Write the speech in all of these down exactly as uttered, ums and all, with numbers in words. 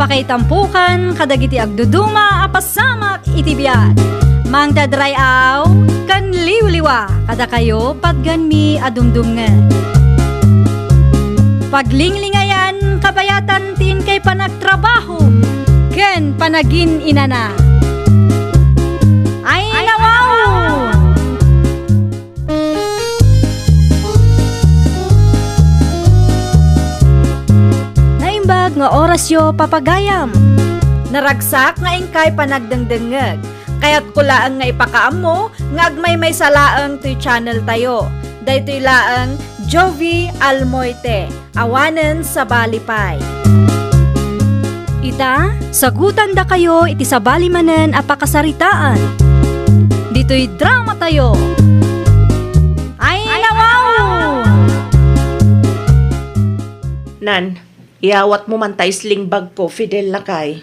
Pakaitampukan kadagiti agduduma a pasamak iti biag. Mangted ray-aw ken liwliwa kadakayo patgenmi a dumdumngeg. Paglinglingayan kabayatan ti inkay panagtrabaho ken panagin-inana. Ay, nawaw! Naimbag nga orasyo, papagayam. Naragsak nga inkay panagdengdengngeg. Kayatko laeng nga ipakaammo nga agmaymaysa laeng toy channel tayo. Daytoy laeng Jovi Almoite. Awanen sabali pay. Ita, sagutandakayo iti sabali manen a pakasaritaan. Ditoy drama tayo. Ay, nawaw! Nan, iyawatmo man ta islingbagko, Fidel, lakay.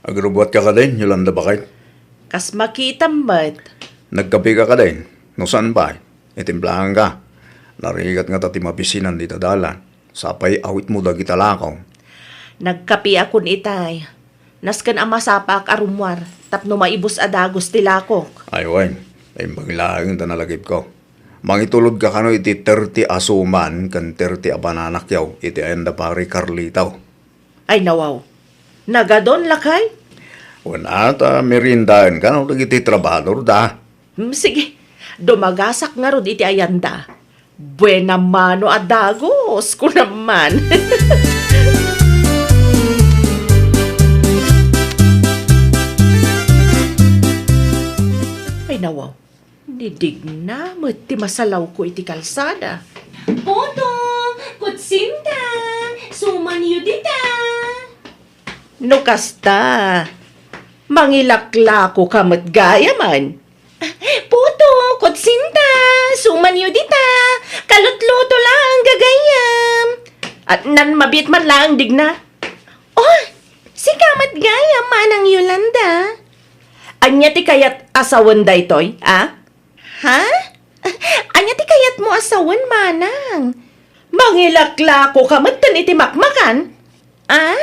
Agrubbuatka kadin, Yolanda, baket? Kas makitam met. Nagkapika kadin? No saan pay, itimplaanka. Narigat ngata ti mabisinan dita dalan. Sapay awitmo dagita lako. Nagkapiakon itay. Nasken a masapaak a rummuar tapno maibus a dagus ti lakok. Ay wen, imbag laeng ta nalagipko. Mangitulodka kano iti thirty a suman ken thirty a bananakyo iti ayan da Pari Carlito. Ay nawaw, nagadon lakay? Wen a, ta meriendaen kano dagiti trabahador da. Hmm, sige, dumagasak ngarud iti ayanda. Buena mano a dagus, kunam man. Ay nawaw, ni Digna met ti masalawko iti kalsada. Puto, kutsimda, sumanyo dita. No kasta, mangilaklakoka met gayamen. Puto, kutsimda, sumanyo dita. Kalutluto laeng gagayam. At nan mabiit man laeng, Digna. Oh, sika met gayam, Manang Yolanda. Ania ti kayat a sawen daytoy, a? Ha? Ania ti kayatmo a sawen, manang? Mangilaklakoka metten iti makmakan? A?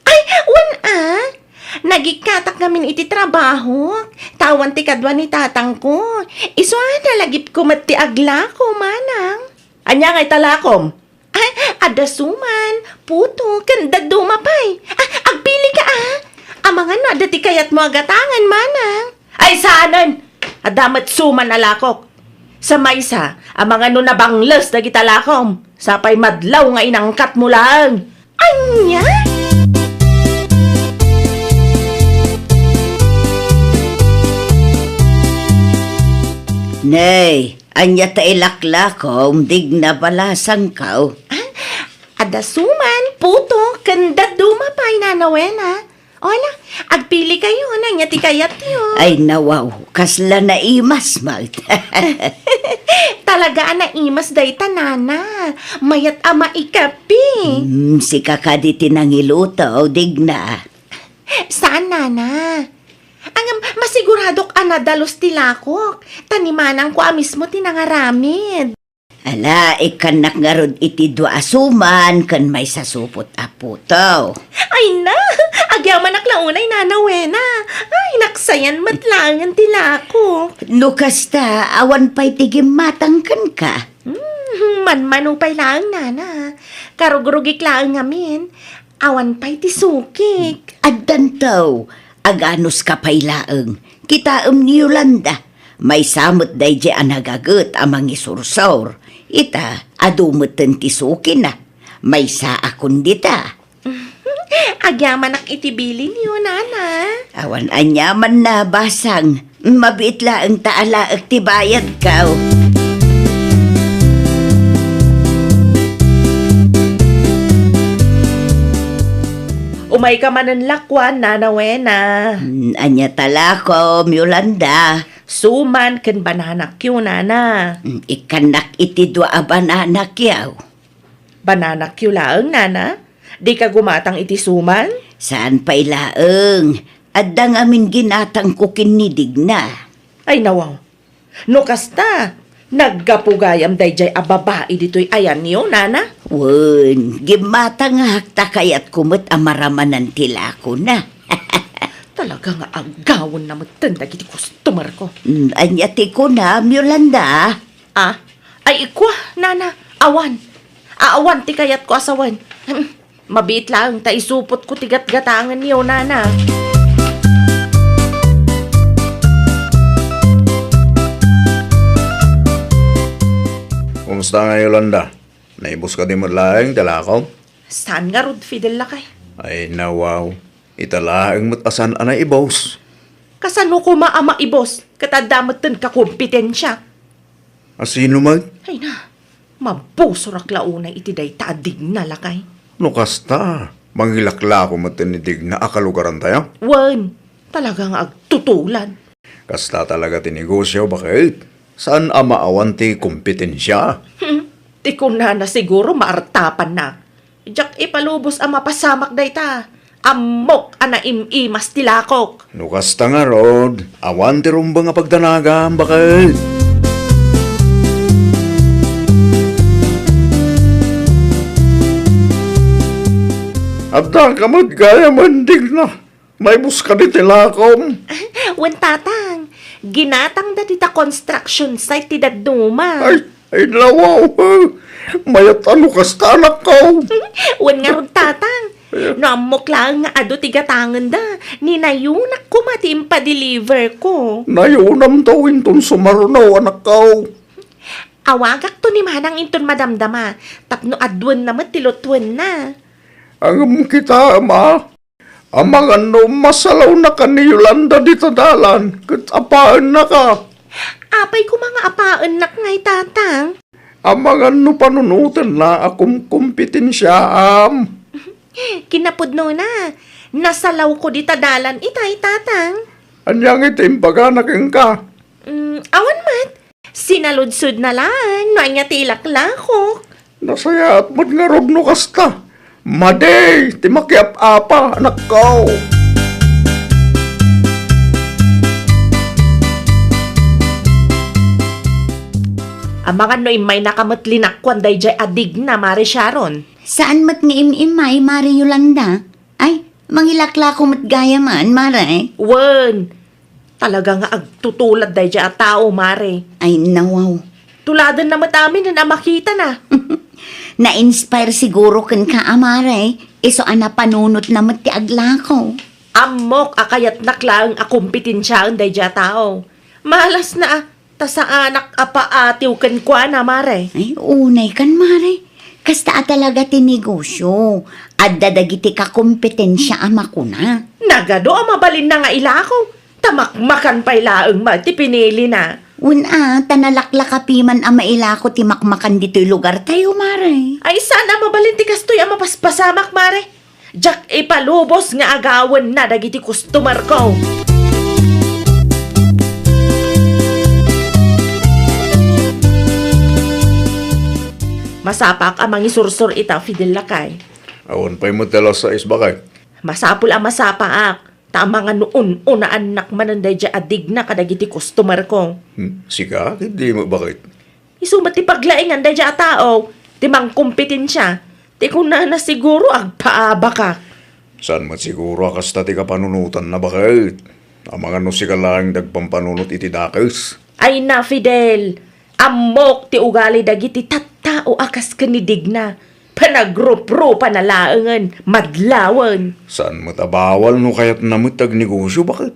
Ay, wen a. Nagikkatak ngamin iti trabahok. Ta awan ti kadua ni tatangko. Isu a nalagipko met ti aglako, manang. Ania ngay ta lakom? Ah, adda suman, puto, ken dadduma pay. Ah, agpilika, a. Amangan no adda ti kayatmo a gatangen, manang. Ay, saanen! Adda met suman a lakok. Sa maysa, amangan no nabangles dagita lakom. Sapay madlaw nga inangkatmo laeng. Ania? Nay, ania ta ilaklakom, Digna, balasangko? Ah, adda suman, puto, ken dadduma pay, Nana Wena. Ola, agpilikayo, ania ti kayatyo? Ay, nawaw, kasla naimas met. Talaga a naimas dayta, Nana. Mayat a maikapi. Hmm, sika kadi ti nangiluto, Digna? Saan, Nana. Ngem, masiguradok a nadalus ti lakok, ta ni manangko a mismo ti nangaramid. Ala, ikkannak ngarud iti dua a suman ken maysa supot a puto. Ay na! Agyamanak la unay, Nana Wena. Ay, naksayan met laengen ti lakok. No kasta, awan pay ti gimmatang kenka. Hmm, manmano pay laeng, Nana. Karugrugik laeng ngamin. Awan pay ti sukik. Addanto, aganuska pay laeng. Kitaem ni Yolanda. Maysa met daydiay a nagaget a mangisursor. Ita, adu metten ti sukina. Maysaakon dita. Agyamanak iti bilinyo, Nana. Awan aniamanna, basang. Mabiit laeng ta alaek ti bayadko. Umayka manen lakuan, Nana Wena. Hmm, ania ta lakom, Yolanda? Suman ken bananakyo, Nana. Hmm, ikkannak iti dua a bananakyo. Bananakyo laeng, Nana? Dika gumatang iti suman? Saan pay laeng. Adda ngamin ginatangko ken ni Digna. Ay, nawaw. No kasta, Naggapu gayam daydiay a babai ditoy ayanyo, nana? Wen, gimmatangak ta kayatko met a maramanan ti lakona. Talaga nga aggawenna metten dagiti customer ko. Mm, ania ti kunam, Yolanda? Ah? Ay, ikua, nana, awan. Awan ti kayatko a sawen. Hmm, mabiit laeng ta isupotko ti gatgatangenyo, nana. Kumusta nga, Yolanda? Naibus kadi met laeng ti lakom? Saan ngarud, Fidel, lakay? Ay, nawaw. Ita laeng met a saan a naibus. Kasano koma a maibus ket adda metten kakompetensia? A sino met? Ay na, mabusorak la unay iti dayta a digna, lakay. No kasta, mangilaklako metten ni digna a kalugarantayo? Wen, talaga nga agtutulad. Kasta talaga ti negosyo, baket? Saan a maawan ti kompetensia? Hmm, ti kunana siguro maartapanna. Diak ipalubos a mapasamak dayta. Ammok a naim-imas ti lakok. No kasta ngarud, awan ti rumbeng a pagdanagam, baket. Adda ka met gayam, digna. Maibus kadi ti lakom? Wen, tatang. Ginatangda dita construction site ti dadduma. Ay, ay, nawaw. Mayat a no kasta, anakko. Wen ngarud, tatang. No ammok laeng nga adu ti gatangenda, ninayonak koma ti impadeliver ko. Nayonamto inton sumaruno, anakko. Awagakto ni manang inton madamdama, tapno aduenna met ti lutuenna. Ngem kita, ama, amangan no masalawnaka ni Yolanda dita dalan, ket apaennaka. Apay koma nga apaennak ngay, tatang? Amangan no panunotenna a kumkompetensiaam. Kinapudnona, nasalawko dita dalan itay, tatang. Ania ngay ti imbagana kenka? Mm, awan met. Sinaludsodna laeng no ania ti ilaklakok. Nasayaat met ngarud no kasta. Madi ti makiap-apa, anakko. Amangan no immaynaka met linakkuan daydiay a digna, Mare Sharon. Saan met nga im-immay, Mare Yolanda? Ay, mangilaklako met gayaman, Mare. Wen, talaga nga agtutulad daydiay a tao, Mare. Ay, nawaw. Tuladenna met aminen a makitana. Na-inspire siguro kenka a, Mare, isu a napanunotna met ti aglako. Ammok a kayatnak laeng a kompetensiaen daydiay a tao. Malasna a, ta saanak a paatiw kenkuana, Mare. Ay, unay kan, Mare. Kasta a talaga ti negosyo. Adda dagiti kakompetensia a makuna. Nagadu a mabalinna nga ilako, ta makmakan pay laeng met ti pinilina. Wen a, ta nalaklakapi man a mailako ti makmakan ditoy lugartayo, Mare. Ay, saan a mabalin ti kastoy a mapaspasamak, Mare. Diak ipalubos nga agawenna dagiti customer ko. Masapaak a mangisursor ita, Fidel lakay. Awan pay met ti alas sais, baket. Masapul a masapaak, ta amangan no un-unaannak manen daydiay a digna kadagiti customer ko. Hmm, sika, ket di met, baket. Isu met ti paglaingan daydiay a tao, ti mangkompetensia, ti kunana siguro agpaabaka. Saan met siguro a kasta ti kapanunotanna, baket? Amangan no sika laeng ti agpampanunot iti dakes. Ay na, Fidel, ammok ti ugali dagiti tattao a kas ken ni Digna. Panagruprupa na laengen, madlawen. Saan met a bawal no kayatna met ti agnegosyo, baket?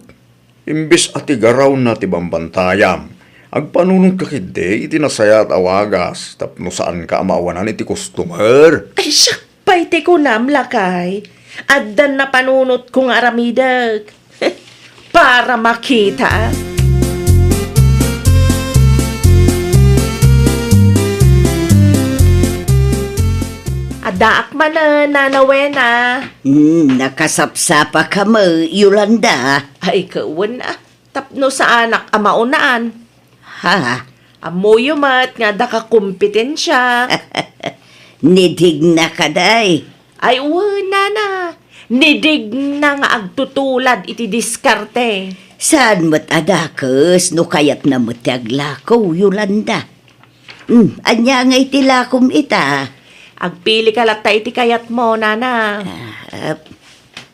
Imbes a ti garawna ti bambantayam, agpanunotka ketdi iti nasayaat a wagas tapno saanka a maawanan iti customer. Ay, siak pay ti kunam, lakay. Addan napanunotko nga aramidek. Para makita. Addaak manen, Nana Wena. Hmm, nakasapsapaka met, Yolanda. Ay, kawen, ah, tapno saanak a maunaan. Ha? Ammoyo met nga adda kakompetensia. Ni Digna kadi? Ay, wen, nana. Ni Digna nga agtutulad iti diskarte. Saan met a dakes no kayatna met ti aglako, Yolanda? Hmm, ania ngay ti lakom ita? Agpilika latta iti kayatmo, nana. Ah,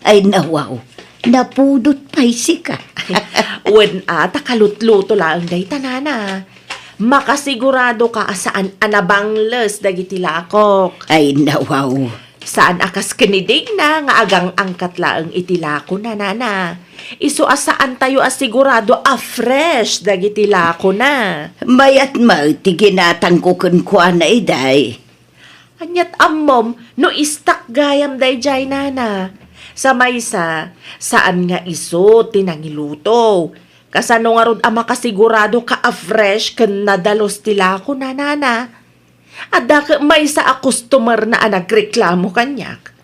ay, nawaw. Napudot pay sika. Wen a, ta kalutluto laeng dayta, nana. Makasigurado ka a saan a nabangles dagiti lakok. Ay, nawaw. Saan a kas ken ni Digna nga agang-angkat laeng iti lakona, nana. Isu a saantayo a sigurado a fresh dagiti lakona. Mayat met ti ginatangko kenkuana, iday. Aniat ammom no istak gayam daydiay, nana? Sa maysa, saan nga isu ti nangiluto. Kasano ngarud a makasigurado ka a fresh ken nadalus ti lakona, nana? Adda ket maysa a customer na a nagreklamo kaniak.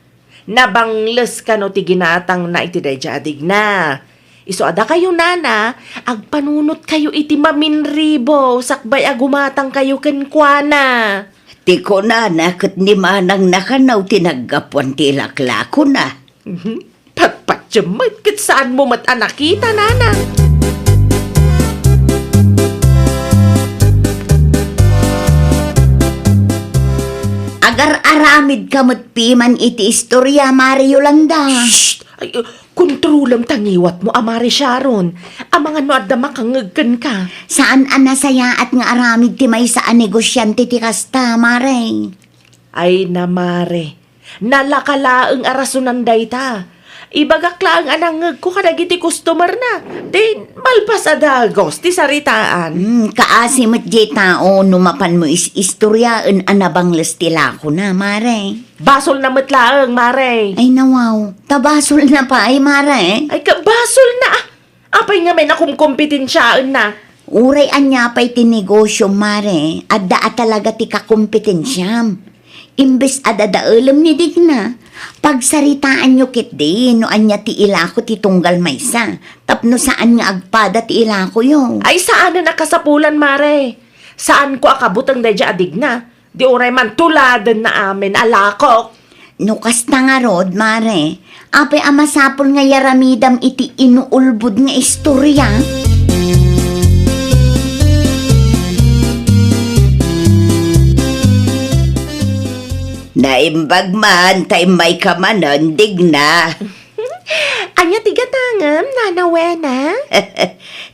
Nabangles kano ti ginatangna iti daydiay a Digna. Isu a dakayo, nana, agpanunotkayo iti maminribo sakbay a gumatangkayo kenkuana. Ti kunana ket ni manangna kano ti naggapuan ti ilaklakona. Mhm. Patpatiem met ket saanmo met a nakita, nana. Agar-aramidka met piman iti istoria, Mare Yolanda. Shh! Ay, uh, kontrolem ta ngiwatmo, a Mare Sharon. Amangan no adda makangngeg kenka. Saan a nasayaat nga aramid ti maysa a negosiante ti kasta, Mare. Ay na, Mare. Nalaka laeng a rasonan dayta. Ibagak laeng a nangngegko kadagiti customerna. Di, malpas a dagus ti saritaan. Hmm, kaasi met diay tao no mapanmo is-istoriaen a nabangles ti lakona, Mare. Basolna met laeng, Mare. Ay, nawaw. Ta basolna pay, Mare. Ay, ka, basolna, ah. Apay ngamin a kumkompetensiaenna? Uray ania pay ti negosio, Mare, adda a talaga ti kakompetensiam. Imbes a dadaelem ni Digna, pagsaritaanyo ketdi no ania ti ilako ti tunggal maysa, tapno saan nga agpada ti ilakoyo. Ay, saanen a kasapulan, Mare. Saanko a kabuteng daydiay a Digna. Di uray man tuladenna amin a lakok. No kasta ngarud, Mare, apay a masapul nga yaramidam iti inuulbod nga istoria? Naimbag man, ta immayka manen, Digna. Ania ti gatangem, Nana Wena?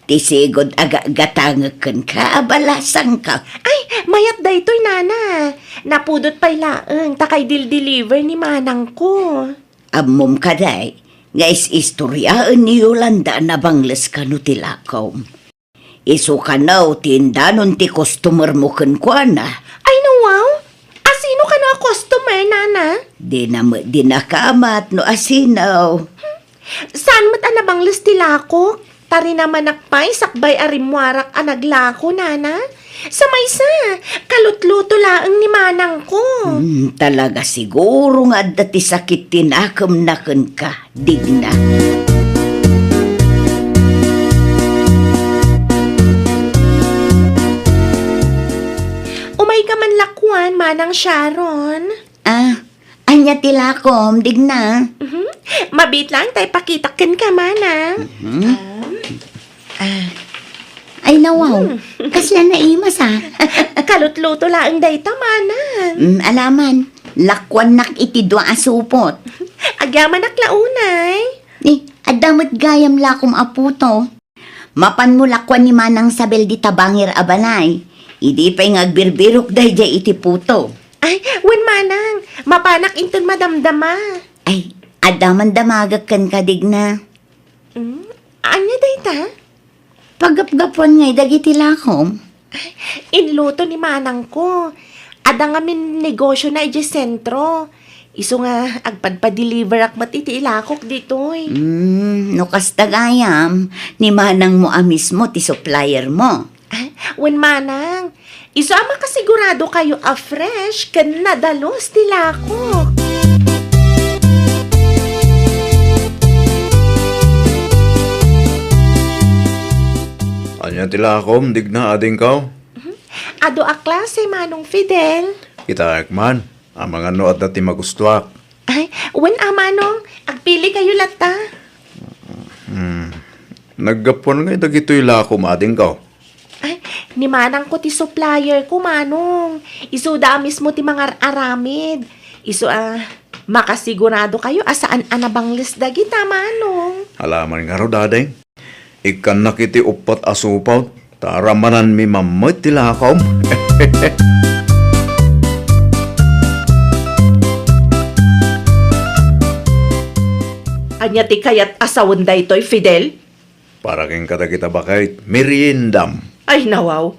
Ti sigud a ga-, gatangek kenka a balasangko. Ay, mayat daytoy, Nana. Napudot pay laeng ta kay dil-deliver ni manangko. Ammom kadi nga is-istoriaen ni Yolanda a nabangles kano ti lakom. Isu kano ti indanon ti customermo kenkuana. Ay, nawaw? Asino kano a customer, Nana? Dina met di nakamat no asino. Saan met a nabangles ti lakok? Ta rinamanak pay sakbay a rimmuarak a naglako, Nana. Sa maysa, kalutluto laeng ni manangko. Hmm, talaga siguro nga adda ti sakit ti nakemna kenka. Digna. Umayka man lakuan, Manang Sharon. Ah, ania ti lakom, Digna? Mhm. Mabiit laeng ta ipakitak kenka, Manang. Mhm. Ah. Ay, nawaw. Hmm. Kasla naimas, ah. Kalutluto laeng dayta, Manang. Mm, alaman. Lakuannak iti dua a supot. Agyamanak la unay. Eh, adda met gayam lakom a puto. Mapanmo lakuan ni Manang Sabel dita bangir a balay. Idi pay nga agbirbirok daydiay iti puto. Ay, wen, Manang, mapanak inton madamdama. Ay, adda man damagek kenka, Digna. Hmm? Ania dayta? Paggapgapuan ngay dagiti lakom. Inluto ni manangko. Adda ngamin negosiona idiay sentro. Isu nga agpadpadeliverak met iti ilakok ditoy. Hmm, no kasta gayam, ni manangmo a mismo ti suppliermo. Ah, wen manang, isu a makasigurado kayo a fresh ken nadalus ti lakok. Ania ti lakom, Digna, adingko? Mhm. Adu a klase, Manong Fidel. Kitaek man, amangan no adda ti magustuak. Ay, wen a, Manong, agpili kayo latta. Hmm. Naggapuan ngay dagitoy lakom, adingko? Ay, Ni manangko ti supplier ko, Manong. Isuda a mismo ti mangar-aramid. Isu a makasigurado kayo a saan a nabangles dagita, Manong. Alaman ngarud, Ading. Ikkannak iti uppat a supot, ta ramananmi mammet ti lakom. Ania ti kayat a sawen daytoy, Fidel? Para kenka dagita baket, meriendam. Ay, nawaw.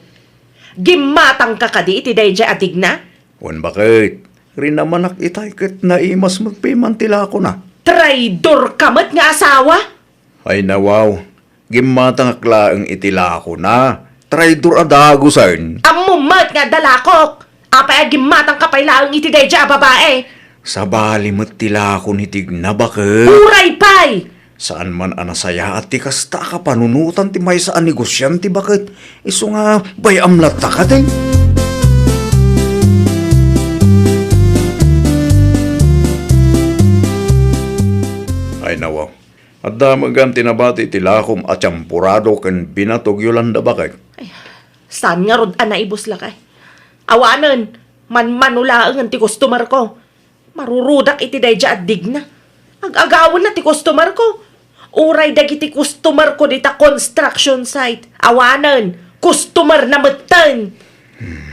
Gimmatangka kadi iti daydiay a digna? Wen baket, rinamanak itay ket naimas met piman ti lakona. Traidor ka met nga asawa! Ay, nawaw. Gimmatangak laeng iti lakona. Traidor a dagusen. Ammom met nga adda lakok! Apay a gimmatangka pay laeng iti daydiay a babae? Sabali met ti lako ni Digna, baket. Uray pay! Saan man a nasayaat ti kasta a kapanunotan ti maysa a negosiante, baket. Isu nga bay-am latta kadi. Ay, nawaw. Adda met gayam ti nabati iti lakom a tiamporado ken binatog, Yolanda, baket. Ay, saan ngarud a naibus lakay? Awanen, manmano laengen ti customer ko. Marurudak iti daydiay a Digna. Ag-agawenna ti customer ko. Uray dagiti customer ko dita construction site. Awanen, customer na metten. Hmm,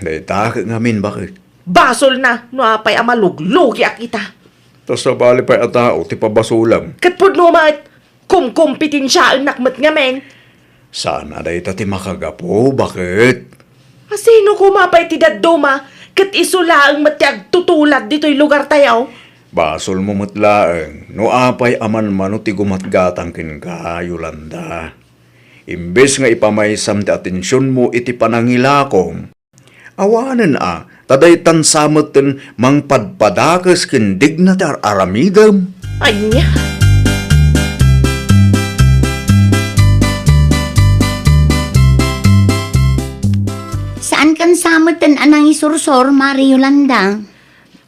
dayta ket ngamin, baket. Basolna no apay a maluglugiak ita. Ta sabali pay a tao ti pabasolem. Ket pudno met, kumkumpetensiaennak met ngamin. Saan a dayta ti makagapu, baket? A sino koma pay ti dadduma, ket isu laeng met ti agtutulad ditoy lugartayo? Basolmo met laeng no apay a manmano ti gumatgatang kenka, Yolanda. Imbes nga ipamaysam ti atensionmo iti panangilakom, awanen a, ta daytan sa metten mangpadpadakes ken Digna ti ar-aramidem. Ania? Saankan sa metten a nangisursor, Mare Yolanda.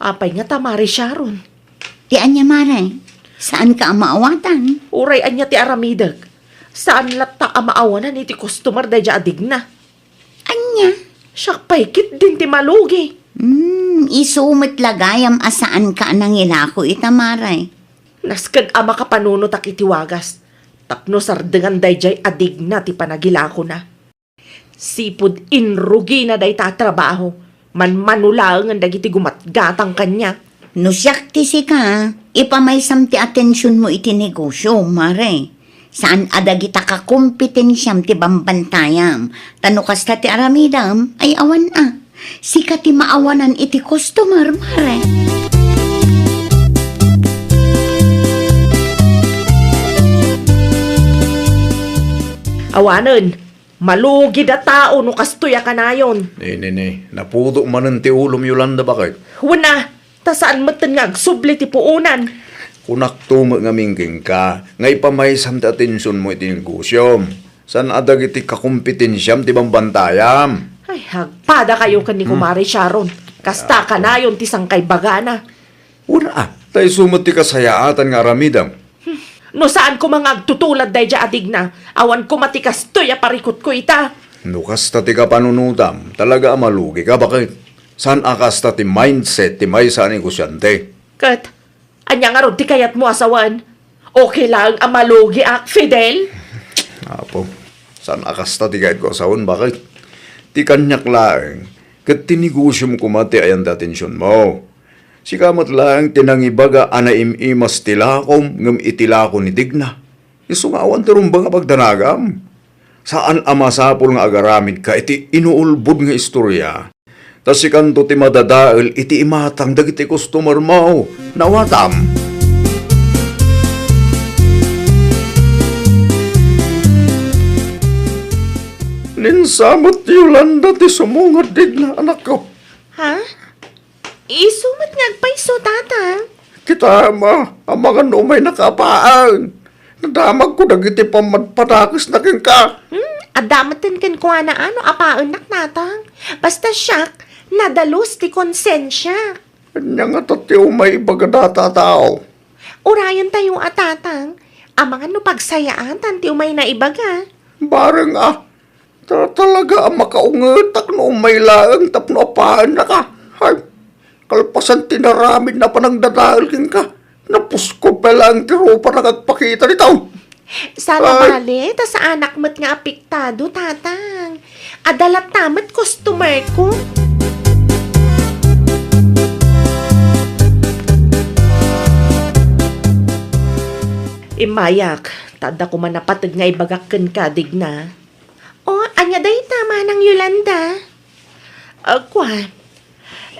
Apay ngata, Mare Sharon? Ti ania, Mare? Saanka a maawatan? Uray ania ti aramidek, saan latta a maawanan iti customer daydiay a Digna. Ania? Siak pay ketdin ti malugi. Hmm, isu met la gayam a saanka a nangilako ita, Mare. Naskeg a makapanunotak iti wagas tapno sardengan daydiay a Digna ti panagilakona. Sipud inrugina dayta a trabaho, manmano laengen dagiti gumatgatang kaniak. No siak ti sika, ipamaysam ti atensionmo iti negosio, Mare. Saan a dagita kakompetensiam ti bambantayam. Ta no kasta ti aramidam, ay awan a. Sika ti maawanan iti customer, Mare. Awanen, malugid a tao no kastoy a kanayon. Ne, ne, ne. Napudo manen ti ulom, Yolanda, baket. Wen a, ta saan metten nga agsubli ti puonan. Kunakto met ngamin kenka nga ipamaysam ti atensionmo iti negosiom. Saan a dagiti kakompetensiam ti bambantayam. Ay, agpadakayo ken ni Kumare Sharon. Kasta kanayon ti sangkaibagana. Wen a, ta isu met ti kasayaatan nga aramidem. No saan koma nga agtutulad daydiay a Digna, awan koma ti kastoy a parikutko ita. No kasta ti kapanunotam, talaga a malugika, baket. Saan a kasta ti mindset ti maysa a negosiante. Ket, ania ngarud ti kayatmo a sawen? Okay laeng a malugiak, Fidel? Apo, saan a kasta ti kayatko a sawen, baket. Ti kaniak laeng, ket ti negosiom koma ti ayan ti atensionmo. Sika met laeng ti nangibaga a naim-imas ti lakom ngem iti lako ni Digna. Isu nga awan ti rumbeng a pagdanagam. Saan a masapul nga agaramidka iti inuulbod nga istorya. Ta sikanto ti madadael iti imatang dagiti customermo. Nawatam. Ninsamet ti Yolanda ti sumunged, Digna, anakko. Ha? Isu met nga agpayso, Tatang. Kitaem a, amangan no umaynaka a paen. Nadamagko dagiti pammadpadakesna kenka. Hmm, adda metten kenkuana a no apaennak, Tatang. Basta siak, nadalus ti konsensiak. Ania ngata ti umay ibaga dayta a tao? Urayentayo a, Tatang. Amangan no pagsayaatan ti umay naibaga. Bareng a, Ta-, talaga a makaungetak no umay laeng tapno apaennaka. Ay, kalpasan ti naramid na panangdadael kenka, napuskod pay laeng ti rupa nga agpakita dita. Saan a bale, ta saanak met nga apektado, Tatang. Adda latta met customer ko. Immayak, ta adda koma napateg nga ibagak kenka, Digna. O, ania dayta, Manang Yolanda? Ah, kua,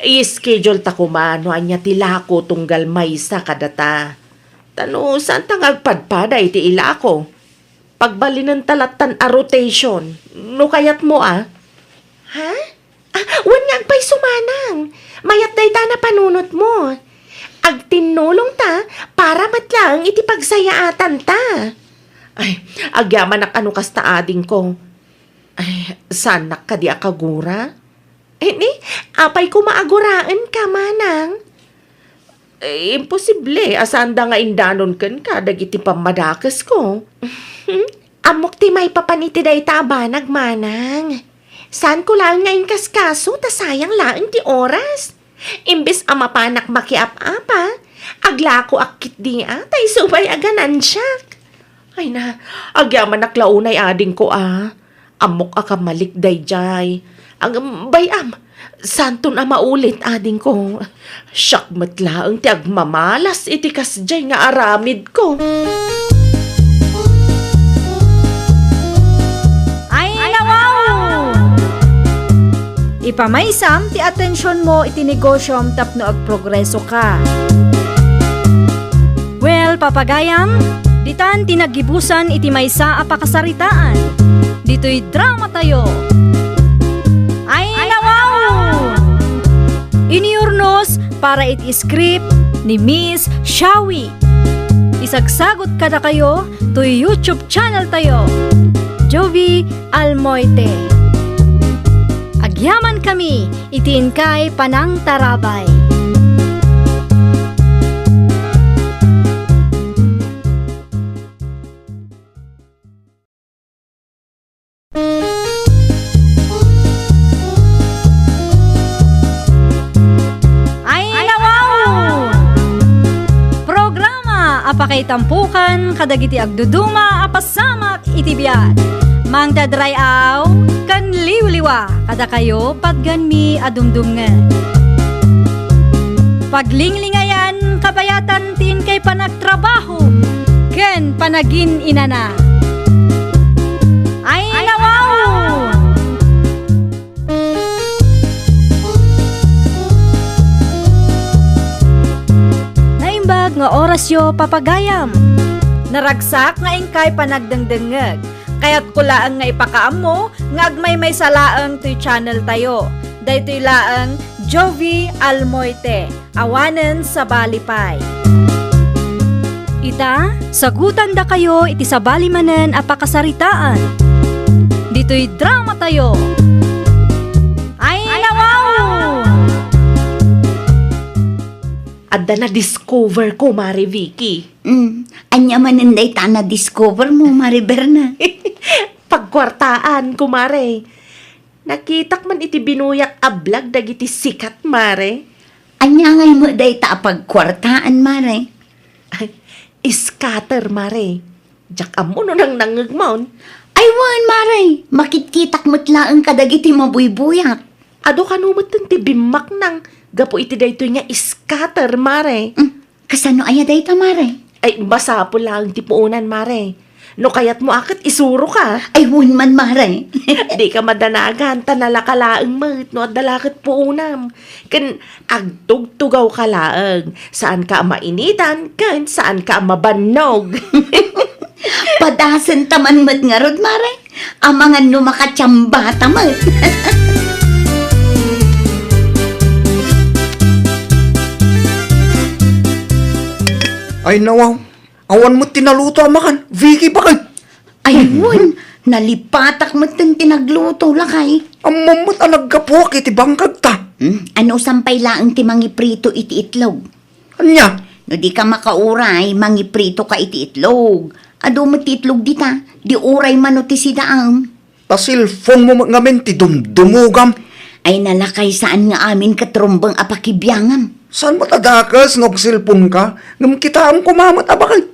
i-schedule ta koma no ania ti lako tunggal maysa kadata. Ta no saanta nga agpadpada iti ilako, pagbalinenta lattan a rotation, no kayatmo a. Ha? Ah, wen nga agpayso, Manang. Mayat dayta a panunotmo. Agtinnulongta para met laeng iti pagsayaatanta. Ay, agyamanak a no kasta, adingko. Ay, saanak kadi a kagura? Ini, apay koma a guraenka, Manang? Eh, imposible a saanda nga indanon kenka dagiti pammadakesko. Ammok ti maipapan iti dayta a banag, Manang. Saanko laeng nga inkaskaso ta sayang laeng ti oras. Imbes a mapanak makiap-apa, aglakoak ketdi a ta isu pay a ganansiak. Ay na, agyamanak la unay, adingko a. Ammok a kamalik daydiay. Ngem bay-am, saanton a maulit, adingko. Siak met laeng ti agmamalas iti kasdiay nga aramidko. Ay, nawaw! Ipamaysam ti atensionmo iti negosiom tapno agprogresoka. Well, papagayam, ditan ti naggibusan iti maysa a pakasaritaan. Ditoy dramatayo. Ay, nawaw! Inurnos para iti script ni Miss Shawi. Isagsagut kadakayo toy YouTube channel tayo, Jovi Almoite. Agyamankami iti inkay panangtarabay. Ay, nawaw! Programa a pakaitampokan kadagiti agduduma a pasamak iti biag. Mangdadray-aw ken liwliwa kadakayo patgenmi a dumdumngeg. Paglinglingayan kabayatan ti inkay panagtrabaho ken panagin-inana. Ay, nawaw! Naimbag nga orasyo, papagayam. Naragsak nga inkay panagdengdengngeg. Kayatko laeng nga ipakaammo nga agmaymaysa laeng toy channel tayo. Daytoy laeng Jovi Almoite, awanen sabali pay. Ita, sagutandakayo iti sabali manen a pakasaritaan. Ditoy dramatayo. Ay, nawaw! Adda na-discover ko, Mare Vicky. Mm, ania manen dayta a na-discover mo, Mare Berna? Pagkuartaan, kumare. Nakitak man iti binuyak a vlog dagiti sikat, Mare. Ania ngay met dayta a pagkuartaan, Mare? Ay, scatter, Mare. Diak ammo no nangnangngegmon. Ay, wen, Mare. Makitkitak met laeng kadagiti mabuybuyak. Adu kano metten ti bimmaknang gapu iti daytoy nga scatter, Mare. Mm. Kasano aya dayta, Mare? Ay, masapul laeng ti puonan, Mare. No kayatmo a ket isuroka. Ay, wen man, Mare. Dika madanagan, ta nalaka laeng met no adda la ket puonam. Ken agtugtugawka laeng. Saanka a mainitan, ken saanka a mabannog. Padasenta man met ngarud, Mare. Amangan no makatiambata met. Ay, nawaw. Awan met ti naluto a makan. Vicky, bakit? Ay, wen, nalipatak met ti nagluto, lakay. Ammom met a naggapuak iti bangkagta. Hmm? Ano, sampay laeng ti mangiprito iti itlog? Ania? No di ka makauray, mangiprito ka iti itlog. Adu met ti itlog dita, di uray mano ti sidaam. A cellphone mo met ngamin ti dumdumogam. Ay, nalakay, saan nga amin ket rumbeng a pakibiangam. Saan met a dakes no agcellphone ka? Ngem kitaem koma met a baket.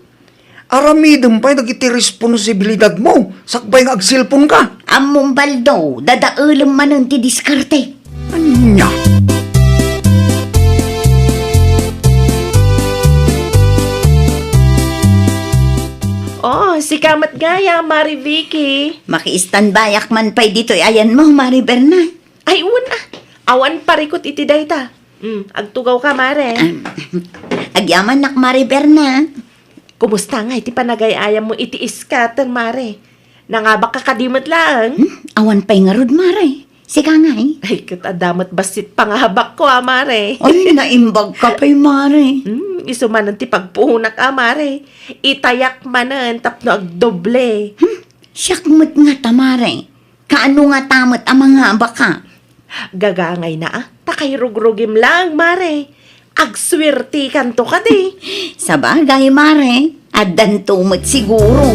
Aramidem pay dagiti responsibilidadmo sakbay nga agcellphone ka. Ammom, Baldo, dadaelem manen ti diskarte. Ania? Oh, sika met ngay, Mare Vicky. Maki-standbyak man pay ditoy ayanmo, Mare Berna. Ay, wen, ah. Awan parikut iti dayta. Hmm, agtugawka, Mare. Ah, agyamanak, Mare Berna. Kumusta ngay ti panagay-ayammo iti scatter, Mare? Nangabakka kadi met laeng? Hmm, awan pay ngarud, Mare. Sika ngay? Ay, ket adda met bassit pangabakko, a, Mare. Ay, naimbagka pay, Mare. Hmm, isu manen ti pagpuonak, a, Mare. Itayak manen tapno agdoble. Hmm, siak met ngata, Mare. Kaano ngata met a mangabakka? Gagangayna, a, ta kairugrugim laeng, Mare. Agsuertekanto kadi. Sabagay, Mare. Addanto met siguro.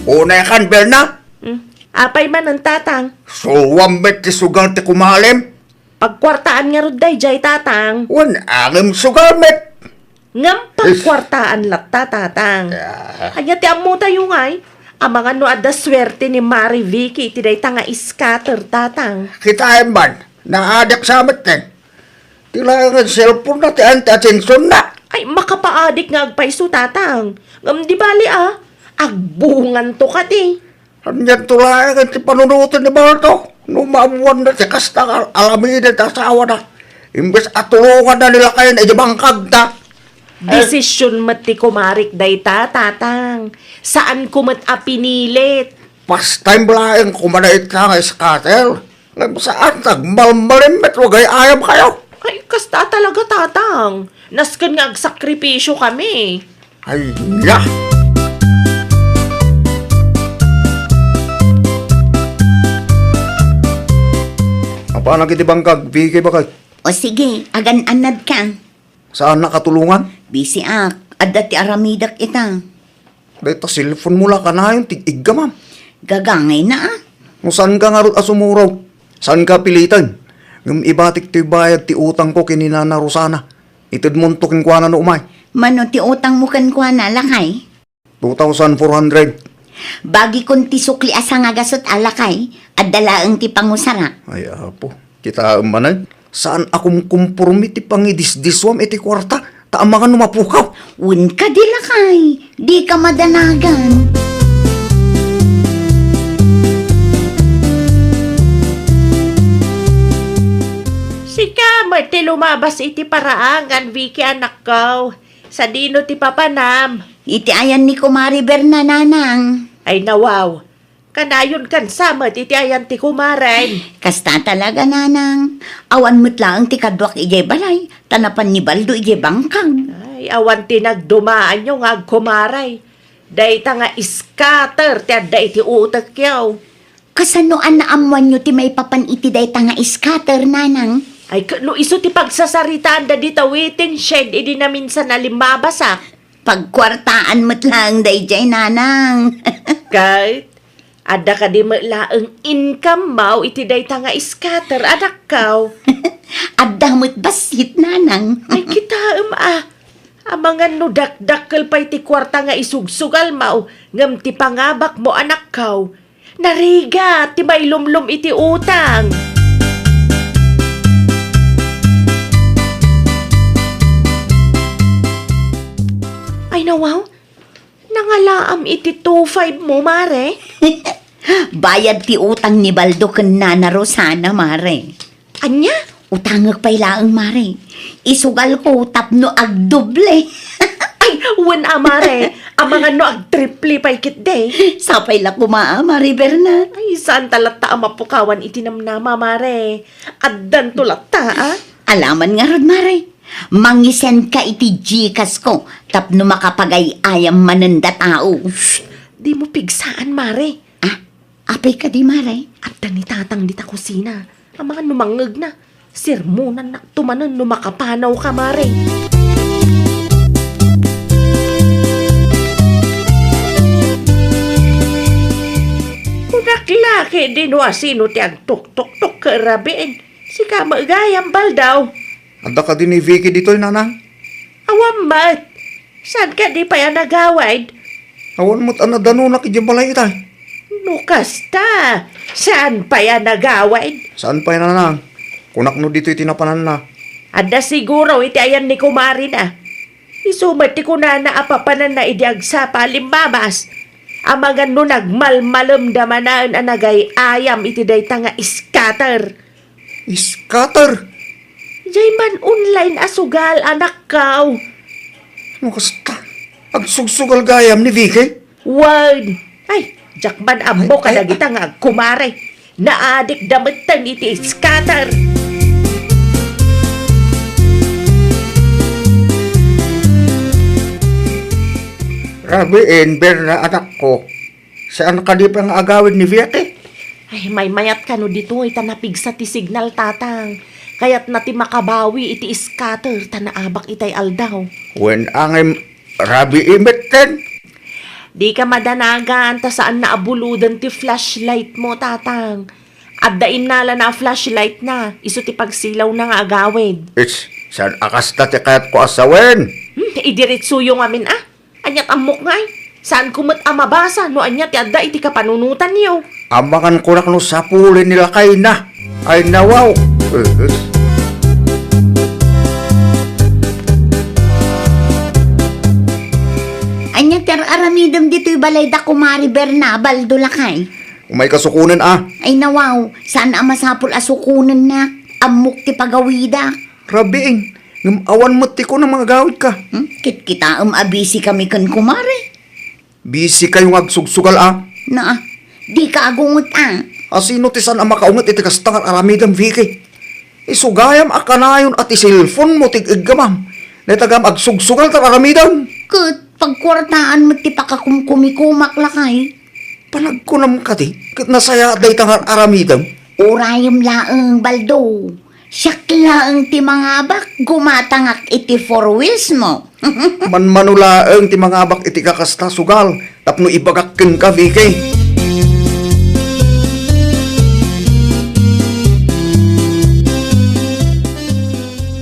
Unayakan, Berna? Hmm. Apay manen, Tatang? Suam met ti sugal ti kumalem. Pagkuartaan ngarud daydiay, Tatang. Wen, angem sugal met. Ngem pagkuartaan latta, Tatang. Ah. Ania ti ammotayo ngay? Amangan no adda suerte ni Mare Vicky iti dayta nga scatter, Tatang. Kitaem man, naadik sa met ken. Ti laengen cellphone na ti anti-attention na. Ay, makapaadik nga agpayso, Tatang. Ngem di bali, a. Agbunganto kadi. Anianto laeng ti panunoten ni Baldo? No maammoanna ti kasta nga aramiden ti asawana, imbes a tulonganna ni lakayna iti bangkagna. Desisyon met ti kumarik dayta, Tatang. Saanko met a pinilit. Pastime laeng koma dayta nga scatter. Ngem saan, agmalmalem met, agay-ayam kayo. Ay, kasta talaga, Tatang. Nasken nga agsakripisyo kami. Ay, ya! Apanak iti bangkag, Vicky, bakay? O sige, agan-anad ka. Saan nakatulongan? Busy ak. Adda ti aramidek ita. Dayta cellphone mo la kanayon, tig-igga, ma'am. Gagangayna, a. No saan ka ngarud a sumuraw, saan ka piliten. Ngem ibatik toy bayad ti utangko ken ni Nana Rosana. Itedmonto kenkuana no umay. Mano ti utangmo kenkuana, lakay? Two thousand four hundred. Bagikon ti sukli a sangagasut a lakay, adda laeng ti pangusarak. Ay, apo, kitaem manen, saan a kumkumporme ti pangidisdiswam iti kuarta, ta amangan no mapukaw. Wen kadi lakay, dika madanagan. Sika met ti lumabas iti paraangan, Vicky, anakko. Sadino ti papanam? Iti ayan ni Kumare Berna, nanang. Ay, nawaw. Kanayon kansa met iti ayan ti kumarem. Kasta talaga, nanang. Awan met laeng ti kaduak idiay balay, ta napan ni Baldo idiay bangkag. Ay, awan ti nagdumaanyo nga agkumaray. Dayta nga scatter ti adda iti utekyo. Kasano a naammoanyo ti maipapan iti dayta nga scatter, nanang? Ay, ket no isu ti pagsasaritaanda dita waiting shed idi naminsan a limmabasak. Pagkuartaan met laeng daydiay, nanang. Ket, adda kadi met laeng income mo iti dayta nga scatter, anakko? Adda met bassit, nanang. Ay, kitaem a. Amangan no dakdakkel pay ti kuarta nga isugsugalmo, ngem ti pangabakmo, anakko, narigat ti mailumlom iti utang. Ay, nawaw, nangalaam iti two five mo, Mare. Bayad ti utang ni Baldo ken Nana Rosana, Mare. Ania? Utangek pay laeng, Mare. Isugalko tapno agdoble. Ay, wen a, Mare. Amangan no agtriple pay ketdi. Sapay la koma a, Mare Berna. Ay, saanta latta a mapukawan iti namnama, Mare. Addanto latta, a. Alaman ngarud, Mare. Mangisend ka iti Gcash ko tapno makapagay-ayam manen datao. Shh! Dimo pigsaan, Mare. Ah, apay kadi, Mare? Adda ni Tatang dita kusina. Amangan no mangngegna, sermonannakto manen no makapanaw ka, Mare. Idi no asino ti agtuktuktok ket rabiin, sika met gayam, Baldaw. Adda kadi ni Vicky ditoy, Nanang? Awan met. Saan kadi pay a nagawid? Awan met a nadanonak idiay balay itay. No kasta, saan pay a nagawid? Saan pay, Nanang? Kunak no ditoy ti napananna. Adda siguro iti ayan ni kumarina. Isu met ti kunana a papananna idi agsapa a limmabas. Amangan no nagmalmalemda manaen a nagay-ayam iti dayta nga scatter. Scatter? Jay man online a sugal, anakkaw. No kasta, agsugsugal gayam ni Vicky? Wen. Ay, diak man ammo kadagita nga agkumare. Naadikda metten iti scatter. Rabiin, Berna, anakko. Saan kadi pay nga agawid ni Vicky? Ay, maymayat kano ditoy ta napigsa ti signal, Tatang. Kayatna ti makabawi iti scatter ta naabak itay aldaw. Wen, angem, rabii metten. Dika madanagan ta saanna a buloden ti flashlight mo, Tatang. Adda innalana a flashlight na, isu ti pagsilawna nga agawid. Its, saan a kasta ti kayatko a sawen? Hmm, idiretsoyo ngamin, a. Aniat ammok ngay? Saanko met a mabasa no ania ti adda iti kapanunotanyo. Amangan kunak no sapuli ni lakayna. Ay, nawaw. Eh, eh. Ania ti ar-aramidem ditoy balay da Kumari Berna, Baldo lakay? Umay ka sukonen, a. Ay, nawaw, saan a masapul a sukonen na. Ammok ti pagawida. Rabiin, ngem awan met ti kunam nga agawidka. Hmm? Kitkitaem a busy kami ken kumare. Busy kayo nga agsugsugal, a. Na, dika agunget, a. Asino ti saan a makaunget iti kasta nga aramidem, Vicky? Isu gayam a kanayon a ti cellphone mo ti ig-iggamam. Dayta gayam agsugsugal ta aramidem. Ket pagkuartaan met ti pakakumkumikomak, lakay. Panagkunam kadi, ket nasayaat dayta nga aramidem? Urayem laeng, Baldo. Siak laeng ti mangabak, gumatangak iti four wheels mo. Manmano laeng ti mangabak iti kakasta sugal tapno ibagak kenka, Vicky.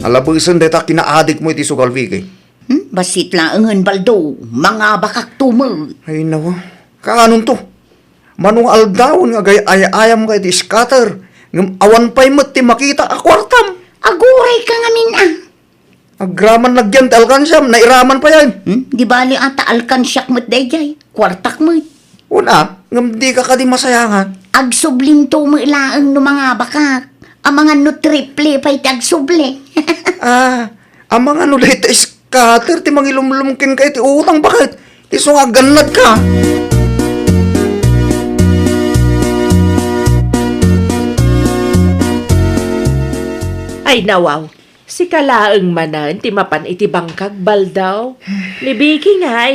Alabesen dayta kinaadikmo iti sugal, Vicky. Hmm? Bassit laengen, Baldo. Mangabakakto met. Ay, nawa. Kaanonto? Mano nga aldawen nga agay-ay-ayamka iti scatter, ngem awan pay met ti makita a kuartam. Agurayka ngamin, a. Agraman nagyan ti alkansiam, nairaman pay. Hmm? Di bali a ta alkansiak met daydiay. Kuartak met. Una, ngem dika kadi masayangan? Agsublinto met laeng no mangabakak. Amangan no triple pay ti agsubli. Ah, amangan no dayta scatter ti mangilumlum kenka iti utang, baket? Isu nga aggannadka. Ay, nawaw. Sika laeng manen ti mapan iti bangkag, Baldaw. Ni Vicky ngay.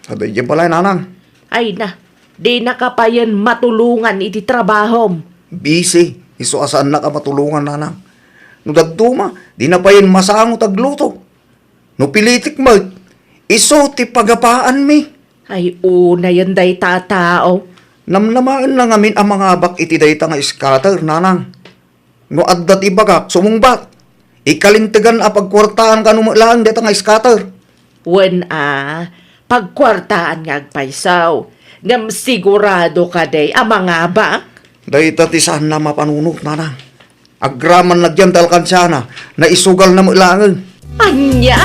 Adda idiay balay, Nanang. Ay na, dinaka payen matulongan iti trabahom. Busy, isu a saannak a matulongan, Nanang. No dadduma, dina payen masango ti agluto. No pilitik met, isu ti pagapaanmi. Ay, unayen dayta a tao. Namnamaenna ngamin a mangabak iti dayta nga scatter, Nanang. No adda ti ibagak, sumungbat. Ikalintegan a pagkuartaan kano met laeng dayta nga scatter. Wen a, pagkuartaan nga agpayso. Ngem sigurado kadi a mangabak? Dayta ti saanna mapanunot, Nanang. Agraman nagyan ti alkansiana, naisugalna met laeng. Ania?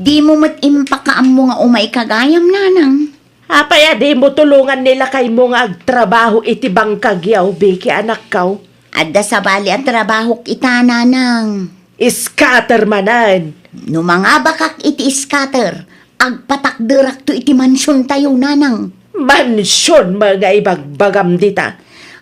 Dimo met impakaammo nga umay ka gayam, Nanang. Apay a dimo tulongan ni lakaymo nga agtrabaho iti bangkagyo, Vicky, anakko? Adda sabali a trabahok ita, Nanang. Scatter manen. No mangabakak iti scatter, agpatakderakto iti mansiontayo, Nanang. Mansion met nga ibagbagam dita.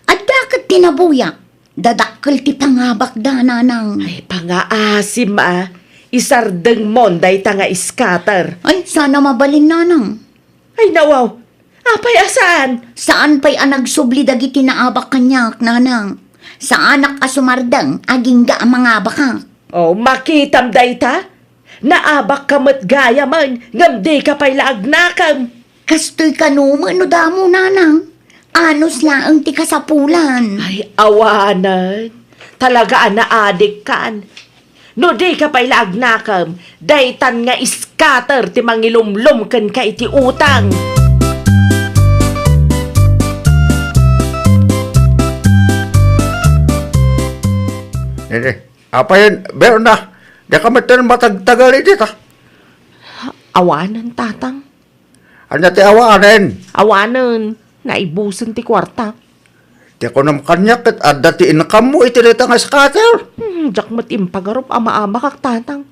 Adda ket ti nabuyak. Dadakkel ti pangabakda, Nanang. Ay, pangaasim a. Isardengmon dayta nga scatter. Ay, saan a mabalin, Nanang. Ay, nawaw. Apay a saan? Saan pay a nagsubli dagiti naabak kaniak, Nanang. Saanak a sumardeng agingga a mangabakak. Oh, makitam dayta? Naabakka met gayamen, ngem dika pay la agnakem. Kastoy kano met no damo, nanang. Anus laeng ti kasapulan. Ay, awanen. Talaga a naadikkan. No dika pay la agnakem, daytan nga scatter ti mangilumlom kenka iti utang. Nini, apay, Berna, dika met matagtagal iti ta? Awanen, tatang. Ania ti awanen? Awanen, naibusen ti kuarta. Ti kunam kaniak ket adda ti inkammo iti dayta nga scatter. Hmm, diak met impagarup a maabakak, tatang.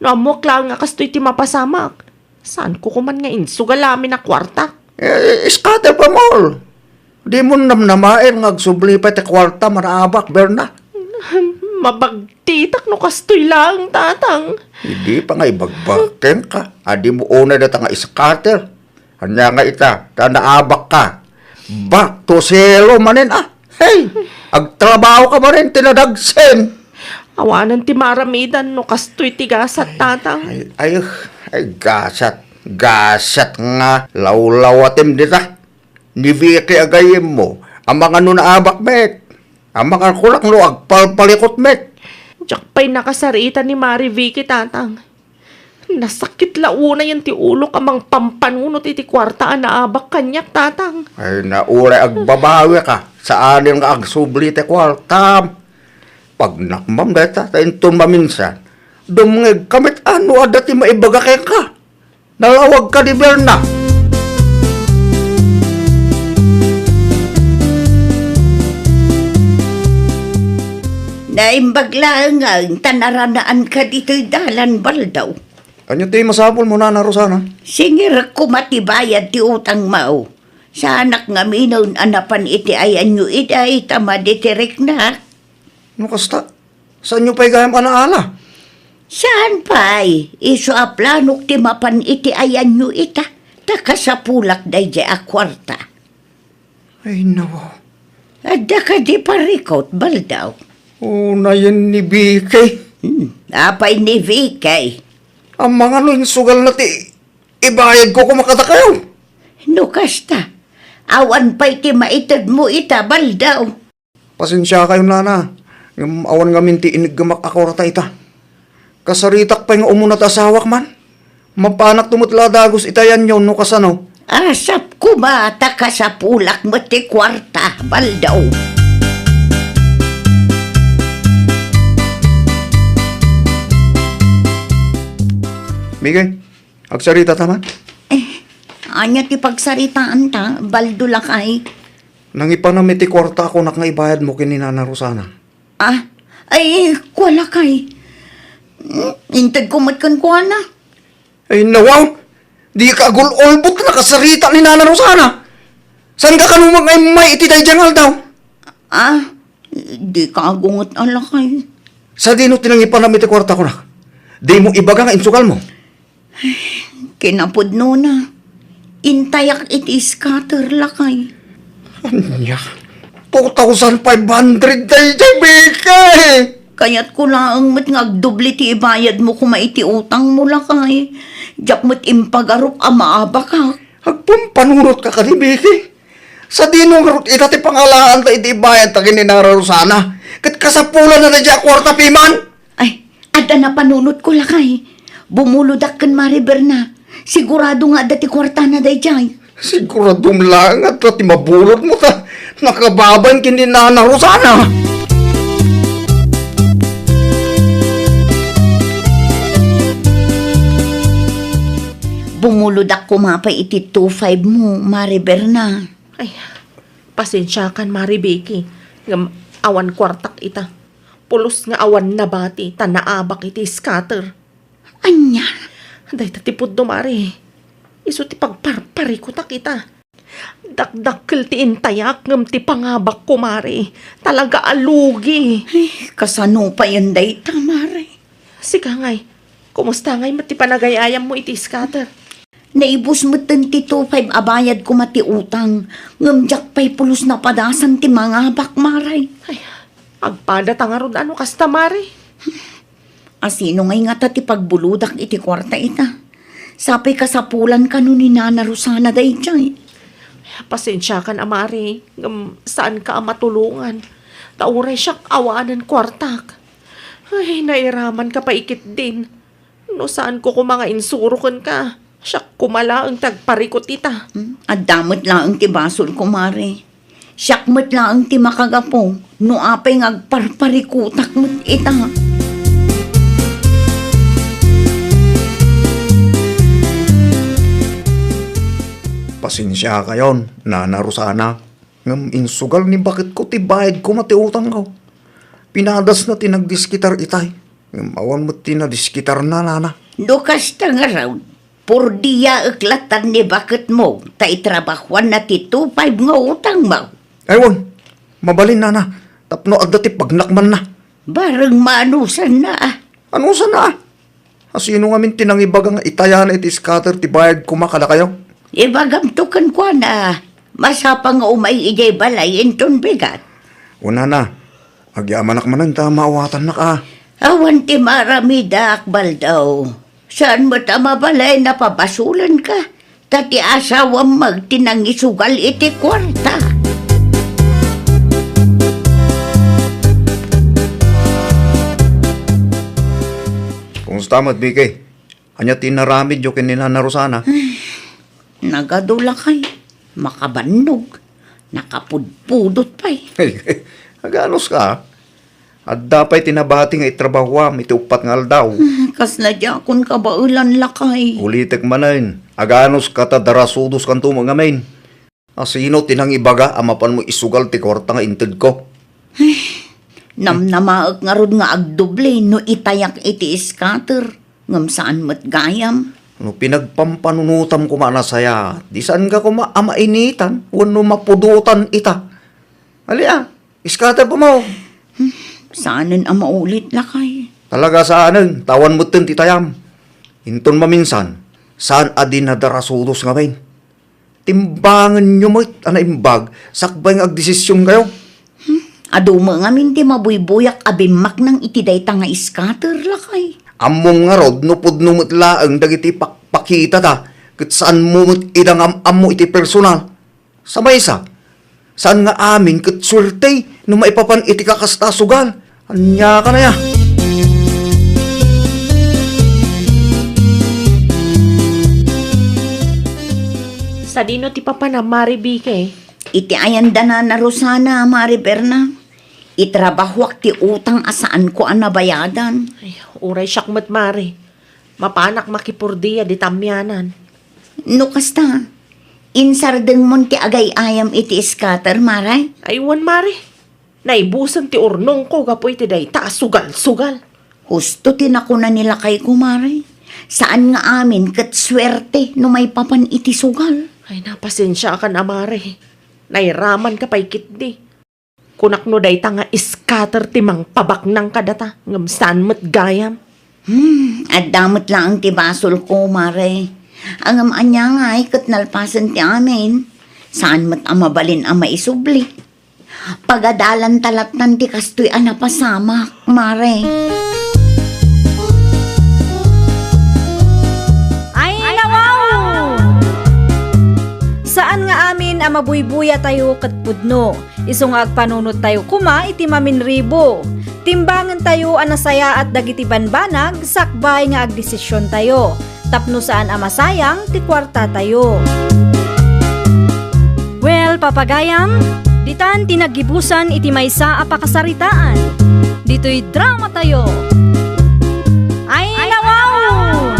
No ammoak laeng a kastoy ti mapasamak, saanko koman nga insugal amin a kuarta. Eh, scatter pa, Mol. Dimo namnamaen nga agsubli pay ti kuarta, manaabak, Berna. Mabagtitak no kastoy laeng, tatang. Idi pa nga ibagbag kenka a dimo unay dayta nga scatter. Ania nga ita, ta naabakka. Back to zero manen, ah. Hey, agtrabaho ka manen, tinadagsen. Awanen ti maramidan no kastoy ti gasat, tatang. Ay, ay, ay, gasat. Gasat nga lawlawatem dita. Ni Vicky a gayyemmo, amangan no naabak met. Amangan ko laeng no agpalpalikot met. Diak pay nakasarita ni Mari Vicky, tatang. Nasakit la unayen ti ulok a mangpampanunot iti kuarta a naabak kaniak, tatang. Ay, no uray agbabawika, saanen nga agsubli ti kuartam. Pagnakmam dayta, ta inton maminsan, dumngegka met no adda ti maibaga kenka. Nalawag kadi Berna. Naimbag laeng ta naranaan ka ditoy dalan, Baldaw. Ania ti masapulmo, Nana Rosana? Singirek koma ti bayad ti utangmo. Saanak ngaminen a napan iti ayanyo ita, ita madi ti riknak. No kasta, saanyo pay gayam a naala? Saan pay, isu a planok ti mapan iti ayanyo ita, ta kasapulak daydiay a kuarta. Ay, nawa. Adda kadi parikut, Baldaw? Unayen ni Vicky. Hmm, apay ni Vicky? Amangan no insugalna ti ibayadko koma kadakayo. No kasta, awan pay ti maitedmo ita, Baldaw. Pasensiakayon, Nana. Ngem awan ngamin ti iniggemak a kuarta ita. Kasaritak pay nga umuna ti asawak man. Mapanakto met la a dagus ita ayanyo no kasano. Asap koma ta kasapulak met ti kuarta, Baldaw. Miguel, agsaritata man? Eh, ania ti pagsaritaanta, Baldo lakay? Nangipanam iti kuarta a kunak nga ibayadmo ken ni Nana Rosana. Ah, ay, kua lakay. Hmm, intedko met kenkuana. Ay, nawaw! Dika agul-ulbod ta nakasarita ni Nana Rosana. Saanka kano nga immay iti daydiay nga aldaw? Ah, dika agunget a lakay. Sadino ti nangipanam iti kuarta kunak? Dimo ibaga nga insugalmo? Kinapudnona, intayak iti scatter, lakay. Ania? Two thousand five hundred daydiay, Vicky! Kayatko laeng met nga agdubli ti ibayadmo koma iti utangmo, lakay. Diak met impagarup a maabakak. Agpampanunotka kadi, Vicky? Sadino ngarud ita ti pangalaanta iti ibayadta ken ni Nana Rosana? Ket kasapulanna daydiay a kuarta piman? Ay, adda napanunotko, lakay. Bumulodak ken Mari Berna. Sigurado nga adda ti kuartana daydiay. Siguradom laeng nga adda ti mabulodmo ta nakababain ken ni Nana Rosana. Bumulodak koma pay iti two five mo, Mari Berna. Ay, pasensiakan, Mari Vicky, ngem awan kuartak ita. Pulos nga awan nabati ta naabak iti scatter. Ania? Dayta ti pudno, Mari. Isu ti pagparparikutak ita. Dakdakkel ti intayak ngem ti pangabakko, Mari. Talaga a lugi. Ay, kasano payen dayta, Mari? Sika ngay, kumusta ngay met ti panagay-ayammo iti scatter? Naibus metten ti two five a bayad koma ti utang, ngem diak pay pulos napadasan ti mangabak, Mari. Ay, agpada ta ngarud a no kasta, Mari. A sino ngay ngata ti pagbuludak iti kuarta ita? Sapay kasapulan kano ni Nana Rosana daydiay. Pasensiakan a Mare, ngem saanka a matulongan. Ta uray siak awanen kuartak. Ay, nairamanka pay ketdin. No saanko koma nga insuro kenka, siak koma laeng ti agparikut ita. Hmm, adda met laeng ti basolko, Mare. Siak met laeng ti makagapu no apay nga agparparikutak met ita. Pasensiakayon, Nana Rosana, ngem insugal ni baketko ti bayad koma ti utangko. Pinadasna ti nagdiskitar itay, ngem awan met ti nadiskitarna, Nana. No kasta ngarud, purdiaek latta ni baketmo ta itrabahoanna ti two five nga utangmo. Ay, wen, mabalin, Nana, tapno adda ti pagnakmanna. Bareng maanusanna, a. Anusanna, a? A sino ngamin ti nangibaga nga itayana iti scatter ti bayad koma kadakayo? Ibagamto kenkuana, masapa nga umay idiay balay inton bigat. Wen, Nana, agyamanak manen ta maawatannak, a. Awan ti maaramidak, Baldaw. Saan met a mabalin a pabasolenka, ta ti asawam met ti nangisugal iti kuarta. Kumusta met, Biki? Ania ti inaramidyo ken ni Nana Rosana? Nagadu, lakay. Makabannog. Nakapudpudot pay. Aganuska? Adda pay ti nabati nga itrabahoam iti uppat nga aldaw. Kasla diakon kabaelan, lakay. Ulitek manen, aganuska ta darasudoskanto met ngamin. A sino ti nangibaga a mapanmo isugal ti kuarta nga intedko? Namnamaek ngarud nga agdoble no itayak iti scatter, ngem saan met gayam. No pinagpampanunotam koma a nasayaat, di saanka koma a mainitan wenno mapudotan ita. Ali a, scatter koma. Hmm, saanen a maulit, lakay. Talaga saanen, ta awan metten ti itayam. Inton maminsan, saan a di nadarasudosngamin. Timbangenyo met a naimbag sakbay nga agdesisionkayo. Hmm, adu met ngamin ti mabuybuyak a bimmaknang iti dayta nga scatter, lakay. Ammom ngarud no pudno met laeng dagiti pakpakitada ket saanmo met ida nga am-ammo iti personal. Sa maysa, saan nga amin ket suerte no maipapan iti kakasta a sugal. Ania kanaya? Sadino ti papanam, Mare Bike? Iti ayan da Nana Rosana, Mare Berna. Itrabahoak ti utang a saanko a nabayadan. Ay, uray siak met, Mare. Mapanak makipurdia dita amianan. No kasta, insardengmon ti agay-ayam iti scatter, Mare? Ay, wen, Mare. Naibusen ti urnongko gapu iti dayta a sugal-sugal. Husto ti nakuna ni lakayko, Mare. Saan nga amin ket suerte no maipapan iti sugal. Ay, napasensiakan a, Mare. Nairamanka pay ketdi. Kunak no dayta nga scatter ti mangpabaknang kadata, ngem saan met gayam. Hmm, adda met laeng ti basolko, Mare. Ngem ania ngay ket nalpasen ti amin? Saan met a mabalin a maisubli. Pagadalanta lattan ti kastoy a napasamak, Mare. Ay, nawaw! Saan nga amin a mabuybuyatayo ket pudno. Isu nga agpanunottayo koma iti maminribo. Timbangentayo a nasayaat dagiti banbanag sakbay nga agdesisiontayo, tapno saan a masayang ti kuartatayo. Well, papagayam, ditan ti naggibusan iti maysa a pakasaritaan. Ditoy dramatayo. Ay, nawaw!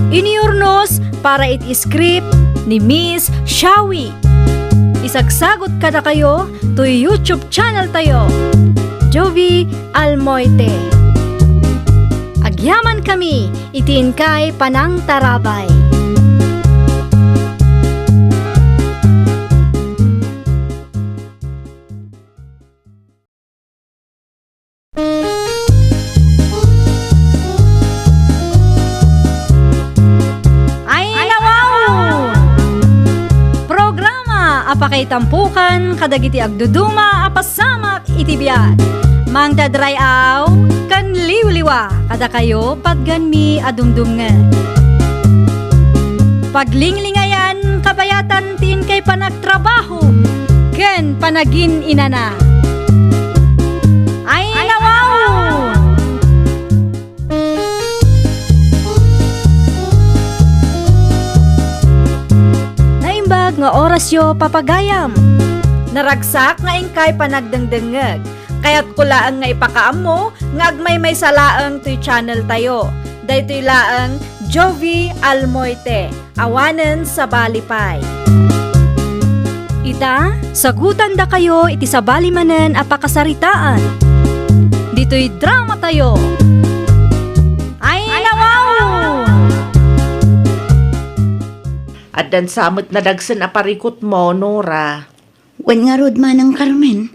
Iniurnos para iti script ni Miss Shawi. Isagsagot kadakayo toy YouTube channel tayo, Jovi Almoite. Agyaman kami iti inkay panangtarabay. Ay, nawaw! Programa a pakaitampukan kadagiti agduduma a pasamak iti biag. Mangted ray-aw ken liwliw Pa, kadakayo, patganmi a dumdumngeg. Paglinglingayan, kabayatan ti inkay panagtrabaho ken panagin-inana. Ay, nawaw! Naimbag nga orasyo, papagayam. Naragsak nga inkay panagdengdengngeg. Kayatko laeng nga ipakaammo nga agmaymaysa laeng toy channel tayo. Daytoy laeng Jovie Almoite, awanen sabali pay. Ita, sagutandakayo iti sabali manen a pakasaritaan. Ditoy drama tayo. Ay, nawaw! Addan sa met nadagsen a parikutmo, Nora. Wen ngarud, Manang Carmen,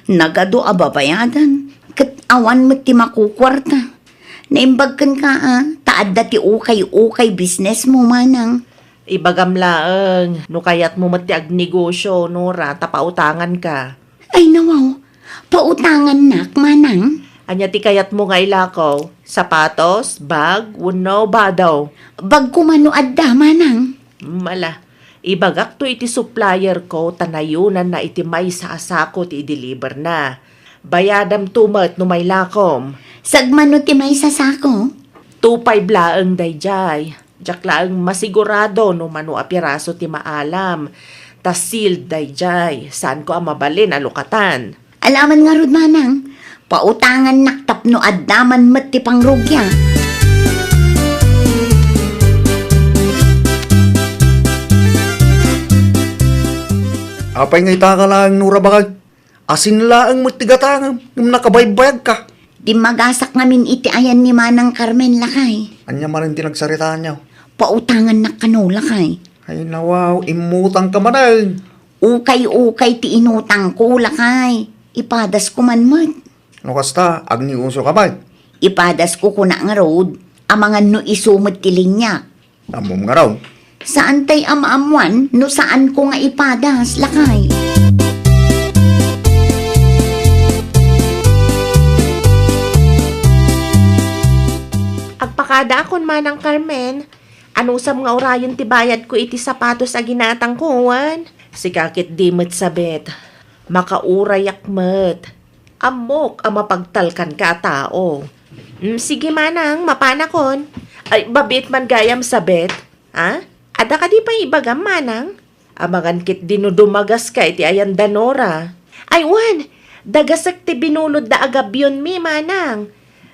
nagadu a babayadan, ket awan met ti makukuarta. Naimbag kenka a, ta adda ti ukay-ukay businessmo, Manang. Ibagam laeng, no kayatmo met ti agnegosyo, Nora, ta pautanganka. Ay, nawaw, pautangannak, Manang? Ania ti kayatmo nga ilako? Sapatos, bag, wenno badaw? Bag koma no adda, Manang. Mala, ibagakto iti supplierko ta nayonanna iti maysa a sako ti ideliverna. Bayadamto met no mailakom. Sagmano ti maysa sako? Two five laeng daydiay. Diak laeng masigurado no mano a piraso ti maalam. Ta sealed daydiay. Saanko a mabalin a lukatan. Alaman ngarud, Manang, pautangannak tapno adda man met ti pangrugia. Apay nga itaka laeng, Nora, bakay? Asin laeng met ti gatangem, ngem nakabaybayagka. Dimmagasak ngamin iti ayan ni Manang Carmen, lakay. Ania manen ti nagsaritaanyo? Pautangannak kano, lakay. Ay, nawaw, immutangka manen. Ukay-ukay ti inutangko, lakay. Ipadasko man met. No kasta, agnegosyoka met. Ipadasko, kuna ngarud, amangan no isu met ti liniak. Ammom ngarud? Saantay a maammoan no saanko nga ipadas, lakay. Agpakadaakon, Manang Carmen. Anusam nga urayen ti bayadko iti sapatos a ginatangko, wen? Sika ketdi met, Sabet. Makaurayak met. Ammok a mapagtalkanka a tao. Mm, sige, Manang, mapanakon. Ay, babit man gayam, Sabet. Ha? Adda kadi pay ibagam, Manang? Amangan ketdi no dumagaska iti ayan da Nora. Ay, wen, dagasek ti binulodda a gabionmi, Manang.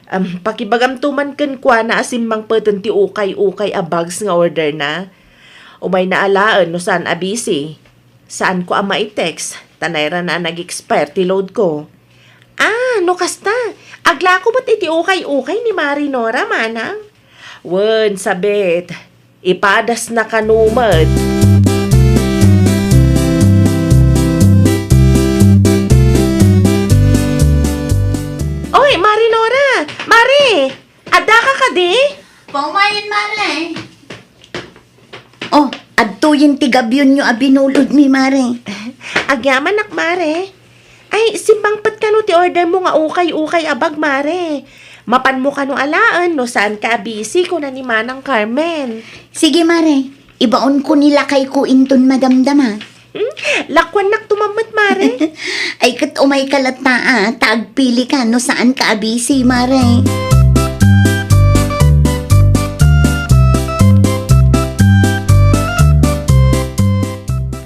Am, pakibagamto man kenkuana a simmangpeten ti ukay-ukay a bags nga orderna. Umayna alaen no saan a busy. Saanko a mai-text, ta nairana a nag-expire ti load ko. Ah, no kasta, aglako met iti ukay-ukay ni Mari Nora, Manang. Wen, Sabet, ipadasna kano met. Oy, Mari Nora! Mari! Addaka kadi? Paumayen, Mare. Oh, adtoyen ti gabionyo a binulodmi, Mare. Agyamanak, Mare. Ay, simmangpet kano ti order mo nga ukay-ukay a bag, Mare. Mapanmo kano alaen no saanka a busy, kuna ni Manang Carmen. Sige, Mare. Ibaonko ni lakayko inton madamdama. Hmm? Lakuannak tumammet, Mare. Ay, ket umayka latta, a, ta agpilika no saanka a busy, Mare.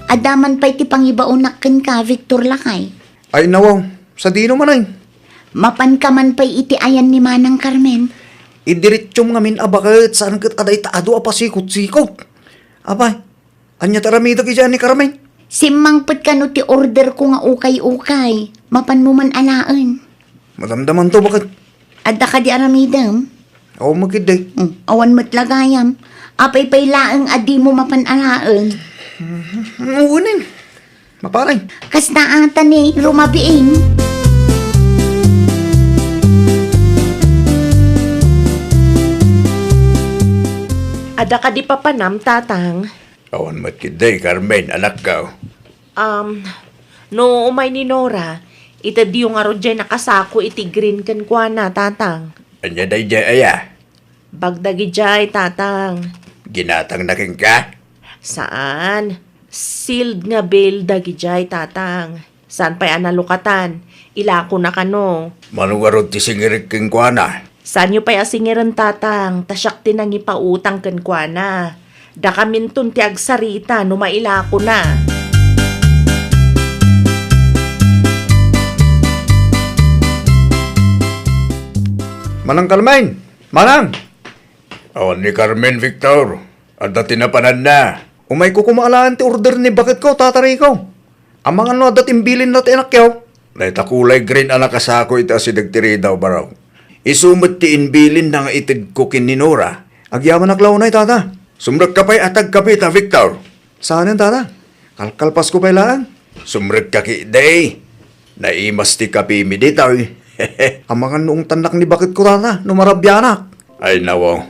Adda man pay ti pangibaonak kenka, Victor, lakay. Ay, nawaw, sadino man ay? Mapanka man pay iti ayan ni Manang Carmen. Idiretsom ngamin a baket, saan ket a dayta adu a pasikot-sikot. Apay, ania ti aramidek idiay ni Carmen? Simmangpet kano ti order ko nga ukay-ukay. Mapanmo man alaen. Madamdamanto, baket. Adda kadi aramidem? Awan met ketdi. Hmm, awan met la gayam. Apay pay laeng a dimo mapan alaen? Mhm. Unen. Maparay. Kasta ata ni rumabiin. Adda kadi papanam, Tatang? Awan met ketdi, Carmen, anakko. Um, no umay ni Nora, itedyo ngarud diay nakasako iti green kenkuana, Tatang. Ania daydiay aya? Bag dagidiay, Tatang. Ginatangna kenka? Saan. Sealed nga bill dagidiay, Tatang. Saan pay a nalukatan? Ilakona kano. Mano ngarud ti singirek kenkuana? Saanyo pay a singiren, Tatang, ta siak ti nangipautang kenkuana. Dakaminton ti agsarita no mailakona. Manang Carmen! Manang! Awan ni Carmen, Victor. Adda ti napananna. Umayko koma alaen ti order ni baketko, Tata Rico. Amangan no adda ti imbilinna ti anakyo. Dayta kulay green a nakasako iti asideg ti ridaw, Barok. Isu met ti imbilinna nga itedko ken ni Nora. Agyamanak la unay, Tata. Sumrekka pay a tagkapita, Victor. Saanen, Tata? Kalkalpasko pay laeng. Sumrekka ketdi. Naimas ti kapimi ditoy. Amangan no ungtannak ni baketko, Tata, no marabianak. Ay, nawaw.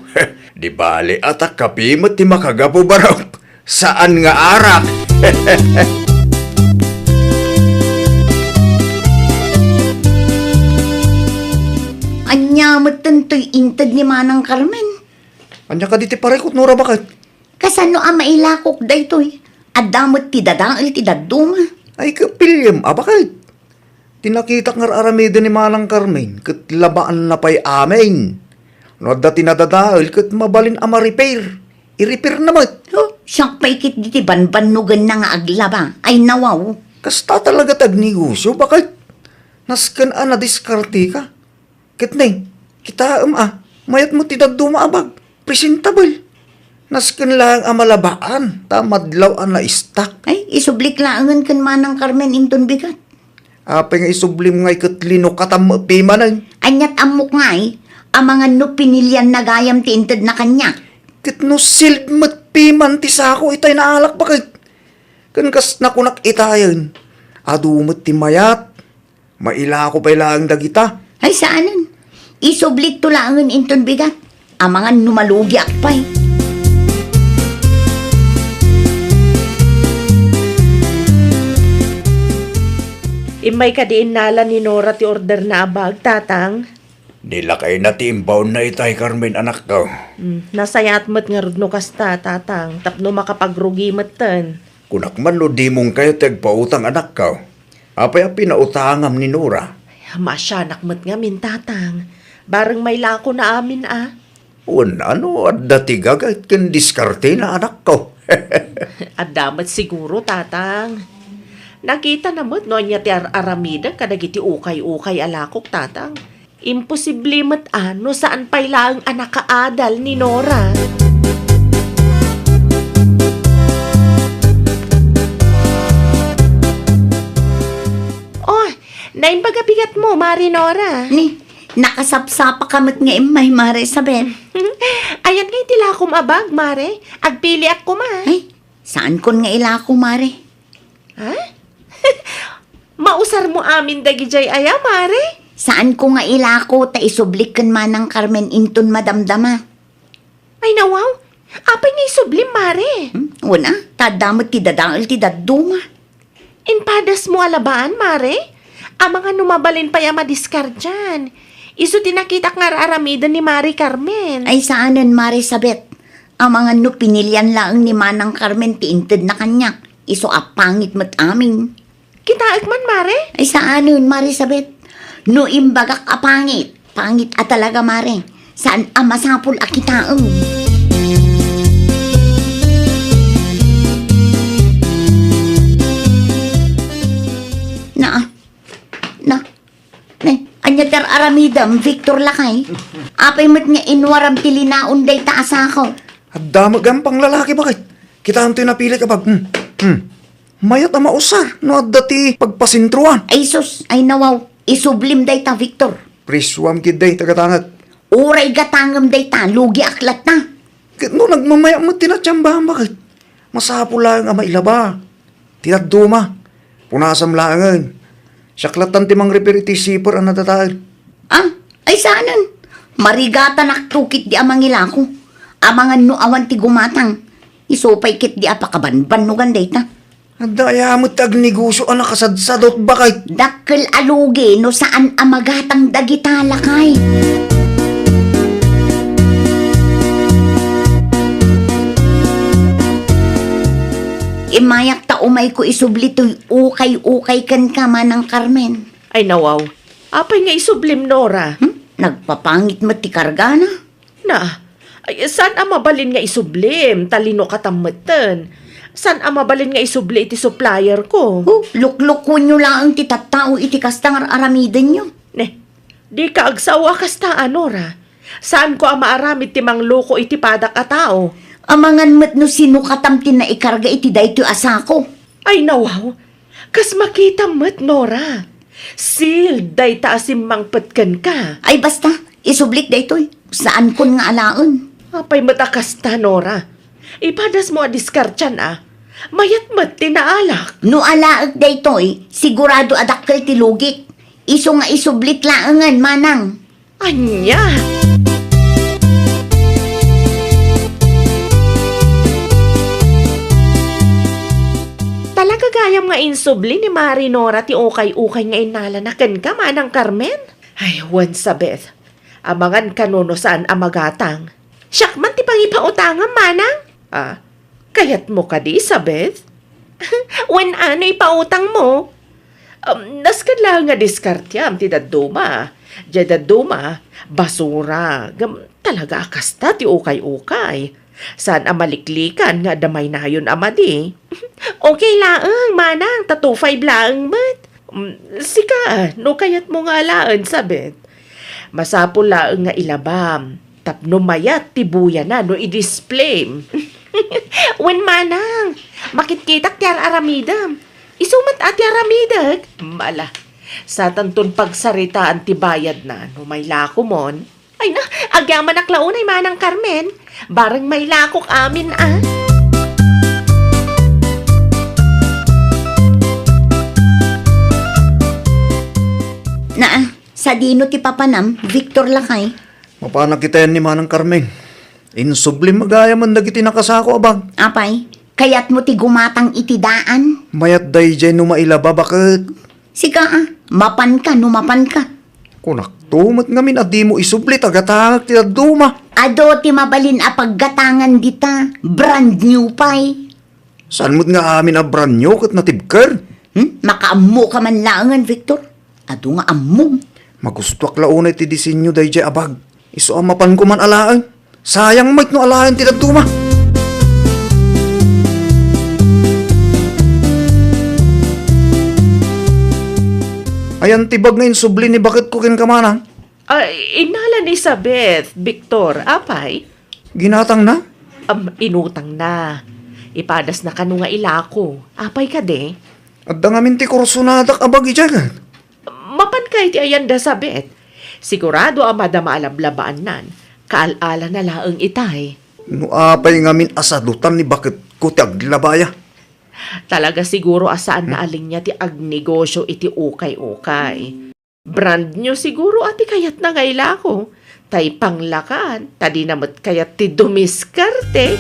Di bale a ta kapi met ti makagapu, Barok. Saan nga arak. Ania metten toy inted ni Manang Carmen? Ania kadi ti parikot, Nora, baket? Kasano a mailakok daytoy? Adda met ti dadael ti dadduma. Ay, kapiliam a baket. Ti nakitak nga ar-aramiden ni Manang Carmen, ket labaanna pay amin. No adda ti nadadael, ket mabalin a ma-repair. I-repairna met. Oh, siak pay ketdi ti banbannogenna nga aglaba. Ay, nawaw. Kasta talaga ti agnegosyo, baket? Nasken a nadiskarteka. Ket ne, kitaem a, mayat met ti dadduma a bag. Presentable. Nasken laeng a malabaan, ta madlaw a na-stock. Ay, isublik laengen ken Manang Carmen inton bigat. Apay nga isublim ngay ket linukatam met pimanen? Aniat ammok ngay, amangan no pinilianna gayam ti intedna kaniak. Ket no sealed met piman ti sako itay naalak baket. Ken kas nakunak itayen, adu met ti mayat. Mailako pay laeng dagita. Ay, saanen. Isublikto laengen inton bigat. Amangan no malugiak pay. Immay kadi innala ni Nora ti orderna a bag, Tatang? Nilakayna ti imbaonna itay, Carmen, anakko. Hmm, nasayaat met ngarud no kasta, Tatang, tapno makapagrugi metten. Kunak man no dimon kayo ti agpautang, anakko. Apay a pinautangam ni Nora? Ay, maasianak met ngamin, Tatang. Bareng mailakona amin a. Wen, ano, adda ti gagayt ken diskartena, anakko. Adda met siguro, Tatang. Nakitana met no ania ti ar-aramidek kadagiti ukay-ukay a lakok, Tatang. Imposible met a no saan pay laeng a nakaadal ni Nora. Oh, naimbag a bigatmo, Mare Nora. Ni, nakasapsapaka met nga immay, Mare Isabel. Ayan nga iti lakom a bag, Mare. Agpiliak koma. Ay, saankon nga ilako, Mare. Ha? Mausarmo amin dagidiay aya, Mare? Saanko nga ilako ta isublik ken Manang Carmen inton madamdama. Ay, nawaw. Apay nga isublim, Mare? Hmm? Wen a, ta adda met ti dadael ti dadduma. Impadasmo a labaan, Mare? Amangan no mabalin pay a madiskardian. Isu ti nakitak nga ar-aramiden ni Mare Carmen. Ay, saanen, Mare Sabet. Amangan no pinilian laeng ni Manang Carmen ti intedna kaniak. Isu a pangit met amin. Kitaek man, Mare? Ay, saanen, Mare Sabet. No imbagak a pangit, pangit a talaga, Mare. Saan a masapul a kitaem. Na, na, ne, ania ti ar-aramidem, Victor lakay? Apay met nga inwaram ti linaon dayta a sako? Adda met gayam panglalaki, baket? Kitaem toy napilik a bag. Hmm. Hmm. Mayat a mausar no adda ti pagpasentroan. Ay sus, ay nawaw. Isublim dayta, Victor. Prisuam ketdi, tagatanget. Uray gatangem dayta, lugiak latta. Ket no nagmamaya met ti natsambaam, baket? Masapul laeng a mailaba. Ti dadduma, punasam laengen. Siak lattan ti mangrepair iti zipper a nadadael. Ah, ay saanen. Marigatanak tukit di a mangilako. Amangan no awan ti gumatang. Isu pay ketdi a pakabanbannogan dayta. Adda aya met ti agnegosyo a nakasadsadot, baket? Dakkel a lugi no saan a magatang dagita, lakay. Mayak ta umayko isubli toy ukay-ukay kenka, Manang Carmen. Ay, nawaw. Apay nga isublim, Nora? Hmm? Nagpapangit met ti kargana. Na, ay, saan a mabalin nga isublim, ta linukatam metten. Saan a mabalin nga isubli iti supplier ko? Oh, luklukuenyo laeng ti tattao iti kasta nga ar-aramidenyo. Ne, dika agsao a kasta, a, Nora. Saanko a maaramid ti mangluko iti padak a tao. Amangan met no sinukatam ti naikarga iti daytoy a sako. Ay, nawaw. Kas makita met, Nora. Sealed dayta a simmangpet kenka. Ay, basta. Isublik daytoy. Saankon nga alaen. Apay met a kasta, Nora? Ipadasmo a diskartian, a. Mayat met ti naalak. No alaek daytoy, sigurado a dakkel ti lugik. Isu nga isublit laengen, Manang. Ania? Talaga gayam nga insubli ni Mari Nora ti ukay-ukay nga innalana kenka, Manang Carmen? Ay, wen, Sabeth. Amangan kano no saan a magatang. Siak man ti pangipautangam, Manang? Ah, kayatmo kadi, Sabeth? Wen, ano ipautangmo? Um, nasken laeng nga diskartiam ti dadduma. Diay dadduma, basura. Ngem talaga a kasta ti ukay-ukay. Saan a maliklikan nga adda maynayon a madi. Okay laeng, Manang, ta two five laeng met. Um, sika, no kayatmo nga alaen, Sabeth. Masapul laeng nga ilabam, tapno mayat ti buyana no i-display. Wen, Manang, makitkitak ti ar-aramidem. Isu met a ti aramidek. Mala, satanton pagsaritaan ti bayadna no mailakomon. Ay na, agyamanak la unay, Manang Carmen. Bareng mailakok amin, a. Naa, sadino ti papanam, Victor lakay? Mapanak itayan ni Manang Carmen. Insublim gayam dagiti nakasako a bag. Apay, kayatmo ti gumatang iti daan? Mayat daydiay no mailaba, baket. Sika, a, mapanka no mapanka. Kunakto met ngamin a dimo isubli ta gatangek ti dadduma. Adu ti mabalin a paggatangan dita, brand new pay. Saan met nga amin a brand new ket natibker? Hmm? Makaammoka man laengen, Victor. Adu nga ammom. Magustoak la unay ti disenyo daydiay a bag. Isu a mapanko man alaen. Sayang met no alaen ti dadduma. Ayan ti bag nga insubli ni baketko kenka, Manang? Ay, innala ni Sabeth, Victor, apay? Ginatangna? Am, inutangna. Ipadasna kano nga ilako. Apay kadi? Adda ngamin ti kursonadak a bag idiay ket. Mapan kay ti ayan da Sabeth? Sigurado a madama a lablabaannan. Kaal-ala na laeng itay. No apay ngamin a sadutan ni baketko ti aglabaya? Talaga siguro a saan na a linia ti agnegosyo iti ukay-ukay. Brand new siguro a ti kayatna nga ilako. Tay panglakan, ta dina met kayat ti dumiskarte.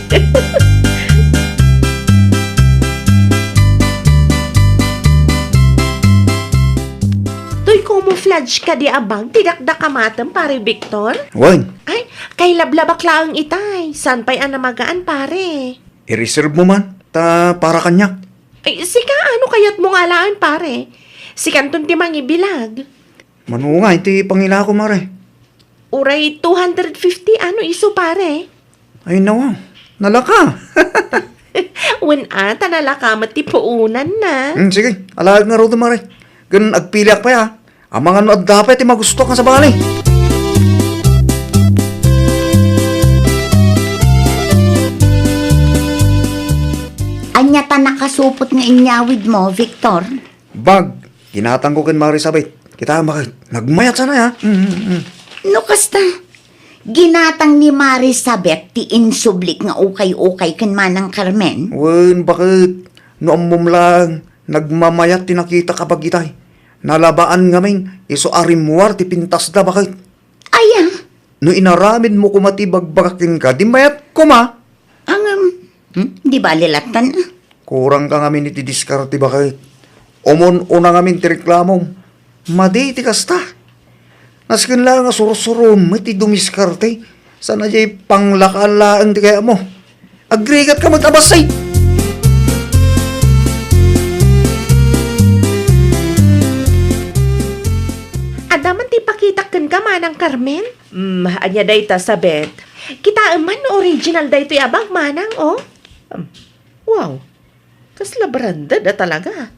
Toy camouflage kadi a bag ti dakdakamatem, Pare Victor? Wen. Ay, kailablabak laeng itay. Saan pay a namagaan, pare? I-reserve mo man, ta para kaniak. Ay, sika, ano kayatmo nga alaen, pare? Sikanton ti mangibilag. Mano nga iti pangilako, mare? Uray two hundred fifty, ano isu, pare? Ay, nawa. Nalaka. Wen a, ta nalaka met ti puonanna. Hmm, sige, alaek ngaruden, mare. Ken agpiliak pay, a. Amangan no adda pay ti magustoak nga sabali. Ania ta nakasupot nga inyawidmo, Victor? Bag, ginatangko ken Mare Sabeth. Kita, bakit? Nagmayat sana, ya? Mm, mm, mm. No kasta, ginatang ni Mare Sabeth ti insublik nga ukay-ukay ken Manang Carmen? Wen, bakit? No ammom lang, nagmamayat ti nakitak a bag itay. Nalabaan ngamin, isu a rimmuar ti pintasda, bakit? Aya? No inaramidmo koma ti bagbagak kenka, di mayat koma. Angem, hmm? Di bali lattan, a? Kurangka ngamin iti diskarte, bakit? Umun-una ngamin ti reklamom. Madi ti kasta. Nasken la nga sursurom met ti dumiskarte. Sana diay panglakaan laeng ti kayatmo. Agrigat ka met a bassit! Ti pakitak kenka, Manang Carmen? Hmm, ania dayta, Sabet? Kitaem man no original daytoy a bag, Manang, oh. Hmm. Wow. Kasla branded a talaga.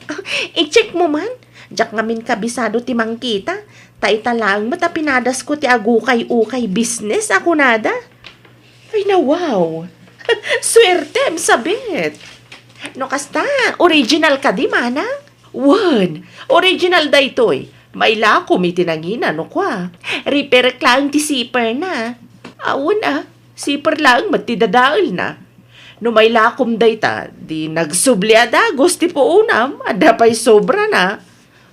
Ah, i-check mo man. Diak ngamin kabisado ti mangkita. Ta ita laeng met a pinadasko ti agukay-ukay business a kunada. Ay, na wow! Suertem, Sabet! No kasta, original kadi, Manang? Wen, original daytoy. Mailakom iti nangina no kua. Riperek laeng ti zipper na. Awan a, zipper laeng met ti dadaelna. No mailakom dayta, di nagsubli a dagus ti puonam, adda pay sobra na.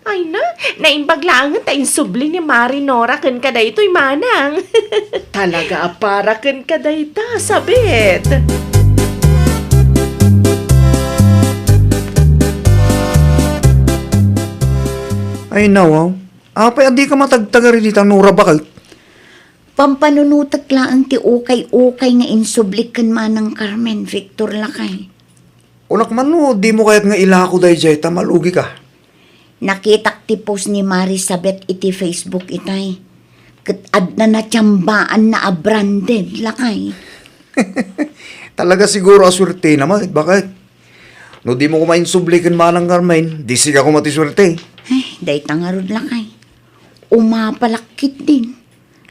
Ay na, naimbag laengen ta insubli ni Mari Nora kenka daytoy, Manang. Talaga a para kenka dayta, Sabet. Ay, nawaw. Apay a dika matagtagari dita, Nora, baket? Pampanunotek laeng ti ukay-ukay nga insublik ken Manang Carmen, Victor, lakay. Kunak man no dimo kayat nga ilako daydiay ta malugika. Nakitak ti post ni Marisabeth iti Facebook itay. Ket adda natiambaanna a branded, lakay. Talaga siguro a suertena met, baket? No dimo koma insubli ken Manang Carmen, di sika koma ti suerte. Ay, dayta ngarud, lakay. Umapalak ketdin.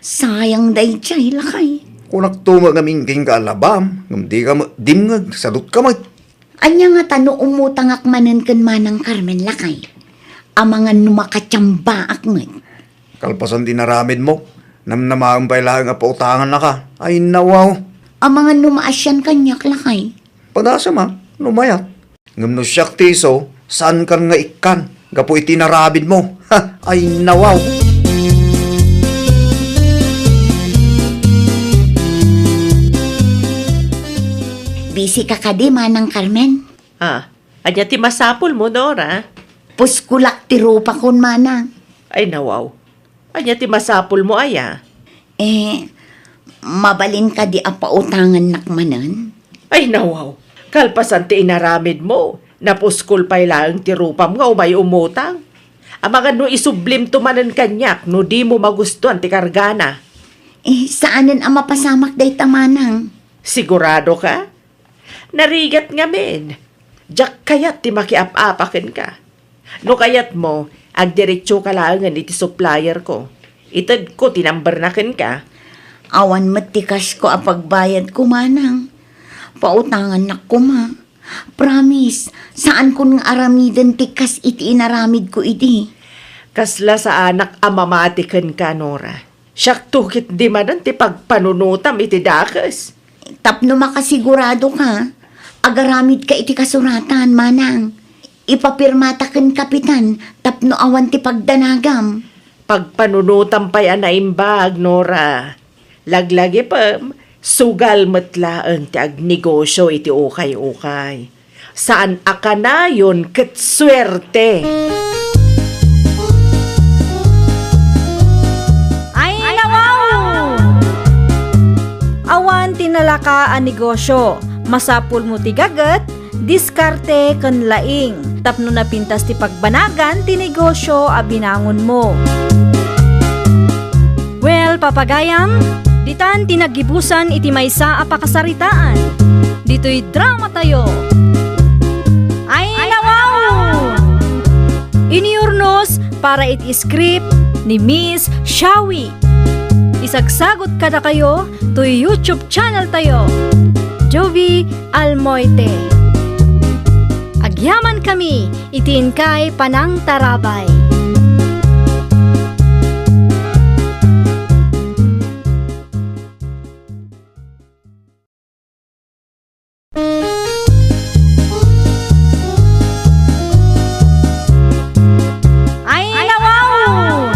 Sayang daydiay, lakay. Kunakto met ngamin kenka a labam, ngem dika met dimngeg, sadutka met. Ania ngata no umutangak manen ken Manang Carmen, lakay? Amangan no makatiambaak met. Kalpasan ti inaramidmo, namnamaem pay laeng a pautangannaka. Ay, nawaw. Amangan no maasian kaniak, lakay. Padasem a, no mayat. Ngem no siak ti isu, saankan nga ikkan gapu iti inaramidmo. Ha! Ay, nawaw! Busy ka kadi, Manang Carmen? Ah, ania ti masapulmo, Nora? Puskolak ti rupakon, Manang. Ay, nawaw. Ania ti masapulmo aya? Eh, mabalin kadi a pautangannak manen? Ay, nawaw. Kalpasan ti inaramidmo, napuskol pay laeng ti rupam nga umay umutang. Amangan no isublimto manen kaniak no dimo magustuan ti kargana. Eh, saanen a mapasamak dayta, Manang. Sigurado ka? Narigat ngamin. Diak kayat ti makiap-apa kenka. No kayatmo, agdiretso ka laengen iti supplier ko. Itedko ti number na kenka. Awan met ti cash ko a pagbayad ko, Manang. Pautangannak koma. Promise, saankon nga aramiden ti kas iti inaramidko idi. Kasla saanak a mamati kenka, Nora. Siakto ketdi manen ti pagpanunotam iti dakes. Tapno makasigurado ka, agaramid ka iti kasuratan, Manang. Ipapirmata ken kapitan tapno awan ti pagdanagam. Pagpanunotam pay a naimbag, Nora. Laglagipem, sugal met laeng ti agnegosio iti ukay-ukay. Saan a kanayon ket suerte. Ay, nawaw! Awan ti nalaka a negosio. Masapulmo ti gaget, diskarte ken laing tapno napintas ti pagbanagan ti negosio a binangonmo. Well, papagayam, ditan ti naggibusan iti maysa a pakasaritaan. Ditoy dramatayo. Ay, nawaw! Iniurnos para iti script ni Miss Shawi. Isagsagot kadakayo toy YouTube channel tayo, Jovi Almoite. Agyaman kami iti inkay panangtarabay. Ay, nawaw!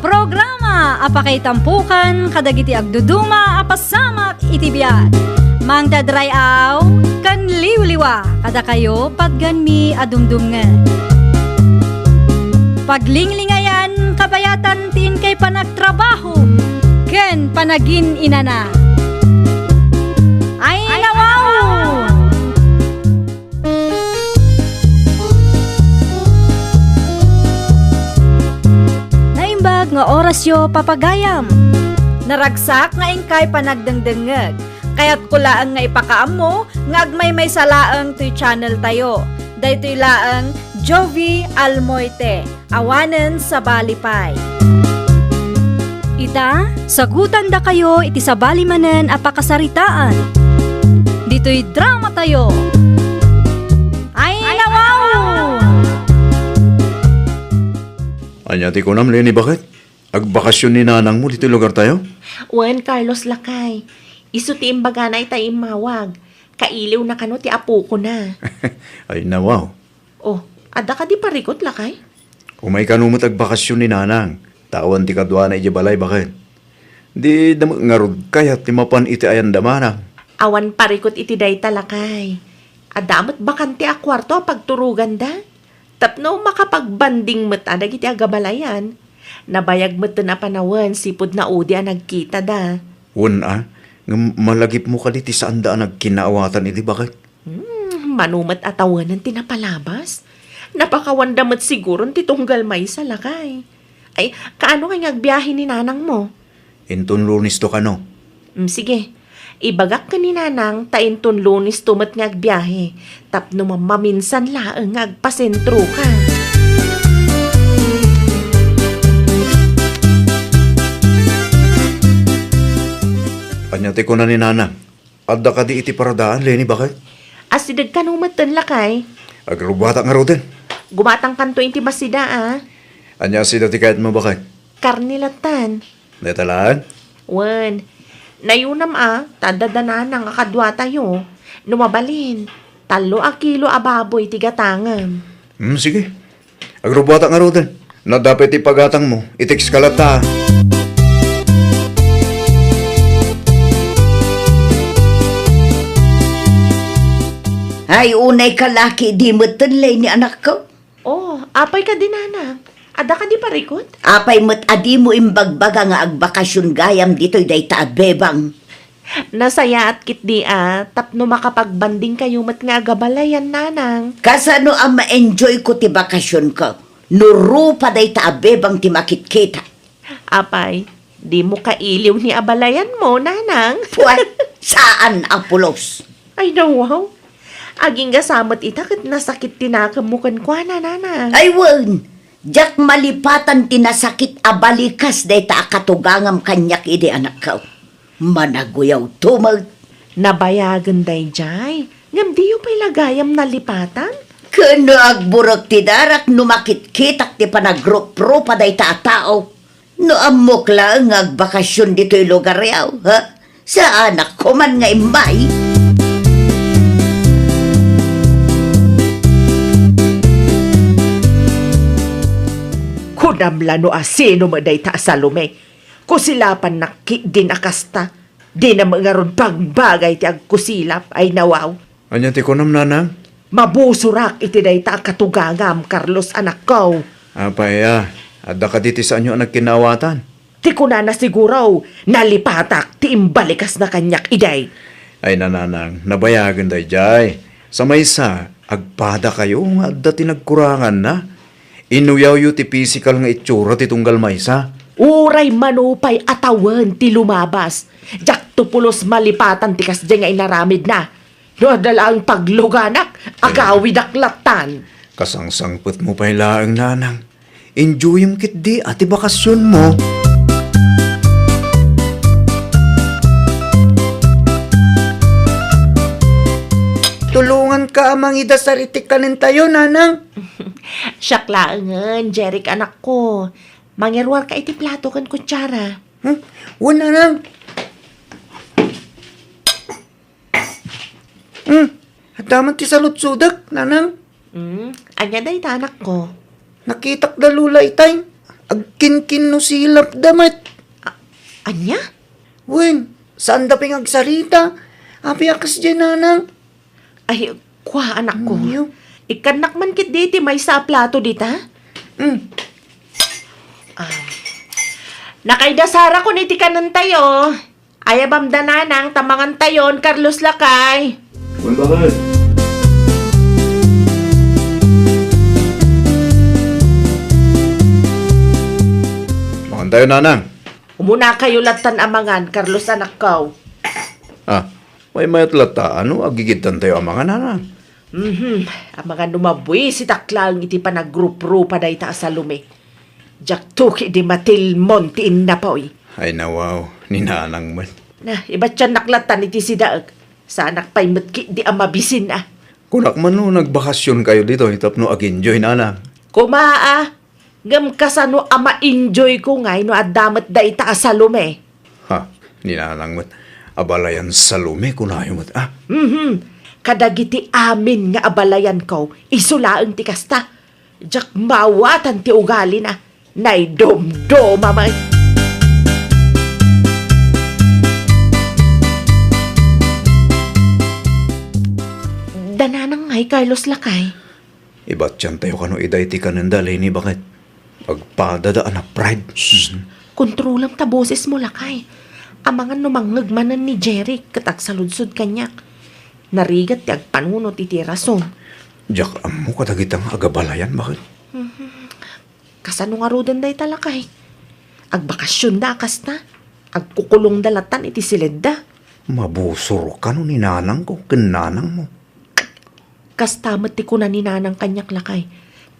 Programa a pakaitampukan kadagiti agduduma a pasamak iti biag. Mangted ray-aw ken liwliwa kadakayo patganmi a dumdumngeg. Paglinglingayan kabayatan ti inkay panagtrabaho ken panagin-inana. Ay, nawaw! nga orasyo, papagayam. Naragsak nga inkay panagdengdengngeg. Kayatko laeng nga ipakaammo nga agmaymaysa laeng toy channel tayo. Daytoy laeng Jovi Almoite, awanen sabali pay. Ita, sagutandakayo iti sabali manen a pakasaritaan. Ditoy drama tayo. Ay, nawaw! Ania ti kunam, Leni, baket? Agbakasyon ni nanangmo ditoy lugar tayo? Wen, Carlos, lakay. Isu ti imbagana ita immawag. Kailiwna kano ti apokona. Ay, nawaw. Oh, adda kadi parikut, lakay? Umay kano met agbakasyon ni nanang. Ta awan ti kaduana idiay balay, baket. Di da met ngarud kayat ti mapan iti ayan da manang. Awan parikut iti dayta, lakay. Adda met bakante a kuarto a pagturoganda. Tapno makapagbanding met a dagiti agabalayan. Nabayag metten a panawen sipud naudi a nagkitada. Wen a, ngem malagipmo kadi ti saanda a nagkinaawatan idi, baket? Hmm, mano met a tawenan ti napalabas? Napakawanda met siguron ti tunggal maysa, lakay. Ay, kaano kay nga agbiahe ni nanangmo? Inton Lunes to kano. Mm, sige. Ibagak ken ni nanang ta inton Lunes to met nga agbiahe tapno ma-, maminsan laeng nga agpasentroka. Ania ti kuna ni nanang? Adda kadi iti paradaan, Leni, baket? Asideg kano metten, lakay. Agrubbuatak ngaruden. Gumatangkanto iti basida, a. Ania sida ti kayatmo, baket? Karne lattan. Dayta laeng? Wen. Nayunam, a, ta adda da nanang a kaduatayo. No mabalin, tallo a kilo a baboy ti gatangem. Hmm, sige. Agrubbuatak ngaruden. No adda pay ti pagatangmo, i-text ka latta. Ay, unay ka laki, di metten, Leni, anakko. Oh, apay kadi, nanang? Adda kadi parikut? Apay met a dimo imbagbaga nga agbakasyon gayam ditoy dayta a bebang? Nasayaat ketdi a tapno makapagbandingkayo met nga agabalayan, nanang. Kasano a ma-enjoyko ti bakasionko no rupa dayta a bebang ti makitkita? Apay, dimo kailiw ni abalayanmo, nanang? Puwet, saan a pulos. Ay, nawaw. Agingga sa met ita ket nasakit ti nakemmo kenkuana, nanang. Ay, wen, diak malipatan ti nasakit a balikas dayta a katugangam kaniak idi, anakko. Managuyawto met. Nabayagen daydiay, ngem diyo pay la gayam nalipatan? Ken no agburek ti darak no makitkitak ti panagruprupa dayta a tao. No ammok laeng nga agbakasyon ditoy lugaryo, ha? Saanak koman nga immay. Kunam la no asino met dayta a Salome. Kusilapannak ketdin a kasta. Dina met ngarud bagbagay ti agkusilap, ay nawaw. Ania ti kunam, nanang? Mabusorak iti dayta a katugangam, Carlos, anakko. Apay a, adda kadi ti saanyo a nagkinaawatan? Ti kunana siguro, nalipatak ti imbalikasna kaniak idi. Ay, nanang, nabayagen daydiay. Sa maysa, agpadakayo nga adda ti nagkuranganna. Inuyawyo ti pisikal nga itsura ti tunggal maysa. Uray mano pay a tawen ti lumabas, diakto pulos malipatan ti kasdiay nga inaramidna. No adda laeng pagluganak, agawidak lattan. Kasangsangpetmo pay laeng, nanang. Enjoyem ketdi a ti bakasionmo. Tulonganka a mangidasar iti kanentayo, nanang. Siak laengen, Jeric, anakko. Mangiruarka iti plato ken kutsara. Hmm? Wen, nanang. Hmm? Adda man ti saludsodek, nanang. Hmm? Ania dayta, anakko? Nakitak da Lola itay. Agkinkinnusilapda met. A-, ania? Wen, saanda pay nga agsarita. Apay a kasdiay, nanang? Ay, kua, anakko. Ania? Ikkannak man ketdi ti maysa a plato dita? Mm. Ah. Nakaidasarakon iti kanentayo. Ayabamda, nanang, ta mangantayon, Carlos, lakay. Wen, baket. Mangan Tayo, nanang. Umunakayo lattan a mangan, Carlos, anakko. Ah, maymayat latta, ano, agigidtantayo a mangan, nanang? Mhm, amangan no mabuisitak laeng iti panagruprupa dayta a Salome. Diak tuki di matilmon ti innapoy. Ay, nawaw, ni nanang met. Na, ibatiannak lattan iti sidaek. Saanak pay met ketdi a mabisin, a. Kunak man no nagbakasionkayo ditoy tapno ag-enjoy, nanang. Kuma, a. Ngem kasano a ma-enjoyko ngay no adda met dayta a Salome? Ha, ni nanang met. Abalayan Salome, kunayo met, a? Mhm. Kadagiti amin nga abalayanko, isu laeng ti kasta. Diak maawatan ti ugalina. Naidumduma met. Da nanang ngay, Carlos, lakay. Ibatiantayo kano ida iti kanenda, Leni, baket. Agpadada a na-pride. Shh! Mhm. Kontrolam ta bosesmo, lakay. Amangan no mangngeg manen ni Jeric ket agsaludsod kaniak. Narigat ti agpanunot iti rason. Diak ammo kadagita nga agabalayan, baket. Mhm. Kasano ngaruden dayta, lakay? Agbakasionda a kasta. Agkukulongda lattan iti siledda. Mabusor kano ni nanangko ken nanangmo. Kasta met ti kuna ni nanang kaniak, lakay.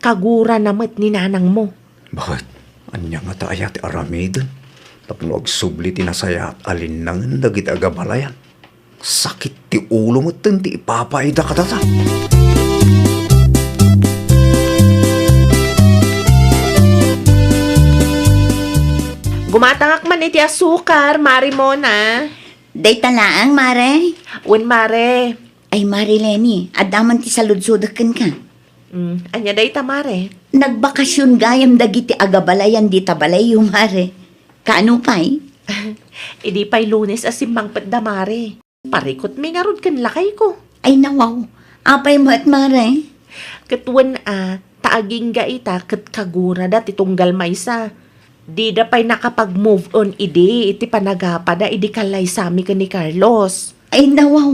Kagurana met ni nanangmo. Baket? Ania ngata aya ti aramiden tapno agsubli ti nasayaat a linnangen dagiti agabalayan? Sakit ti ulo metten ti ipapaida kadata. Gumatangak man iti asukar, Mare Mona. Dayta laeng, Mare? Wen, Mare. Ay, Mare Leni, adda man ti saludsodek kenka. Mm, ania dayta, Mare? Nagbakasion gayam dagiti agabalayan dita balayyo, Mare. Kaano pay? Idi pay Lunes a simmangpetda, Mare. Parikutmi ngarud ken lakayko. Ay, nawaw. Apay met, Mare? Ket wen a, ta agingga ita ket kagurada ti tunggal maysa. Dida pay nakapag-move on idi iti panagapada idi kallaysami ken ni Carlos. Ay, nawaw.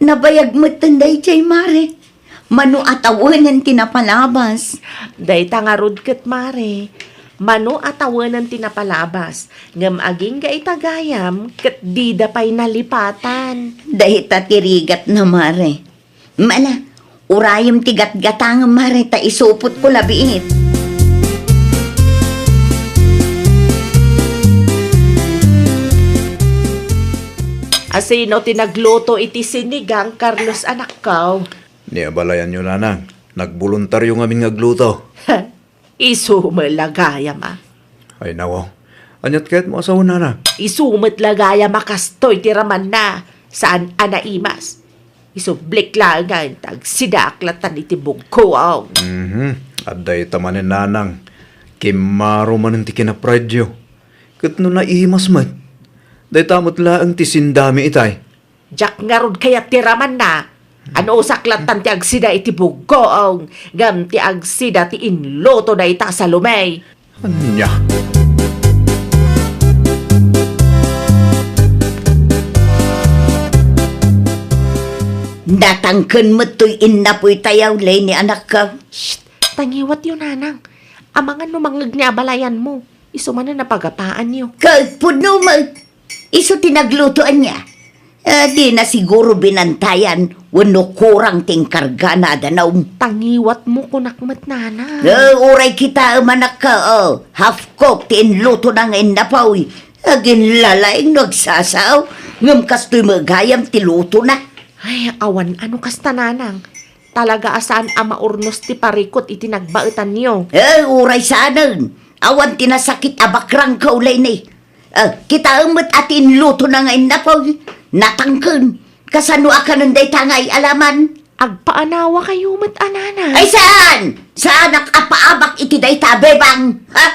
Nabayag metten daydiay, Mare. Mano a tawenen ti napalabas. Dayta ngarud ket, Mare. Mano a tawenen ti napalabas. Ngem agingga ita gayam ket dida pay nalipatan. Dayta ti rigatna, Mare. Mala, urayem ti gatgatangem, Mare, ta isupotko labiit. Asino ti nagluto iti sinigang, Carlos, anakko? Ni abalayanyo, nanang. Nagboluntaryo ngamin nga agluto. Isu met la gayam a. Ay, nawaw. Aniat kayatmo a sawen, nanang? Isu met la gayam a kastoy ti ramanna. Saan a naimas. Isublik laengen ta agsidaak lattan iti bugkoam. Mhm. Adda ita manen, nanang. Kimmaro manen ti kinaprideyo. Ket no naimas met, dayta met laeng ti sindami itay. Diak ngarud kayat ti ramanna. Anusak lattan ti agsida iti bugkoam, ngem ti agsida ti inluto dayta a Salome. Ania? Natangken met toy innapoytayo, Leni, anakko. Shh! Tangiwatyo, nanang. Amangan no mangngeg ni abalayanmo. Isu manen a pagapaanyo. Ket pudno met. Isu ti nagluto ania? Eh, dina siguro binantayan wenno kurang ti inkargana a danum. Tangiwatmo, kunak met, nanang. Eh, uray kitaem, anakko, o. Half cook ti inlutona nga innapoy. Aginlalaing no agsasao, ngem kastoy met gayam ti lutona. Ay, awan a no kasta, nanang. Talaga a saan a maurnos ti parikut iti nagbaetanyo. Eh, uray saanen. Awan ti nasakit a bakrangko, Leni. Eh, kitaem met a ti inlutona nga innapoy, natangken. Kasano a kanen dayta nga ay-alaman? Agpaanawakayo met a, nanang. Ay, saan! Saanak a paabak iti dayta a bebang, ha?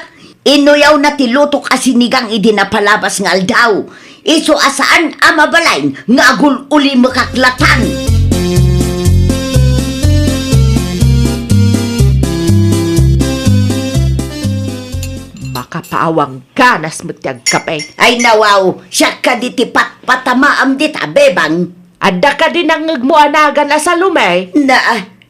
Inuyawna ti lutok a sinigang idi napalabas nga aldaw. Isu a saan a mabalin nga agul-ulimekak lattan. Makapaawang ganas met ti agkape. Ay, nawaw, siak kadi ti patpatamaam dita, bebang. Adda kadi nangngegmo a nagan a Salome? Na,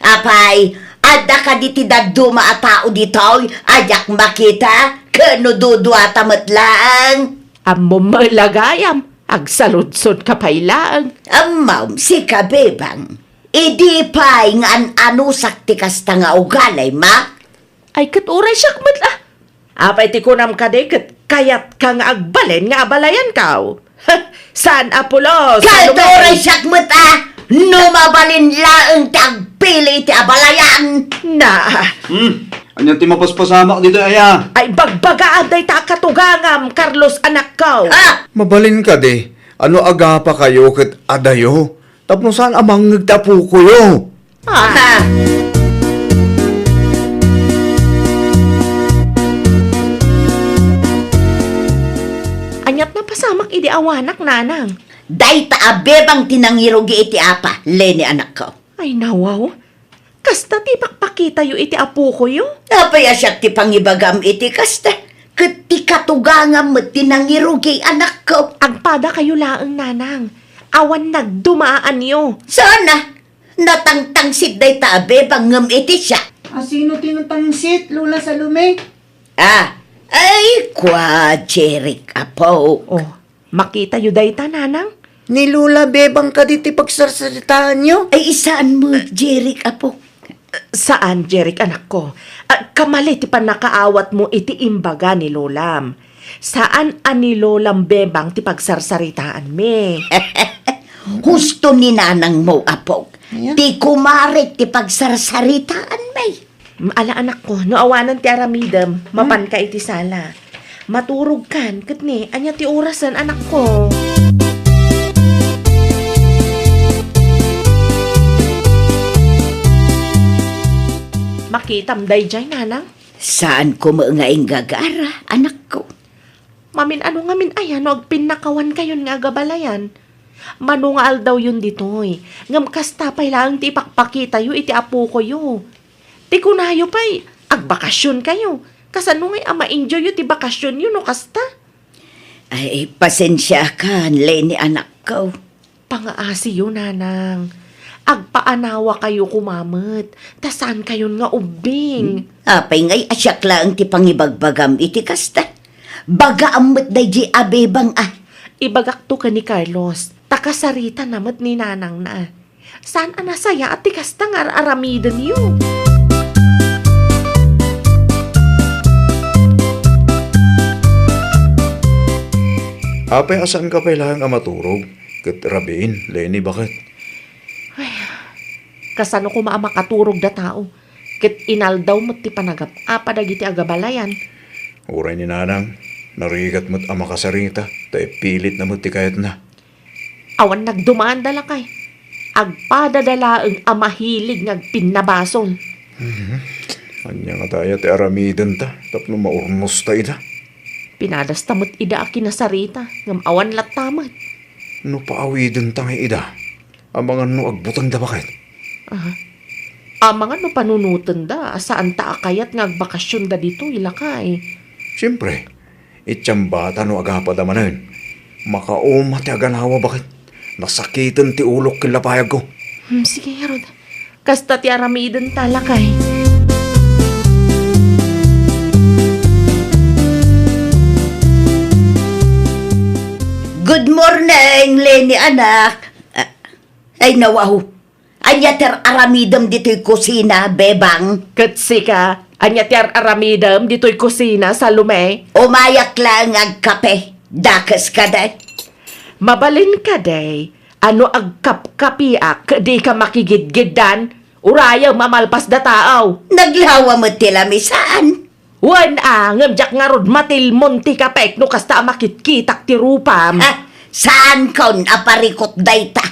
apay, Adda kadi ti dadduma a tao ditoy a diak makita? Ken no duduata met laeng? Ammom met la gayam, agsaludsodka pay laeng. Ammom, sika, Bebang. Idi pay nga an-anusak ti kasta nga ugalim, a? Ay, ket uray siak met, a. Apay ti kunam kadi ket kayatka nga agbalin nga abalayankaw? Saan a pulos, Salome. Kalturay siak met, a, no mabalin laeng ti agpili iti abalayan. Na. Hmm, ania ti mapaspasamak ditoy aya? Ay, bagbagaam dayta a katugangam, Carlos, anakko. Ah! Mabalin kadi, a no agapakayo ket adayo, tapno saan a mangngeg ti apokoyo. Ah. Aniat napasamak idi awanak, nanang? Dayta a Bebang ti nangirugi iti apa, Leni anakko. Ay, nawaw. Kasta ti pakpakitayo iti apokoyo? Apay a siak ti pangibagam iti kasta? Ket ti katugangam met ti nangirugi, anakko. Agpadakayo laeng, nanang. Awan nagdumaanyo. Saan a? Natangtangsit dayta a Bebang ngem iti siak. A, sino ti natangsit, Lola Salome? Ah, ay, kua, Jeric, apo. Oh, makitayo dayta, nanang? Ni Lola Bebang kadi ti pagsarsaritaanyo? Ay, saan met, Jeric, apo? Saan, Jeric, anakko. Ah, kamali ti pannakaawatmo iti imbaga ni Lolam. Saan a ni Lolam Bebang ti pagsarsaritaanmi. Husto ni nanangmo, apok. Ayan. Ti kumarek ti pagsarsaritaanmi. Mm, ala, anakko, no awanan ti aramidem, mapanka iti sala. Maturogkan, ket ni, ania ti orasen, anakko? Makitam daydiay, nanang? Saanko met nga inggagara, anakko. Mamin-ano ngamin aya no agpinnakawankayon nga agabalayan? Mano nga aldawyon ditoy, ngem kasta pay laeng ti ipakpakitayo iti apokoyo. Ti kunayo pay, agbakasionkayo. Kasano ngay a ma-enjoyyo ti bakasionyo no kasta? Ay, pasensiakan, Leni, anakko. Pangaasiyo, nanang. Agpaanawakayo koma met, ta saankayon nga ubbing. Hmm? Apay ngay a siak laeng ti pangibagbagam iti kasta? Bagaam met daydiay a Bebang, a. Ibagakto ken ni Carlos, ta kasaritana met ni nanangna. Saan a nasayaat ti kasta nga ar-aramidenyo? Apay a saanka pay laeng a maturog? Ket rabiin, Leni, baket. Ay, kasano koma a makaturog da tao? Ket inaldaw met ti panagap-apa dagiti agabalayan. Uray ni nanang, narigat met a makasarita, ta ipilitna met ti kayatna. Awan nagdumaanda, lakay. Agpadada laeng a mahilig nga agpinnabasol. Mhm. Ania ngata aya ti aramidenta tapno maurnosta ida? Pinadasta met ida a kinasarita, ngem awan latta met. No paawidenta ngay ida, amangan no agbutengda, baket? Aha. Amangan no panunotenda a saanta a kayat nga agbakasionda ditoy, lakay. Siempre, iti ambata no agapada manen. Makauma ti aganawa, baket. Nasakiten ti ulok ken lapayagko. Hmm, sige, ngarud. Kasta ti aramidenta, lakay. Good morning, Leni, anak. Ah, ay, nawaw. Ania ti ar-aramidem ditoy kusina, Bebang? Ket sika, ania ti ar-aramidem ditoy kusina, Salome? Umayak laeng agkape. Dakes kadi? Mabalin kadi a no agkapkapiak ket dika makigidgiddan, urayem a malpas da tao. Naglawa met ti lamisaan. Wen a, ngem diak ngarud matilmon ti kapek no kasta a makitkitak ti rupam. Ah, saankon a parikut dayta?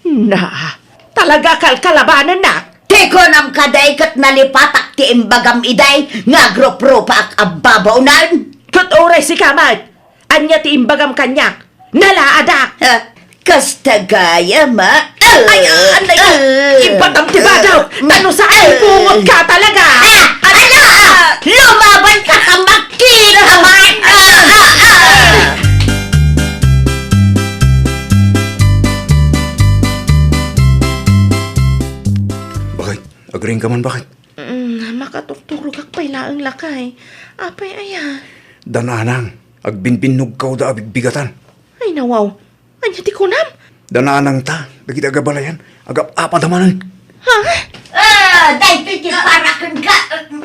Na, talaga kalkalabanennak. Ti kunam kadi ket nalipatak ti imbagam idi nga agruprupaak a babaonen. Ket uray sika met, ania ti imbagam kaniak? Nalaadak! Ha? Kasta gayam, a? Ay, ah, anay ko! Ibatam ti badaw! Ta no saan, ipungot ka talaga! Ah! Ano? Lumaban ka, ka makita man! Ah! Ah! Baket? Agring ka man, baket? Laeng lakay. Apay aya? Da nanang, agbinbinnugkawda a bigbigatan. Ay, nawaw. Ania ti kunam? Da nanangta, dagiti agabalayan, agap-apada manen. Ha? Ah, daytoy ti para kenka.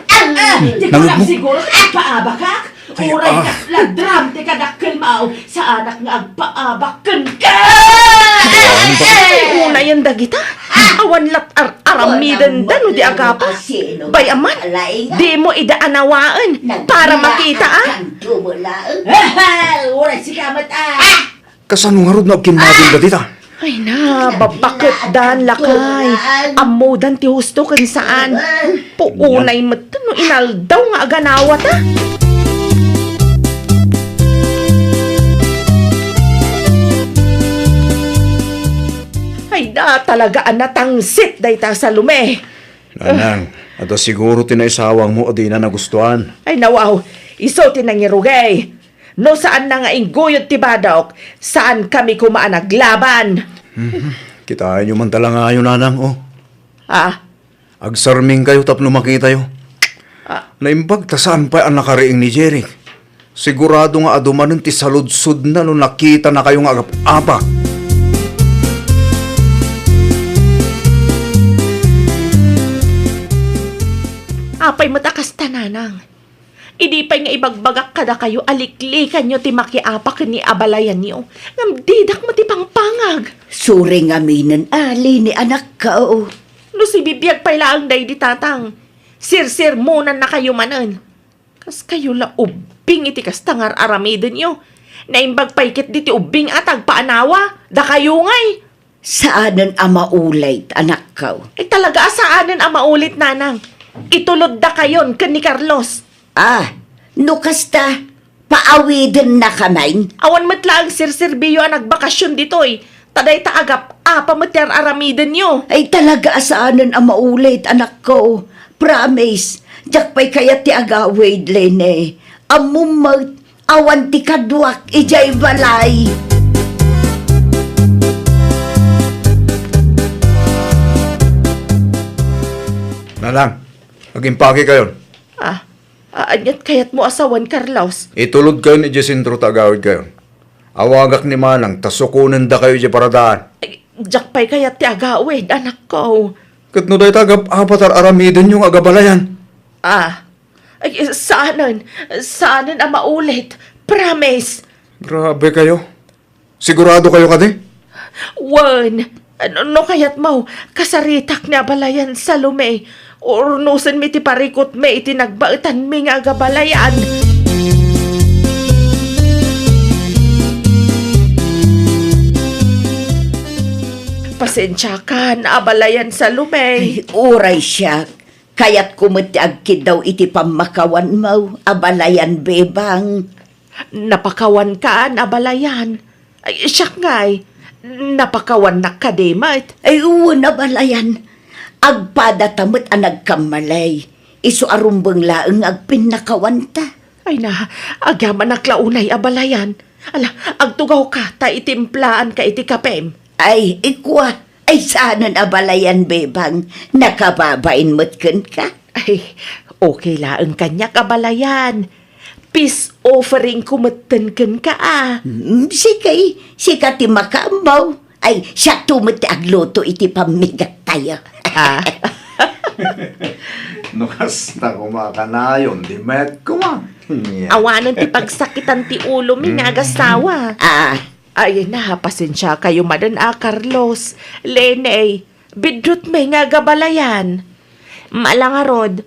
Ah, ah, di ko Nangugmo? lang siguro agpaabakak. Ay, Uray ah. Kasla dram ti kadakkelmo. Saanak nga agpaabak kenka. Ay, unayen dagita. Awan lat ar-, aramidenda no di agapa. Bay, aman, dimo ida anawaen para makita, ah. Uray sika met, ah. Kasano ngarud no agkimmabin dagita? Ay na, babaketdan, lakay. Ammodan ti husto ken saan. Puunay met no inaldaw nga aganawata. Ay na, talaga a natangsit dayta Salome. Nanang, adda siguro ti naisawangmo a dina nagustuan. Ay, nawaw, isu ti nangirugay. No saanna nga ingguyod ti badok, saankami koma a naglaban. Mhm. Kitaenyo man talangayo, nanang, oh. Ah? Agsarmingkayo tapno makitayo. Ah. Naimbag ta saan pay a nakariing ni Jeric. Sigurado nga adu manen ti saludsodna no nakitanakayo nga agap-apak. Apay met a kasta, nanang. Idi pay nga ibagbagak kadakayo a liklikanyo ti makiapak ken ni abalayanyo, ngem didak met ipangpangag. Suri ngaminen, Leni, anakko. No sibibiag pay laeng daydi tatang, sirsermonannakayo manen. Kaskayo la ubbing iti kasta nga ar-aramidenyo. Naimbag pay ketdi ti ubbing a tagpaanawa, dakayo ngay. Saanen a maulit, anakko. Ay, talaga a saanen a maulit, nanang. Ituloddakayon ken ni Carlos. Ah, no kasta, paawidennakamin? Awan met laeng serserbiyo a nagbakasion ditoy. Ta dayta agap-apa met ti ar-aramidenyo. Ay, talaga a saanen a maulit, anakko. Promise, diak pay kayat ti agawid, Lene. Ammom met, awan ti kaduak idiay balay. Nanang, agimpakekayon. Ah, a-, aniat kayatmo a sawen, Carlos? Itulodkayon idiay sentro ta agawidkayon. Awagak ni manang ta sukonendakayo idiay paradaan. Ay, diak pay kayat ti agawid, anakko. Ket no dayta agap-apa ti ar-aramidenyo nga agabalayan? Ah, ay, saanen, saanen a maulit. Promise. Grabe kayo. Sigurado kayo kadi? Wen, no, no kayatmo, kasaritak ni abalayan, Salome. Urnosenmi ti parikutmi iti nagbaetanmi nga agabalayan. Pasensiakan, abalayan, Salome. Ay, uray siak. Kayatko met ti agkiddaw iti pammakawanmo, abalayan, Bebang. Napakawankan, abalayan. Ay, siak ngay, napakawannak kadi met. Ay, wen, abalayan. Agpadata met a nagkammalay. Isu a rumbeng laeng nga agpinnakawanta. Ay na, agyamanak la unay, abalayan. Ala, agtugawka ta itimplaanka iti kapem. Ay, ikua, ay saanen, abalayan, Bebang. Nakababain met kenka. Ay, okay laeng kaniak, abalayan. Peace offering ko metten kenka, a. Hmm, sige, sika ti makaammo. Ay, siakto met ti agluto iti pammigattayo. Ah. No kasta koma kanayon, di met koma. Awanen ti pagsakitan ti ulomi nga agasawa. Ah. Ay na, pasensiakayo manen a, Carlos. Lene, biddutmi nga agabalayan. Mala ngarud,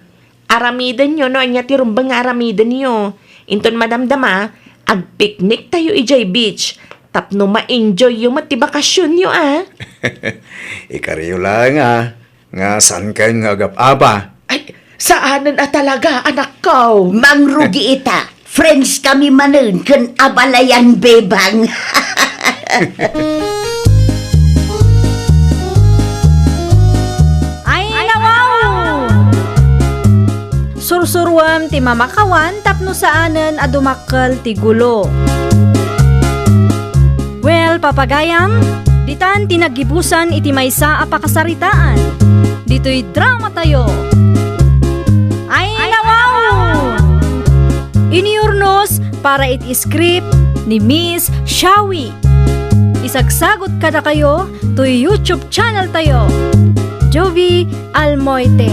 aramidenyo no ania ti rumbeng nga aramidenyo. Inton madamdama, agpikniktayo idiay beach. Tapno ma-enjoyyo met ti bakasionyo, a. Ikariyo laeng, a. Nga saankayon nga agap-apa? Ay, saanen a talaga, anakko. Mangrugi ita. Friends kami manen ken abalayan, Bebang. Ay, nawaw! Sursuruem ti mamakawan tapno saanen a dumakkel ti gulo. Well, papagayam, ditan ti naggibusan iti maysa a pakasaritaan. Ditoy dramatayo. Ay, nawaw! Para iti script ni Miss Shawi. Isagsagut kadakayo toy YouTube channel tayo, Jovie Almoite.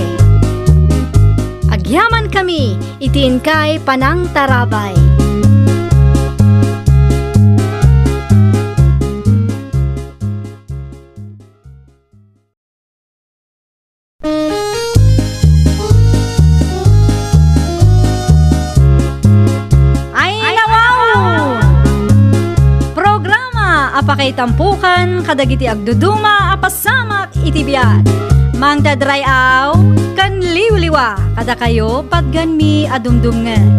Agyaman kami iti inkay panangtarabay. Ay, nawaw! Programa a pakaitampukan kadagiti agduduma a pasamak iti biag. Mangted ray-aw ken liwliwa kadakayo patgenmi a dumdumngeg.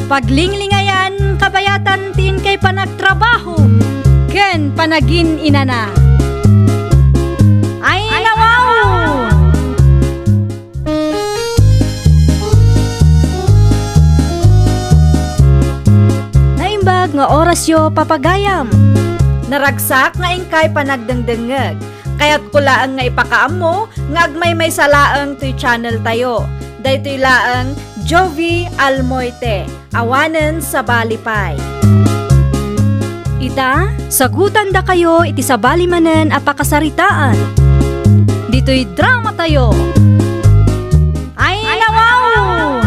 Paglinglingayan kabayatan ti inkay panagtrabaho ken panagin-inana. Ay, nawaw! Naimbag nga orasyo, papagayam. Naragsak nga inkay panagdengdengngeg. Kayatko laeng nga ipakaammo nga agmaymaysa laeng toy channel tayo. Daytoy laeng Jovie Almoite. Awanen sabali pay. Ita, sagutandakayo iti sabali manen a pakasaritaan. Ditoy drama tayo. Ay, nawaw!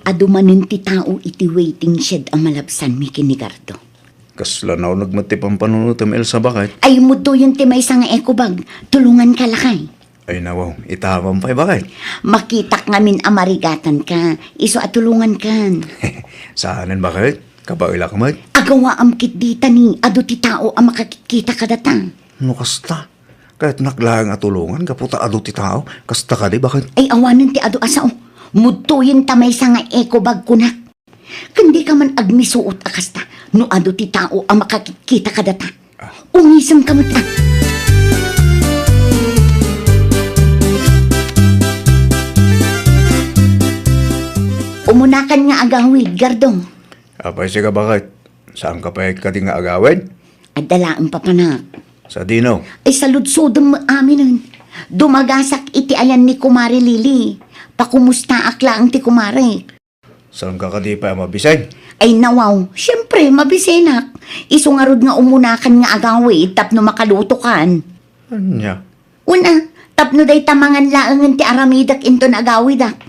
Adu manen ti tao iti waiting shed a malabsanmi ken ni Gardo. Kasla nauneg met ti pampanunotem, Elsa, baket? Ay, mudtoyen ti maysa nga eco bag. Tulonganka, lakay. Ay, nawaw, itaman pay, baket? Makitak ngamin a marigatanka, isu a tulongankan. Saanen, baket? Kabaelak met? Agawaam ketdi ta ni adu ti tao a makakitkita kadata. No kasta, kayatnak laeng a tulongan gapu ta adu ti tao. Kasta kadi, baket? Ay, awanen ti adu a sao. Mudtoyen ta maysa nga eco bag kunak. Ken dika man agmisuot a kasta no adu ti tao a makakitkita kadata. Umisemka met, a. Umunakan nga agawid, Gardo. Apay, sika, baket? Saanka pay kadi nga agawid? Adda laeng papanak. Sadino? Ay, saludsodem aminen. Dumagasak iti ayan ni Kumare Lily. Pakumustaak laeng ti kumare. Saanka kadi pay a mabisen? Ay, nawaw, siempre, mabisenak. Isu ngarud nga umunakan nga agawid tapno makalutokan. Ania? Una, tapno dayta mangan laengen ti aramidek inton agawidak.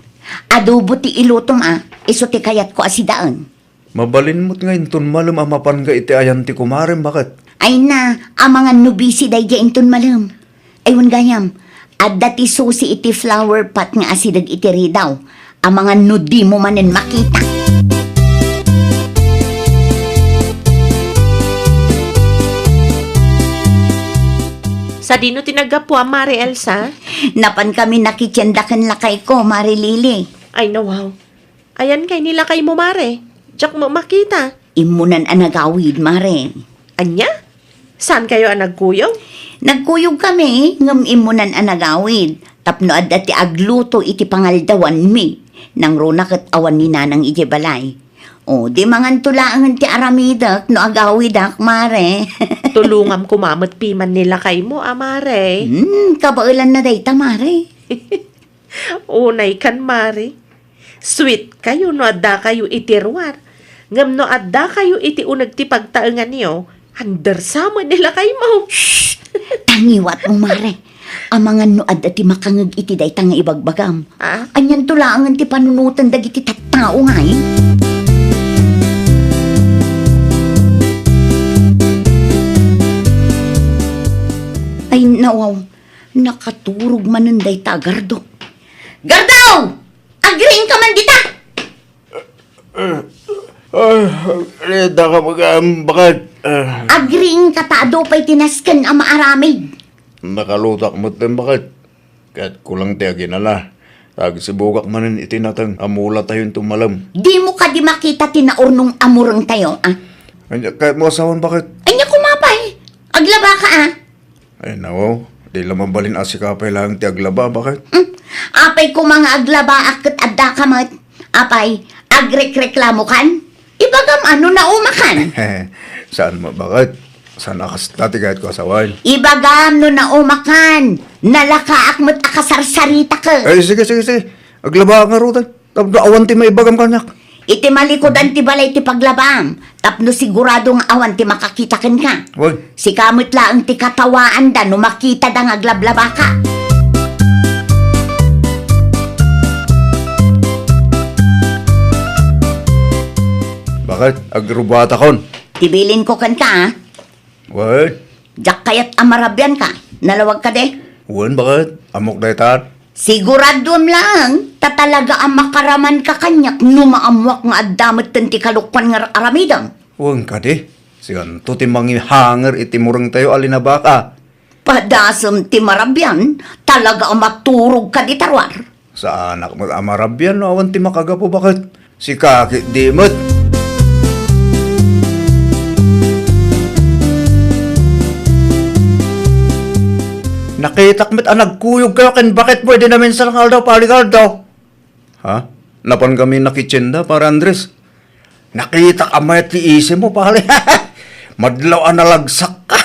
Adobo ti ilutom a, isu ti kayatko a sidaen. Mabalin met nga inton malem a mapanga iti ayan ti kumarem, baket? Ay na, amangan no busy daydiay inton malem. Ay, wen gayam, adda ti susi iti flower pot nga asideg iti ridaw. Amangan no dimo manen makita. Sadino ti naggapuam, Mare Elsa? Napankami nakitienda ken lakayko, Mare Lily. Ay, nawaw. Ayan kay ni lakaymo, Mare? Diak met makita. Immunan a nagawid, Mare. Ania? Saankayo a nagkuyog? Nagkuyogkami, ngem immunan a nagawid. Tapno adda ti agluto iti pangaldawanmi. Nangruna ket awan ni Nanang idiay balay. O, di manganto laengen ti aramidek no agawidak, Mare. Tulongam koma met piman ni lakaymo a, Mare. Hmm, kabaelanna dayta, Mare. Unaykan, Mare. Sweetkayo no addakayo iti ruar, ngem no addakayo iti uneg ti pagtaenganyo, andersa met ni lakaymo. Shh! Tangiwatmo, Mare. Amangan no adda ti makangeg iti dayta nga ibagbagam. Ah? Anianto laengen ti panunoten dagiti tattao ngay? Ay, nawaw. Nakaturog manen dayta a Gardo. Gardo! Agriingka man dita! Ah, ah, daka mag-aambakan. Ah. Agriingka ta adu pay ti nasken a maaramid. Nakalutak met ti baket. Ket kulang ti aginana. Agsibugak manen iti nateng a mulatayo inton malem. Dimo kadi makita ti naurnong a murengtayo, a? Ania, kayatmo a sawen, baket? Ania koma pay? Aglabaka, a? Ay, nawaw. Di la mabalin a sika pay laeng ti aglaba, baket? Hmm. Apay koma nga aglabaak ket addaka met? Apay, agrekreklamokan? Ibagam a no naumakan. Saan met, baket? Saan a kasta ti kayatko a sawen? Ibagam no naumakan. Nalakaak met a kasarsaritaket. Ay, sige, sige, sige. Aglabaak ngaruden. Tapno awan ti maibagam kaniak. Iti malikudan ti balay ti paglabaam, tapno sigurado nga awan ti makakita kenka. Wen. Sika met laeng ti katawaanda no makitada nga aglablabaka. Bakit? Agrubuatakon. Ti bilinko kenka, a? Wen. Diak kayat a marabianka. Nalawag kadi? Wen, bakit? Ammok daytan? Siguraduem laeng, ta talaga a makaramanka kaniak no maammoak nga adda metten ti kalokuan nga aramidem. Wen kadi, sikanto ti mangihanger iti murengtayo a linabaka. Padasem ti marabian, talaga a maturogka dita ruar. Saanak met a marabian no awan ti makagapu, bakit? Sika ketdi met. Nakitak met a nagkuyogkayo ken baketmo idi naminsan nga aldaw, Pari Gardo. Ha? Napankami nakitienda, Pare Andres. Nakitak a mayat ti isimo, pare. Madlaw a nalagsakka.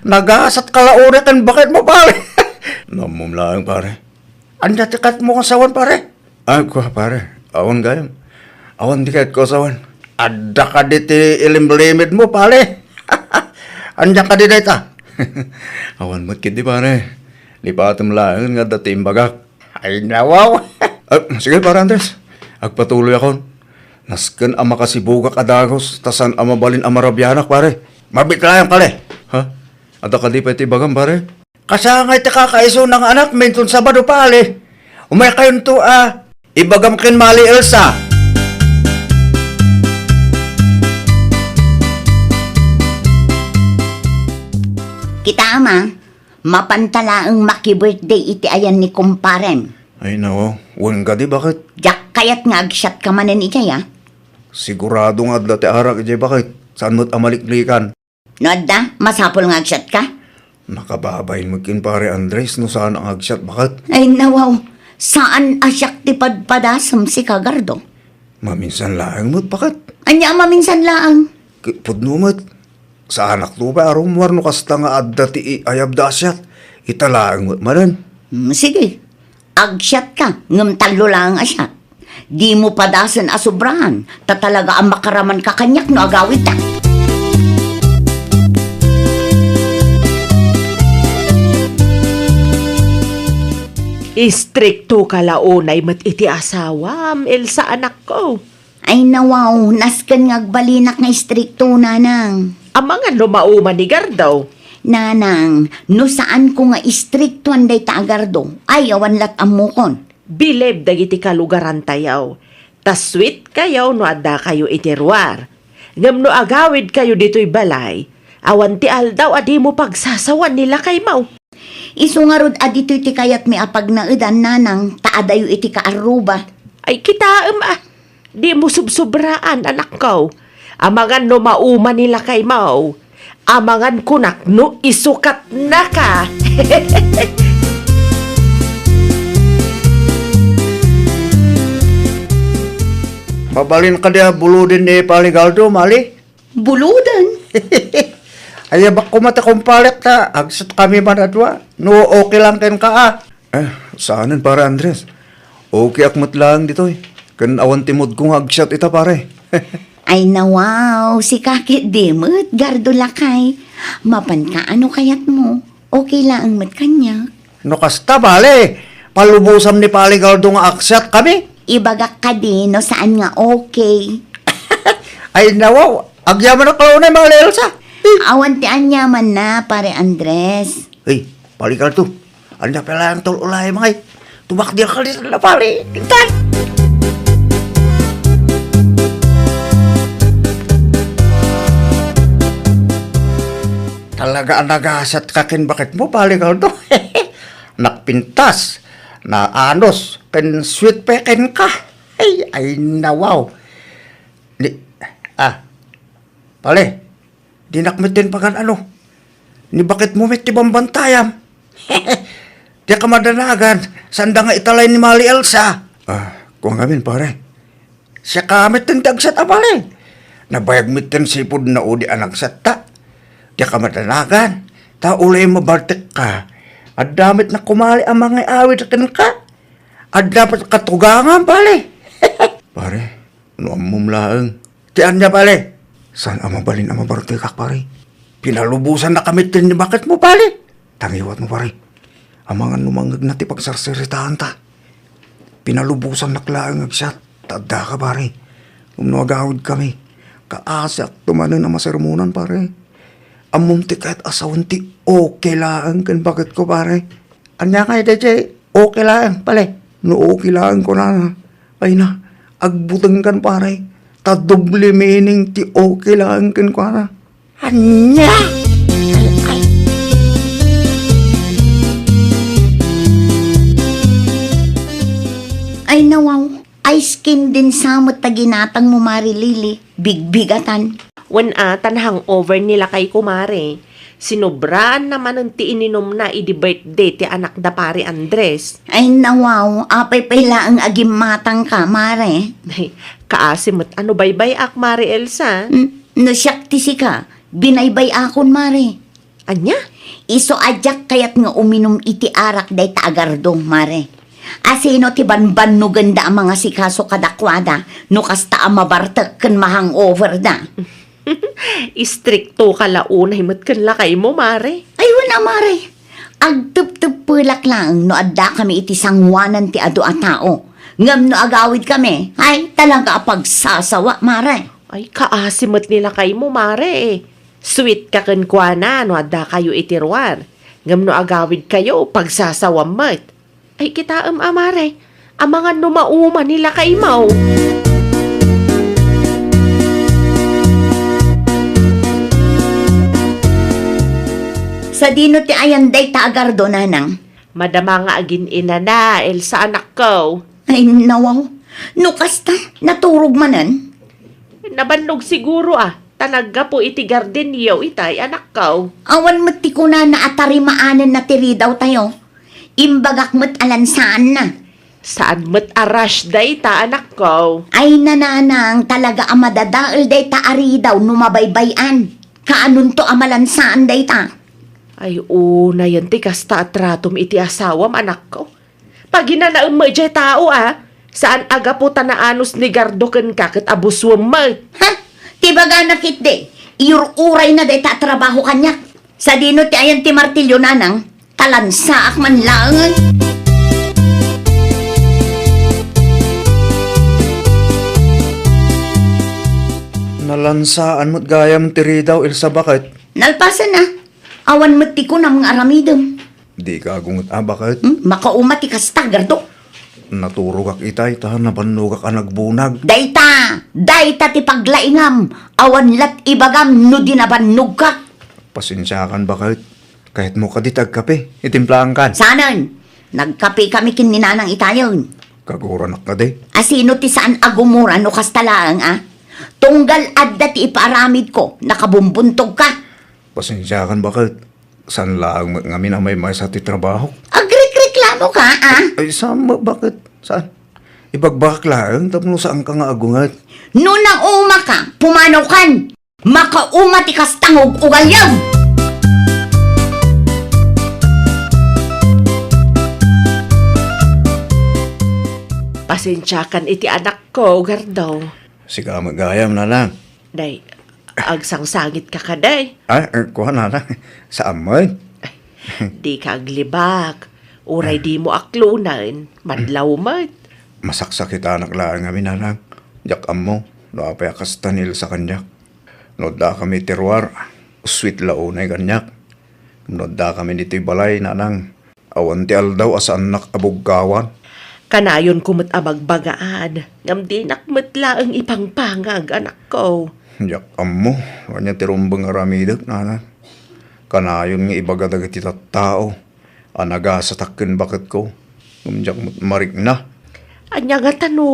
Nagasatka la unay ken baketmo, pare. Nammom laeng, pare. Ania ti kayatmo a sawen, pare? Ay, kua, pare. Awan gayam. Awan ti kayatko a sawen. Adda kadi ti ilimlimedmo, pare. Ania kadi dayta? Awan met ketdi, pare. Lipatem laeng nga adda ti imbagak. Ay, nawaw. Ah, sige, Pare Andres. Agpatuloyakon. Nasken a makasibugak a dagus, ta saan a mabalin a marabianak, pare. Mabiit laeng, pare. Ha? Adda kadi pay ti ibagam, pare? Kasangay ti kakaisuna nga anakmi inton Sabado, pare. Umaykayonto a ibagam ken Mali Elsa. Kita, Ama. Mapanta laeng maki-birthday iti ayan ni kumparem. Ay, nawaw. Wen kadi, bakit? Diak kayat nga agsiatka manen idiay, a. Sigurado nga adda ti arak idiay, bakit? Saan met a maliklikan? No adda, masapul nga agsiatka? Nakababain met ken Pare Andres no saan nga agsiat, bakit? Ay, nawaw. Saan a siak ti padpadasem, sika, Gardo. Maminsan laeng met, bakit? Ania a maminsan laeng? K-, pudno met. Saanakto pay a rummuar no kasta nga adda ti iayabda a siat. Ita laeng met manen. Hmm, sige. Agsiatka, ngem tallo laeng a siat. Dimo padasen a sobraan, ta talaga a makaramanka kaniak no agawidta. Istriktoka la unay met iti asawam, Elsa, anakko. Ay, nawaw, nasken nga agbalinak nga istrikto, nanang. Amangan no mauma ni Gardo. Nanang, no saanko nga istriktoan dayta a Gardo, ay, awan lat ammokon. Bilib dagiti kalugarantayo, ta sweetkayo no addakayo iti ruar. Ngem no agawidkayo ditoy balay, awan ti aldaw a dimo pagsasawan ni lakaymo. Isu ngarud a ditoy ti kayatmi a pagnaedan, nanang, ta adayo iti kaarruba. Ay, kitaem a, dimo subsubraan, anakko. Amangan no mauma ni lakaymo. Amangan kunak no isukatnaka. Mabalin kadi a buloden ni Pare Gardo, Mali? Buloden? Ayabak koma ti kumparekta, agsiatkami man a dua. No okay lang kenka, a. Eh, saanen, Pare Andres. Okay ak met laeng ditoy. Ken awan ti moodko nga agsiat ita, pare. Ay, nawaw, sika ketdi met, Gardo lakay. Mapanka a no kayatmo. Okay laeng met kaniak. No kasta, pare, palubosam ni Pare Gardo nga agsiatkami. Ibagak kadi no saan nga okay. Ay, nawaw, agyamanak la unay, Mali Elsa. Awan ti aniamanna, Pare Andres. Hey, Pare Gardo. Ania pay laeng tul-, ulay, mangay. Tumakder ka dita, pare. Intan! Talaga a nagasatka ken baketmo, Pare Gardo. Nakpintas, naanos, ken sweet pay kenka. Ay, ay, nawaw. Ni, ah, Pare, dinak metten pagan-ano. Ni baketmo met ti bambantayam. Diak a madanagan, saanda nga italay ni Mali Elsa. Ah, kua ngamin, pare. Siaka metten ti agsiat a, pare. Nabayag metten sipud na udi a nagsiatta. Diak a madanagan, ta ulay mabaltekka. Adda met nakumali a mangay-awid kenka. Adda pay katugangan, pare. Pare, no ammom laeng. Ti ania, pare? Saan a mabalin a mabartekak, pare? Pinalubosannak kami ti ni baketmo, pare. Tangiwatmo, pare. Amangan no mangngegna ti pagsarsaritaanta. Pinalubosannak laeng nga agsiat. Ta addaka, pare. Ngem no agawidkami, kaasiakto manen a masermonan, pare. Ammom ti kayat a sawen ti okay laeng ken baketko, pare. Ania ngay daydiay okay laeng, pare? No okay laeng kunana, ay na, agbutengkan, pare. Ta doble meaning ti okay laeng kenkuana. Ania? Ay, nawaw. Ice condensate met ta ginatangmo, Mare Lily. Bigbigatan. Wen a, ta na-hangover ni lakayko, Mare. Sinobraanna manen ti ininumna idi birthday ti anakda Pare Andres. Ay, nawaw, apay pay laeng a gimmatangka, Mare? Ay, kaasi met a no baybay-ak, Mare Elsa. N-, no siak ti sika, binaybay-akon, Mare. Ania? Isu a diak kayat nga uminum iti arak dayta a Gardo, Mare. Asino ti banbannogenda a mangasikaso kadakuada no kasta a mabartek ken ma-hangover da? Istriktoka la unay met ken lakaymo, Mare. Ay, wen a, Mare. Agtepteppelak laeng no addakami iti sangoanan ti adu a tao. Ngem no agawidkami, ay, talaga a pagsasawa, Mare. Ay, kaasi met ni lakaymo, Mare. Sweet ka kenkuana no addakayo iti ruar. Ngem no agawidkayo, pagsasawam met. Ay, kitaem a, Mare. Amangan no mauma ni lakaymo. Sadino ti ayan dayta a Gardo, nanang? Madama nga agin-inana, Elsa, anakko. Ay, nawaw. No kasta, naturog manen? Nabannog siguro, a, ta naggapu iti gardenyo itay, anakko. Awan met ti kunana a tarimaanenna ti ridawtayo. Imbagak met a lansaanna. Saan met a rush dayta, anakko. Ay, nanang, talaga a madadael dayta a ridaw no mabaybay-an. Kaanonto a malansaan dayta? Ay, unayen ti kasta a tratom iti asawam, anakko. Paginanaem met diay tao a, saan a gapu ta naanus ni Gardo kenka ket abusuem met. Ha? Ti bagana ketdi, iyur-urayna dayta a trabaho kaniak. Sadino ti ayan ti martilyo, nanang? Ta lansaak man laengen. Nalansaan met gayam ti ridaw, Elsa, baket? Nalpasen a. Awan met ti kunam nga aramidem. Dika agunget a, baket? Hmm? Makauma ti kasta, Gardo. Naturogak itay ta nabannogak a nagbunag. Dayta! Dayta ti paglaingam! Awan lat ibagam no di nabannogka. Pasensiakan, baket. Kayatmo kadi ti agkape? Itimplaankan. Saanen? Nagkapekami ken ni nanang itayen. Kaguranak kadi? Asino ti saan a gumura no kasta laeng a? Tunggal adda ti ipaaramidko, nakabumbuntogka. Pasensiakan, baket. Saan laeng met ngamin a maymaysa ti trabahok. Agrekreklamoka, a? Ay, saan met, baket? Saan? Ibagbagak laeng tapno saanka nga agunget. No naumaka, pumanaw kan! Makauma ti kasta nga ug-ugalyo! Pasensiakan iti anakko, Gardo. Sika met gayam, nanang. Day, agsangsangitka kadi? Ay, eh, kuan, nanang. Saan met? Dika aglibak. Uray dimo aklonen, madlaw met. Masaksakitanak laeng ngamin, nanang. Diak ammo no apay a kasta ni Elsa kaniak. No addakami iti ruar, sweet la unay kaniak. No addakami ditoy balay, nanang, awan ti aldaw a saannak a buggawan. Kanayonko met a bagbagaad, ngem dinak met laeng ipangpangag, anakko. Diak ammo, ania ti rumbeng nga aramidek, nanang. Kanayon nga ibaga dagiti tattao a nagasatak ken baketko, ngem diak met marikna. Ania ngata no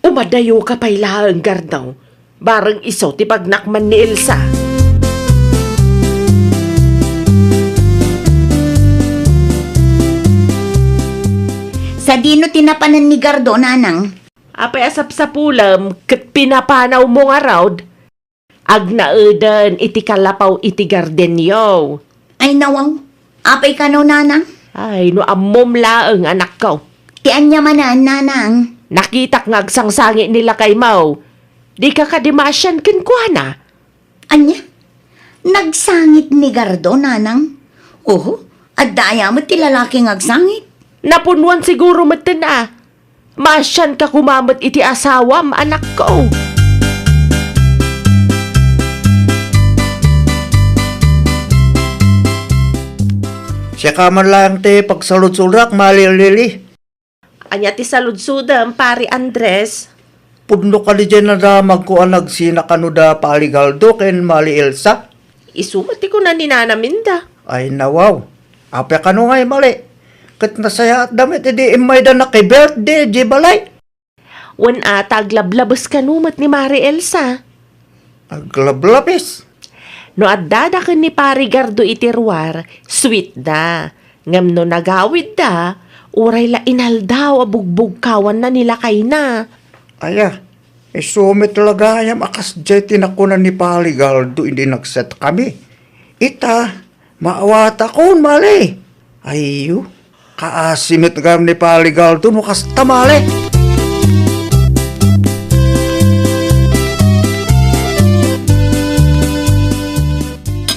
umadayoka pay laeng, Gardo? Bareng isu ti pagnakman ni Elsa. Sadino ti napanen ni Gardo, nanang? Apay a sapsapulem ket pinapanawmo ngarud? Agnaeden iti kalapaw iti gardenyo. Ay, nawaw. Apay kano, nanang? Ay, no ammom laeng, anakko. Ti ania manen, nanang? Nakitak nga agsangsangit ni lakaymo. Dika kadi maasian kenkuana? Ania? Nagsangit ni Gardo, nanang? Oho, adda aya met ti lalaki nga agsangit? Napunuan siguro metten a. Maasianka koma met iti asawam, anakko. Siaka man laeng ti pagsaludsodak, Mali Lili. Ania ti saludsodem, Pari Andres? Pudno kadi diay nadamagko a nagsina kano da Pali Gardo ken Mali Elsa? Isu met ti kuna ni Nana Minda. Ay, nawaw. Apay kano ngay, Mali? Ket nasayaatda met idi immayda naki-birthday diay balay. Wen a, ta aglablabes kano met ni Mari Elsa. Aglablabes? No addada ken ni Pari Gardo iti ruar, sweet da. Ngem no nagawidda, uray la inaldaw a bugbugkawanna ni lakayna. Aya, isu met la gayam a kasdiay ti nakuna ni Pari Gardo idi nagsetkami. Ita, maawatakon, Mali. Ayyo, kaasi met gayam ni Pari Gardo no kasta, Mali.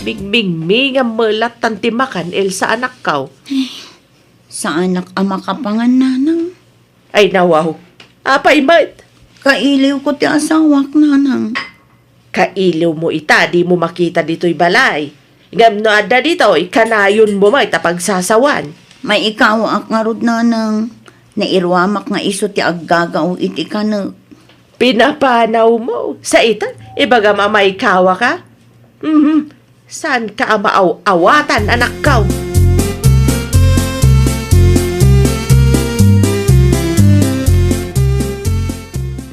Bigbigmi nga melattan ti makan, Elsa, anakko. Saanak a makapangan, nanang. Ay, nawaw. Apay met? Kailiwko ti asawak, nanang. Kailiwmo ita, dimo makita ditoy balay. Ngem no adda ditoy, kanayonmo met a pagsasawan. Maikawaak ngarud, nanang. Nairuamak nga isu ti aggagaw iti kanek. Pinapanawmo? Sa ita, ibagam a maikawaka? Mhm. Saanka a maaw-awatan, anakko.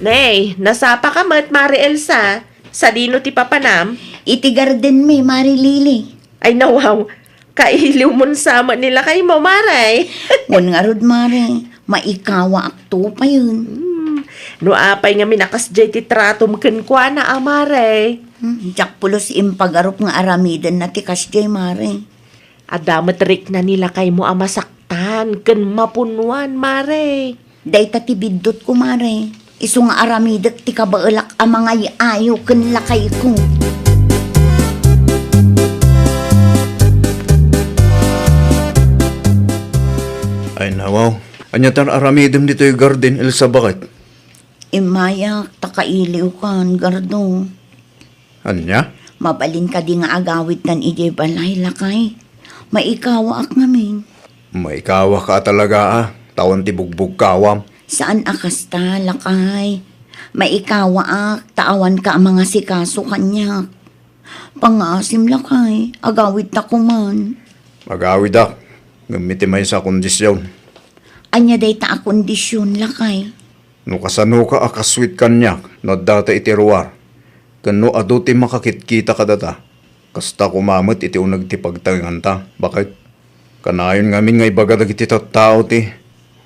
Nay, nasapaka met, Mari Elsa. Sadino ti papanam? Iti gardenmi, Mari Lili. Ay, nawaw. Kailiwmon sa met ni lakaymo, Mari. Wen ngarud, Mari. Maikawaak to payen. Hmm. No apay ngamin a kasdiay ti tratom kenkuana a, Mari? Hmm, diak pulos impagarup nga aramidenna ti kasdiay, Mari. Adda met rikna ni lakaymo a masaktan ken mapunuan, Mari. Dayta ti biddutko, Mari. Isu nga aramidek ti kabaelak a mangay-ayo ken lakayko. Ay, nawaw. Ania tan aramidem ditoy garden, Elsa, baket? Immayak ta kailiwkan, Gardo. Ania? Mabalin kadi nga agawidkan idiay balay, lakay? Maikawaak ngamin. Maikawaka a talaga, a, ta awan ti bugbugkawam. Saan a kasta, lakay. Maikawaak ta awanka a mangasikaso kaniak. Pangngaasim, lakay, agawidta koman. Agawidak, ngem iti maysa a kondision. Ania dayta a kondision, lakay? No kasanoka a kasweet kaniak no addata iti ruar, ken no adu ti makakitkita kadata, kasta koma met iti uneg ti pagtalinganta, baket? Kanayon ngamin nga ibaga dagiti tattao ti,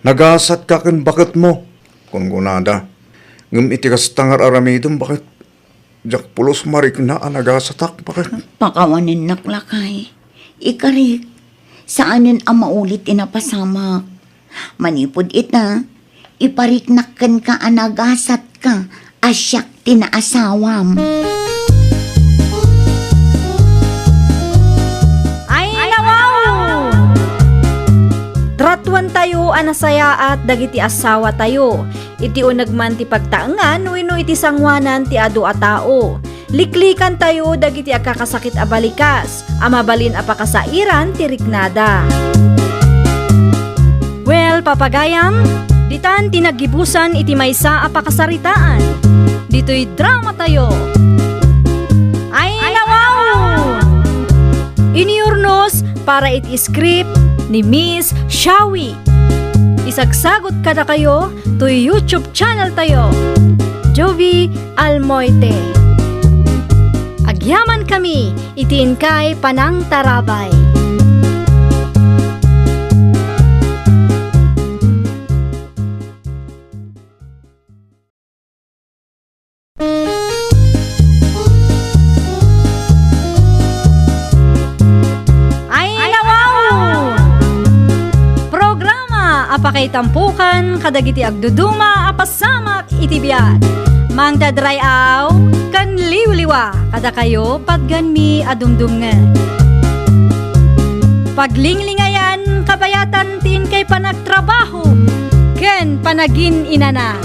"Nagasatka ken baketmo," kunkunada. Ngem iti kasta nga ar-aramidem, baket? Diak pulos marikna a nagasatak, baket? Pakawanennak, lakay. Ikarik, saanen a maulit ti napasamak. Manipud ita, ipariknak kenka a nagasatka a siak ti naasawam. Ay, nawaw! Tratuantayo a nasayaat dagiti asawatayo. Iti uneg man ti pagtaengan wenno iti sangoanan ti adu a tao. Liklikantayo dagiti agkakasakit a balikas a mabalin a pakasairan ti riknada. Well, papagayam, ditan ti naggibusan iti maysa a pakasaritaan. Ditoy dramatayo. Ay, nawaw! Iniurnos para iti script ni Miss Shawi. Isagsagot kadakayo toy YouTube channel tayo, Jovie Almoite. Agyamankami iti inkay panangtarabay. Ay, nawaw! Programa a Pakaitampukan kadagiti agduduma a pasamak iti biag. Mangted ray-aw ken liwliwa kadakayo patganmi a dumdumngeg. Paglinglingayan kabayatan ti inkay panagtrabaho ken panagin-inana.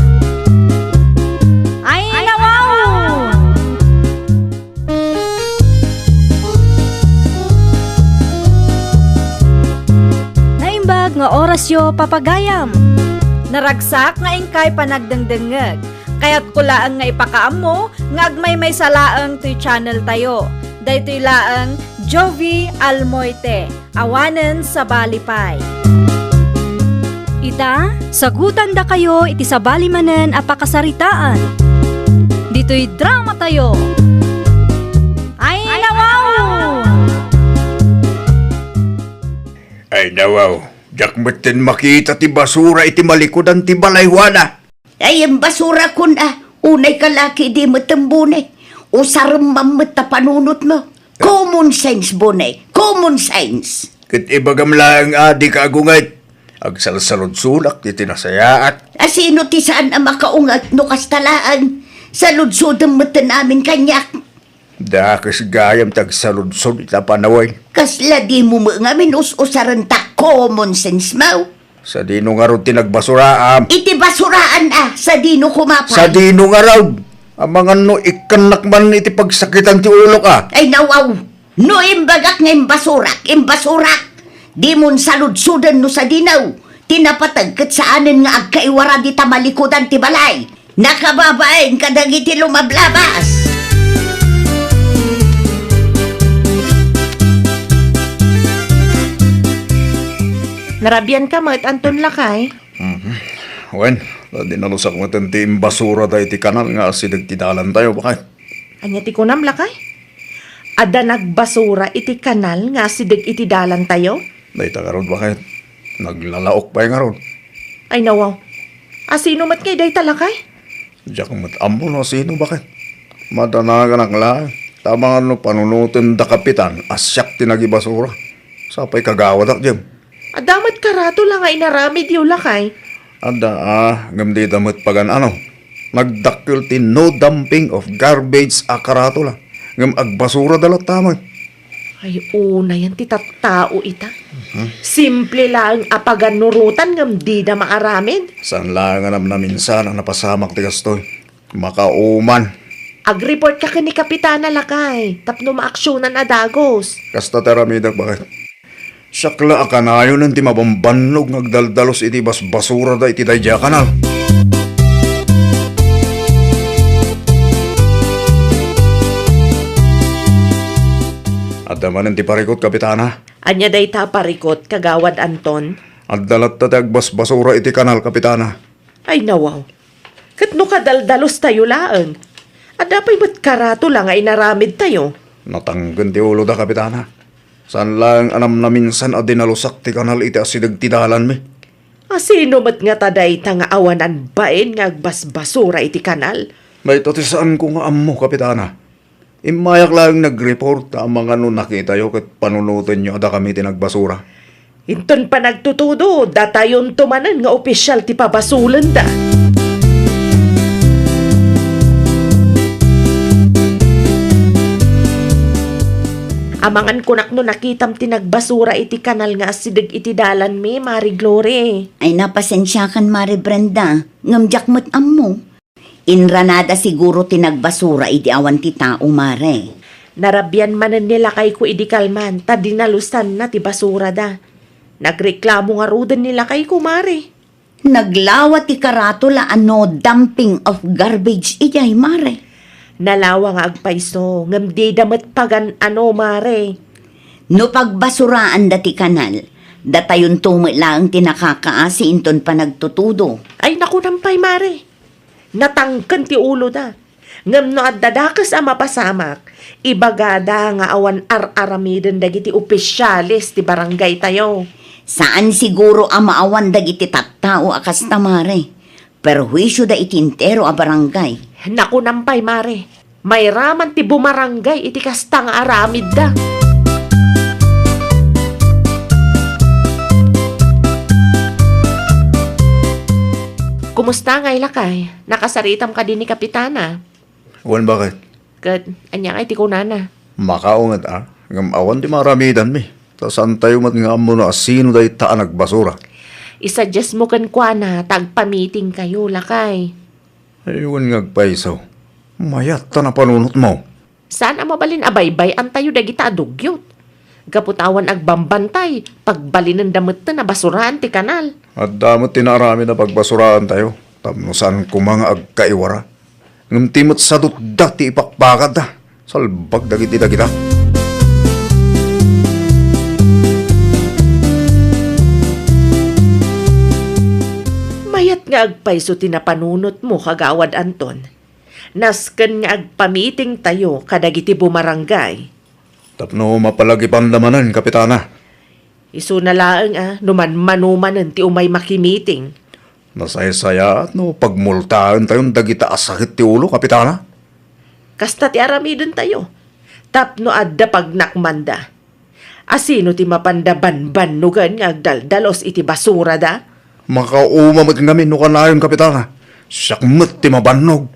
Ay, nawaw! Naimbag nga orasyo, papagayam. Naragsak nga inkay panagdengdengngeg. Kayatko laeng nga ipakaammo nga agmaymaysa laeng toy channel tayo. Daytoy laeng Jovi Almoite. Awanen sabali pay. Ita, sagutandakayo iti sabali manen a pakasaritaan. Ditoy drama tayo. Ay, nawaw! Ay, nawaw, diak metten makita ti basura iti malikudan ti balay, Juana. Ay, imbasurakon a, unay ka laki di met imbuni. Usarem man met ta panunotmo. Common sense, Buni. Common sense. Ket ibagam laeng a dika agunget. Agsalsaludsodak iti nasayaat. A sino ti saan a makaunget no kasta laeng? Saludsodem metten amin kaniak. Dakes gayam ti agsaludsod ita panawen. Kasla dimo met ngamin us-usaren ta common sense mo? Sadino ngarud ti nagbasuraam? Iti basuraan a, sadino koma pay? Sadino ngarud? Amangan no ikkannak man iti pagsakitan ti ulok a. Ay, nawaw! No imbagak nga imbasurak, imbasurak! Dimon saludsoden no sadino. Ti napateg ket saanen nga agkaiwara dita malikudan ti balay. Nakababain kadagiti lumablabas. Narabianka met, Anton, lakay? Mhm. Wen, ta dinalusak met ti imbasurada iti kanal nga asideg ti dalantayo, bakay. Ania ti kunam, lakay? Adda nagbasura iti kanal nga asideg iti dalantayo? Dayta ngarud, bakay. Naglalaok pay ngarud. Ay, nawaw. A sino met ngay dayta, lakay? Diak met ammo no sino, bakay. Madanaganak laeng. Ta amangan no panunoten da kapitan a siak ti nagibasura. Sapay kagawadak, Jem. Adda met karatula nga inaramidyo, lakay? Adda, a, ngem dida met pagan-ano. Nagdakkel ti no dumping of garbage a karatula. Ngem agbasurada latta met. Ay, unayan ti tattao ita. Mhm. Simple laeng a paganurotan ngem dida maaramid. Saan laeng a namnaminsan a napasamak ti kastoy. Makauman. Agreport ka ken ni Kapitana, lakay, tapno maaksionan a dagus. Kasta ti aramidek, bakay. Siak la a kanayonen ti mabambannog nga agdaldalos iti basbasurada iti daydiay a kanal. Adda manen ti parikut, Kapitana. Ania dayta a parikut, Kagawad Anton? Adda latta ti agbasbasura iti kanal, Kapitana. Ay, nawaw. Ket no kadaldalos tayo laeng, adda pay met karatula nga inaramid tayo. Natangken ti uloda, Kapitana. Saan laeng a namnaminsan a dinalusak ti kanal iti asideg ti dalanmi. A sino met ngata dayta nga awanan bain nga agbasbasura iti kanal? Dayta ti saanko nga ammo, Kapitana. Immayak laeng nagreport ta amangan no nakitayo ket panunotenyo a dakami ti nagbasura. Inton panagtutudo, datayonto manen nga opisyal ti pabasolenda. Amangan kunak no nakitam ti nagbasura iti kanal nga asideg iti dalanmi, Mari Glory. Ay, napasensiakan, Mari Brenda, ngem diak met ammo. Inranada siguro ti nagbasura idi awan ti tao, Mare. Narabian manen ni lakayko idi kalman ta dinalusanna ti basurada. Nagreklamo ngaruden ni lakayko, Mare. Naglawa ti karatula a no dumping of garbage idiay, Mare. Nalawa nga agpayso, ngem dida met pagan-ano, Mare. No pagbasuraanda ti kanal, datayonto met laeng ti nakakaasi inton panagtutudo. Ay, nakunam pay, Mare. Natangken ti uloda. Ngem no adda dakes a mapasamak, ibagada nga awan ar-aramiden dagiti opisyales ti barangaytayo. Saan siguro a maawan dagiti tattao a kasta, Mare. Perhuisioda iti entero a barangay. Nakunam pay, Mare. Mairaman ti bumarangay iti kasta nga aramidda. Kumusta ngay, lakay? Nakasaritam kadi ni Kapitana? Wen, baket? Ket ania ngay ti kunana? Makaunget a, ngem awan ti maaramidanmi. Ta saantayo met nga ammo no asino dayta a nagbasura. Isuggest mo kenkuana ta agpamitingkayo, lakay. Ay, wen nga agpayso. Mayat ta napanunotmo. Saan a mabalin a baybay-antayo dagita a dugyot. Gapu ta awan agbambantay, pagbalinenda metten a basuraan ti kanal. Adda met ti naaramid a pagbasuraantayo, tapno saan koma nga agkaiwara. Ngem ti met sadutda ti ipakpakadda. Salbag dagiti dagita. Mayat nga agpayso ti napanunotmo, Kagawad Anton. Nasken nga agpamitingtayo kadagiti bumarangay. Tapno mapalagipanda manen, Kapitana. Isuna laeng a no manmanumanen ti umay makimiting. Nasaysayaat no pagmultaentayon dagita a sakit ti ulo, Kapitana. Kasta ti aramidentayo. Tapno adda pagnakmanda. Asino ti mapanda banbannogan nga agdaldalos iti basurada? Makauma met ngamin no kanayon, Kapitana. Siak met ti mabannog.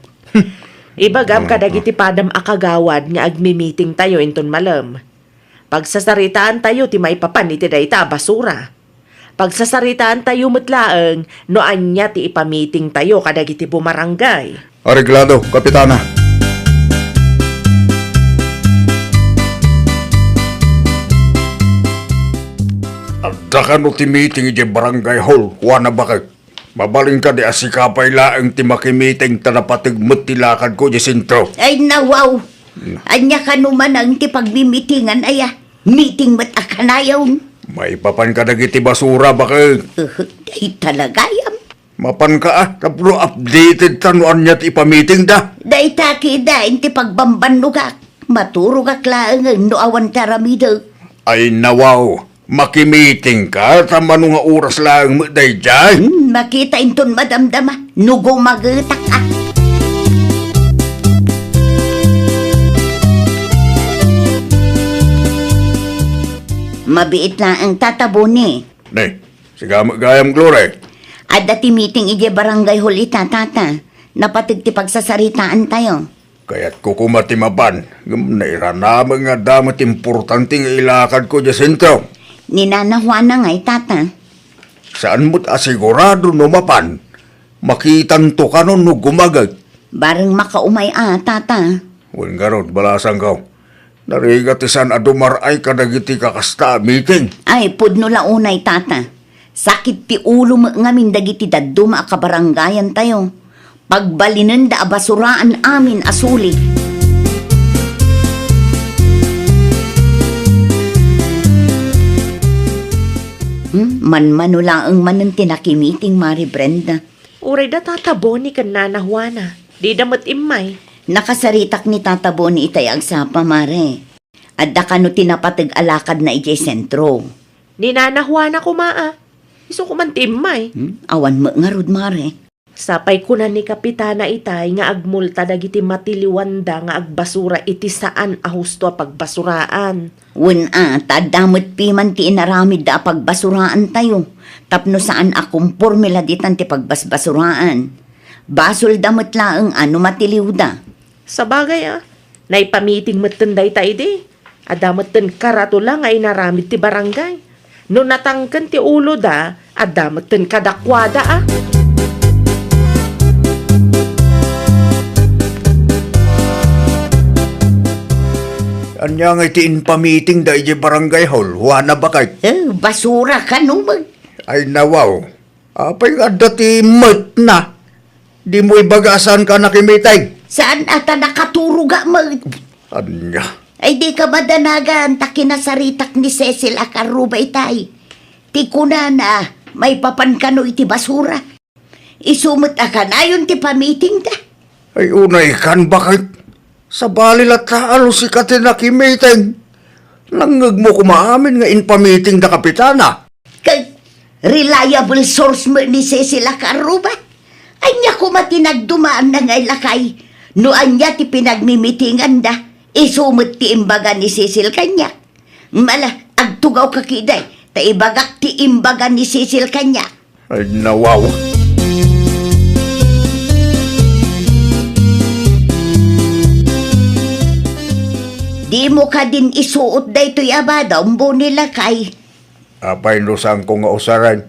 Ibagam kadagiti padam a kagawad nga agmimitingtayo inton malem. Pagsasaritaantayo ti maipapan iti dayta a basura. Pagsasaritaantayo met laeng no ania ti ipamitingtayo kadagiti bumarangay. Areglado, Kapitana. Adda kano ti meeting idiay barangay hall, Juana Bakek? Mabalin kadi a sika pay laeng ti makimiting ta napateg met ti lakadko idiay sentro? Ay, nawaw! Ania kano man ti pagmimitingan aya? Meeting met a kanayon. Maipapan kadagiti basura, Bakek? Uhu, ay talagayam. Mapanka a, tapno updated ta no ania ti ipamitingda. Dayta kida iti pagbambannogak. Maturogak laengen no awan ti aramidek. Ay, nawaw, makimitingka ta mano nga oras laeng met daydiay? Hmm, makita inton madamdama no gumagetak a. Mabiit laeng, Tata Boni. Ne, sika met gayam, Glory. Adda ti meeting idiay barangay hall ita, Tata. Napateg ti pagsasaritaantayo. Kayatko koma ti mapan, ngem nairanamek nga adda met importante nga ilakadko idiay sentro. Ni Nana Juana ngay, Tata. Saan met a sigurado no mapan, makitanto kano no gumagek. Bareng makaumay a, Tata. Wen garud, balasangko. Narigat ti saan a dumar-ay kadagiti kakasta a meeting. Ay, pudno la unay, Tata. Sakit ti ulo met ngamin dagiti dadduma a kabarangayantayo. Pagbalinenda a basuraan amin a suli. Hmm, manmano laeng manen ti nakimiting, Mari Brenda. Uray da Tata Boni ken Nana Juana, dida met immay. Nakasaritak ni Tata Boni itay agsapa, Mare. Adda kano ti napateg a lakadna idiay sentro? Ni Nana Juana koma a. Isu koman ti immay. Hmm? Awan met ngarud, Mare. Sapay kuna ni Kapitana itay nga agmulta dagiti matiliwanda nga agbasura iti saan a husto a pagbasuraan. Wen a, ta adda met piman ti inaramidda a pagbasuraantayo, tapno saan a komporme la ditan ti pagbasbasuraan. Basolda met laeng a no matiliwda. Sabagay a, naipamiting metten dayta idi. Adda metten karatula nga inaramid ti barangay. No natangken ti uloda, adda metten kadakuada a. Ania ngay ti impamitingda idiay barangay hall, Juana Bakay? Eh, basura kano met. Ay, nawaw. Apay nga adda ti metna? Dimo ibaga a saanka a nakimiting? Saan a ta nakaturogak met. Ania? Ay, dika madanagan ta kinasaritak ni Cecil a Carruba itay. Ti kunana, maipapan kano iti basura. Isu met a kanayon ti pamitingda. Ay, unay kan, Bakay. Sabali latta a no sika ti nakimiting. Nangngegmo koma amin nga impamitingda, Kapitana. Kag reliable source met ni Cecil a Carruba. Ania koma ti nagdumaanna ngay, lakay? No ania ti pinagmimitinganda, isu met ti imbaga ni Cecil kaniak. Mala, agtugawka ketdi, ta ibagak ti imbaga ni Cecil kaniak. Ay, nawaw. Dimo kadin isuot daytoy a badom, Boni lakay? Apay no saanko nga usaren?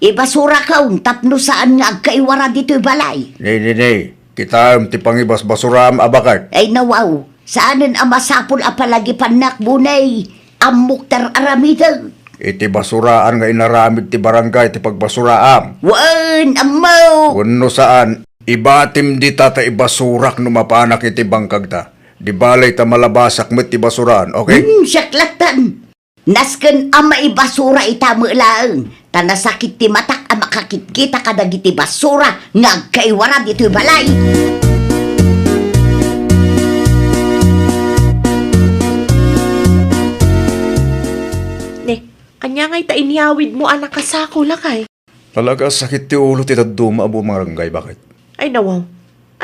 Ibasurakon tapno saan nga agkaiwara ditoy balay. Ni, ni, ni. Kitaem ti pangibasbasuraam a baket. Ay, nawaw. Saanen a masapul a palagipannak, Boni. Ammok ti ar-aramidek. Iti basuraan nga inaramid ti barangay ti pagbasuraam. Wen, ammo. Wenno saan, ibatim dita ta ibasurak no mapanak iti bangkagta. Di balay ta malabasak met ti basuraan, okay? Hmm, siak lattan. Nasken a maibasura ita met laeng, ta nasakit ti matak a makakitkita kadagiti basura nga agkaiwara ditoy balay. Ne, ania ngay ta inyawidmo a nakasako, lakay? Talaga a sakit ti ulo ti dadduma a bumarangay, baket. Ay, nawaw.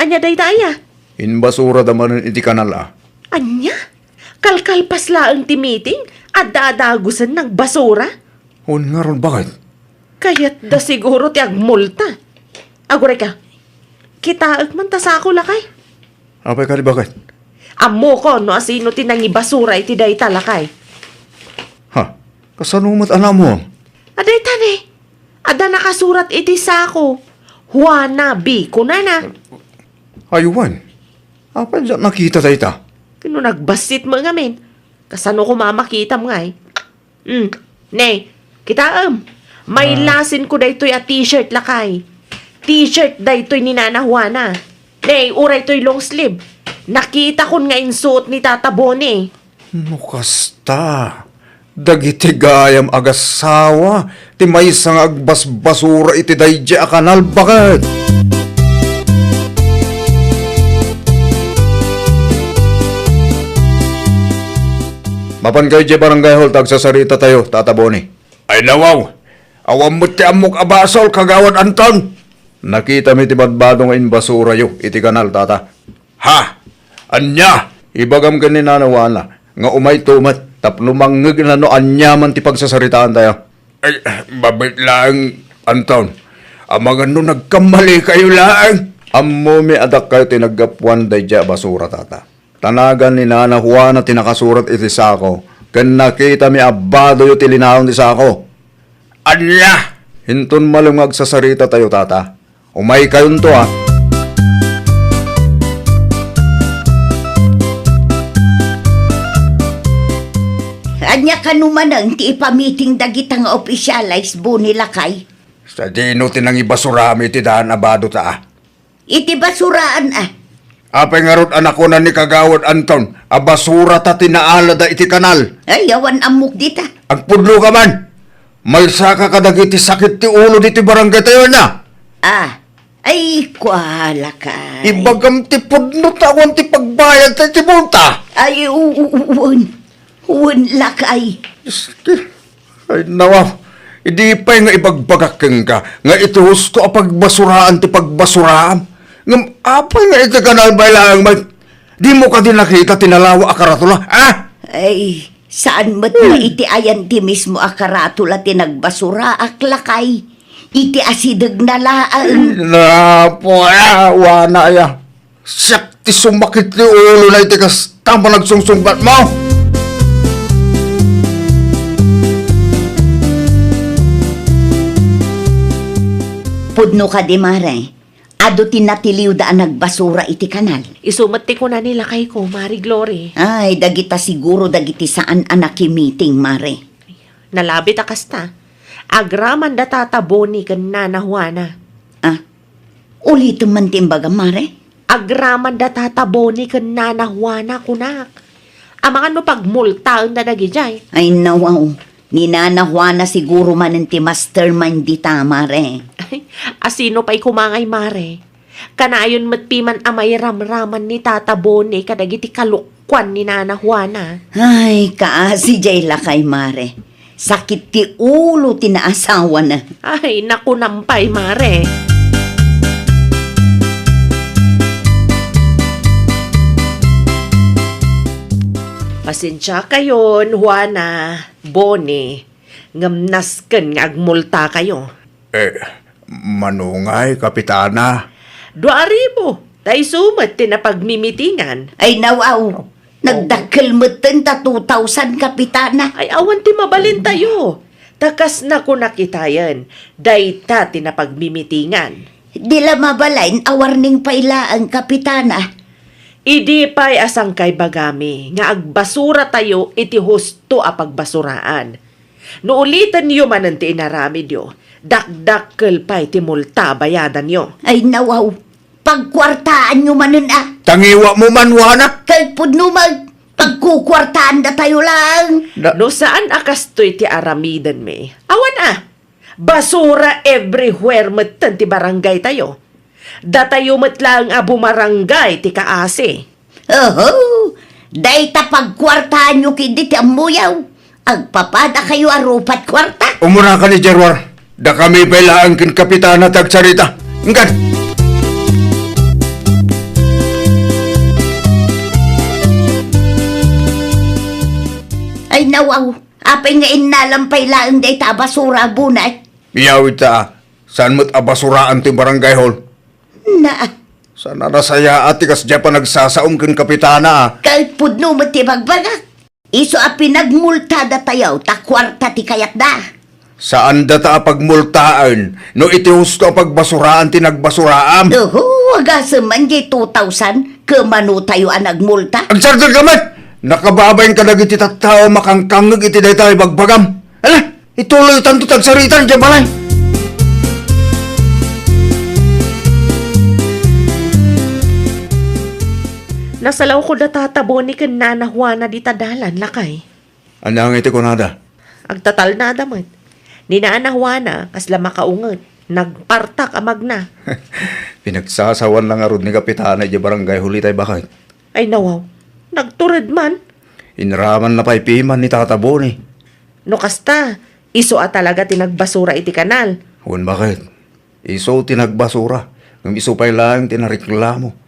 Ania dayta aya? Inbasurada manen iti kanal a. Ania? Kalkalpas laeng ti meeting, adda a dagusen nagbasura? Wen ngarud, baket? Kayatda siguro ti agmulta. Aguray ka. Kitaek man ta sako, lakay. Apay kadi, baket? Ammokon no asino ti nangibasura iti dayta, lakay. Ha? Kasano met a naammo? A dayta ne. Adda nakasurat iti sako. Juana B, kunana. Ay, wen. Apay diak nakita dayta? Ket no nagbassit met ngamin, kasano koma a makitam ngay? Hmm. Ne, kitaem. May Ah. lasinko daytoy a t-shirt, lakay. T-shirt daytoy ni Nana Juana. Ne, uray toy long sleeve. Nakitakon nga insuot ni Tata Boni. No kasta, dagiti gayam a gassawa ti maysa nga agbasbasura iti daydiay a kanal, baket. Mapan kayo idiay barangay hall ta agsasaritatayo, Tata Boni. Ay, nawaw! Awan met ti ammok a basol, Kagawad Anton! Nakitami ti badbado nga imbasurayo iti kanal, Tata. Ha? Ania? Ibagam ken ni Nana Juana nga umayto met tapno mangngegna no aniaman ti pagsasaritaantayo. Ay, mabiit laeng, Anton. Amangan no nagkammalikayo laeng. Ammomi a dakkayo ti naggapuan daydiay a basura, Tata. Ta nagan ni Nana Juana ti nakasurat iti sako, ken nakitami a badoyo ti linaon ti sako. Ania? Inton malem nga agsasaritatayo, Tata. Umaykayonto, a. Ania kano manen ti ipamiting dagita nga opisyales, Boni lakay? Sadino ti nangibasurami iti daan a badota, a? Iti basuraan, a. Apay ngarud a nakunan ni Kagawad Anton a basurata ti naalada iti kanal? Ay, awan ammok dita. Agpudno ka man! Maysaka kadagiti sakit ti ulo ditoy barangaytayo, ania? A, ay, kua, lakay. Ibagam ti pudno ta awan ti pagbayadta iti multa. Ay, u-, u-, u-, wen. Wen, lakay. Iski. Ay, nawa, idi pay nga ibagbagak kenka nga iti husto a pagbasuraan ti pagbasuraam. Ngem apay nga iti kanal pay laeng met? Dimo kadi nakita ti nalawa a karatula, a? Ay, saan met nga Hmm. iti ayan ti mismo a karatula ti nagbasuraak, lakay. Iti asidegna laeng. Napo, a, wana aya. Siak ti sumakit ti ulona iti kasta a panagsungsungbatmo. Pudno kadi, Mare? Adu ti natiliwda a nagbasura iti kanal. Isu met ti kuna ni lakayko, Mare Glory. Ay, dagita siguro dagiti saan a nakimiting, Mare. Nalabit a kasta. Agraman da Tata Boni ken Nana Juana. A, ulitem man ti imbagam, Mare? Agraman da Tata Boni ken Nana Juana, kunak. Amangan no pagmultaenda dagidiay. Ay, nawaw. Ni Nana Juana siguro manen ti mastermind dita, Mare. Ay, asino pay koma ngay, Mare? Kanayon met piman a mairamraman ni Tata Boni kadagiti kalukkuan ni Nana Juana. Ay, kaasi jay lakay, Mare. Sakit ti ulo ti naasawana. Ay, nakunam pay, Mare. Pasensiakayon, Juana, Boni, ngem nasken nga agmultakayo. Eh, Mano ngay, Kapitana? Dua a ribu, ta isu met ti napagmimitingan. Ay, nawaw. Nagdakkel metten ta two thousand, Kapitana. Ay, awan ti mabalintayo. Ta kas nakunak itayen, dayta ti napagmimitingan. Di la mabalin a warning pay laeng, Kapitana. Idi pay a sangkaibagami nga agbasuratayo iti husto a pagbasuraan. No ulitenyo manen ti inaramidyo, dakdakkel pay ti multa a bayadanyo. Ay, nawaw. Pagkuartaanyo manen a. Tangiwatmo man, Juana. Ket pudno met, pagkukuartaandatayo laeng. Da- No saan a kastoy ti aramidenmi, awan a. Basura everywhere metten ti barangaytayo. Datayo met laeng a bumarangay ti kaasi. Oho, dayta pagkuartaanyo ketdi ti ammoyo. Agpapadakayo a rupat kuarta. Umuna ka ni Gerwar. Dakami pay laeng ken Kapitana ti agsarita. Inkan. Ay, nawaw. Apay nga innalam pay laeng dayta a basura a bunay? Biyaw ita, saan met a basuraan ti barangay hall? Na. Saan a nasayaat ti kasdiay a panagsasaom ken Kapitana, a. Ket pudno met ti bagbagak. Isu a pinagmultadatayo ta kuarta ti kayatda. Saandata a pagmultaen no iti husto a pagbasuraan ti nagbasuraam. Oho, agasem man diay two thousand, ket manotayo a nagmulta. Agsardeng ka met! Nakababain kadagiti tattao a makangkangngeg iti dayta a ibagbagam. Ala, ituloytanto ti agsarita idiay balay. Nasalawko da Tata Boni ken Nana Juana dita dalan, lakay. Ania ngay ti kunada? Agtatalnada met. Ni Nana Juana, kasla makaunget. Nagpartak a magna. Pinagsasawan la ngarud ni Kapitana idiay barangay hall itay baket. Ay, nawaw. Nagtured man. Inramanna pay piman ni Tata Boni. No kasta, isu a talaga ti nagbasura iti kanal. Wen, baket. Isu ti nagbasura, ngem isu pay laeng ti nareklamo.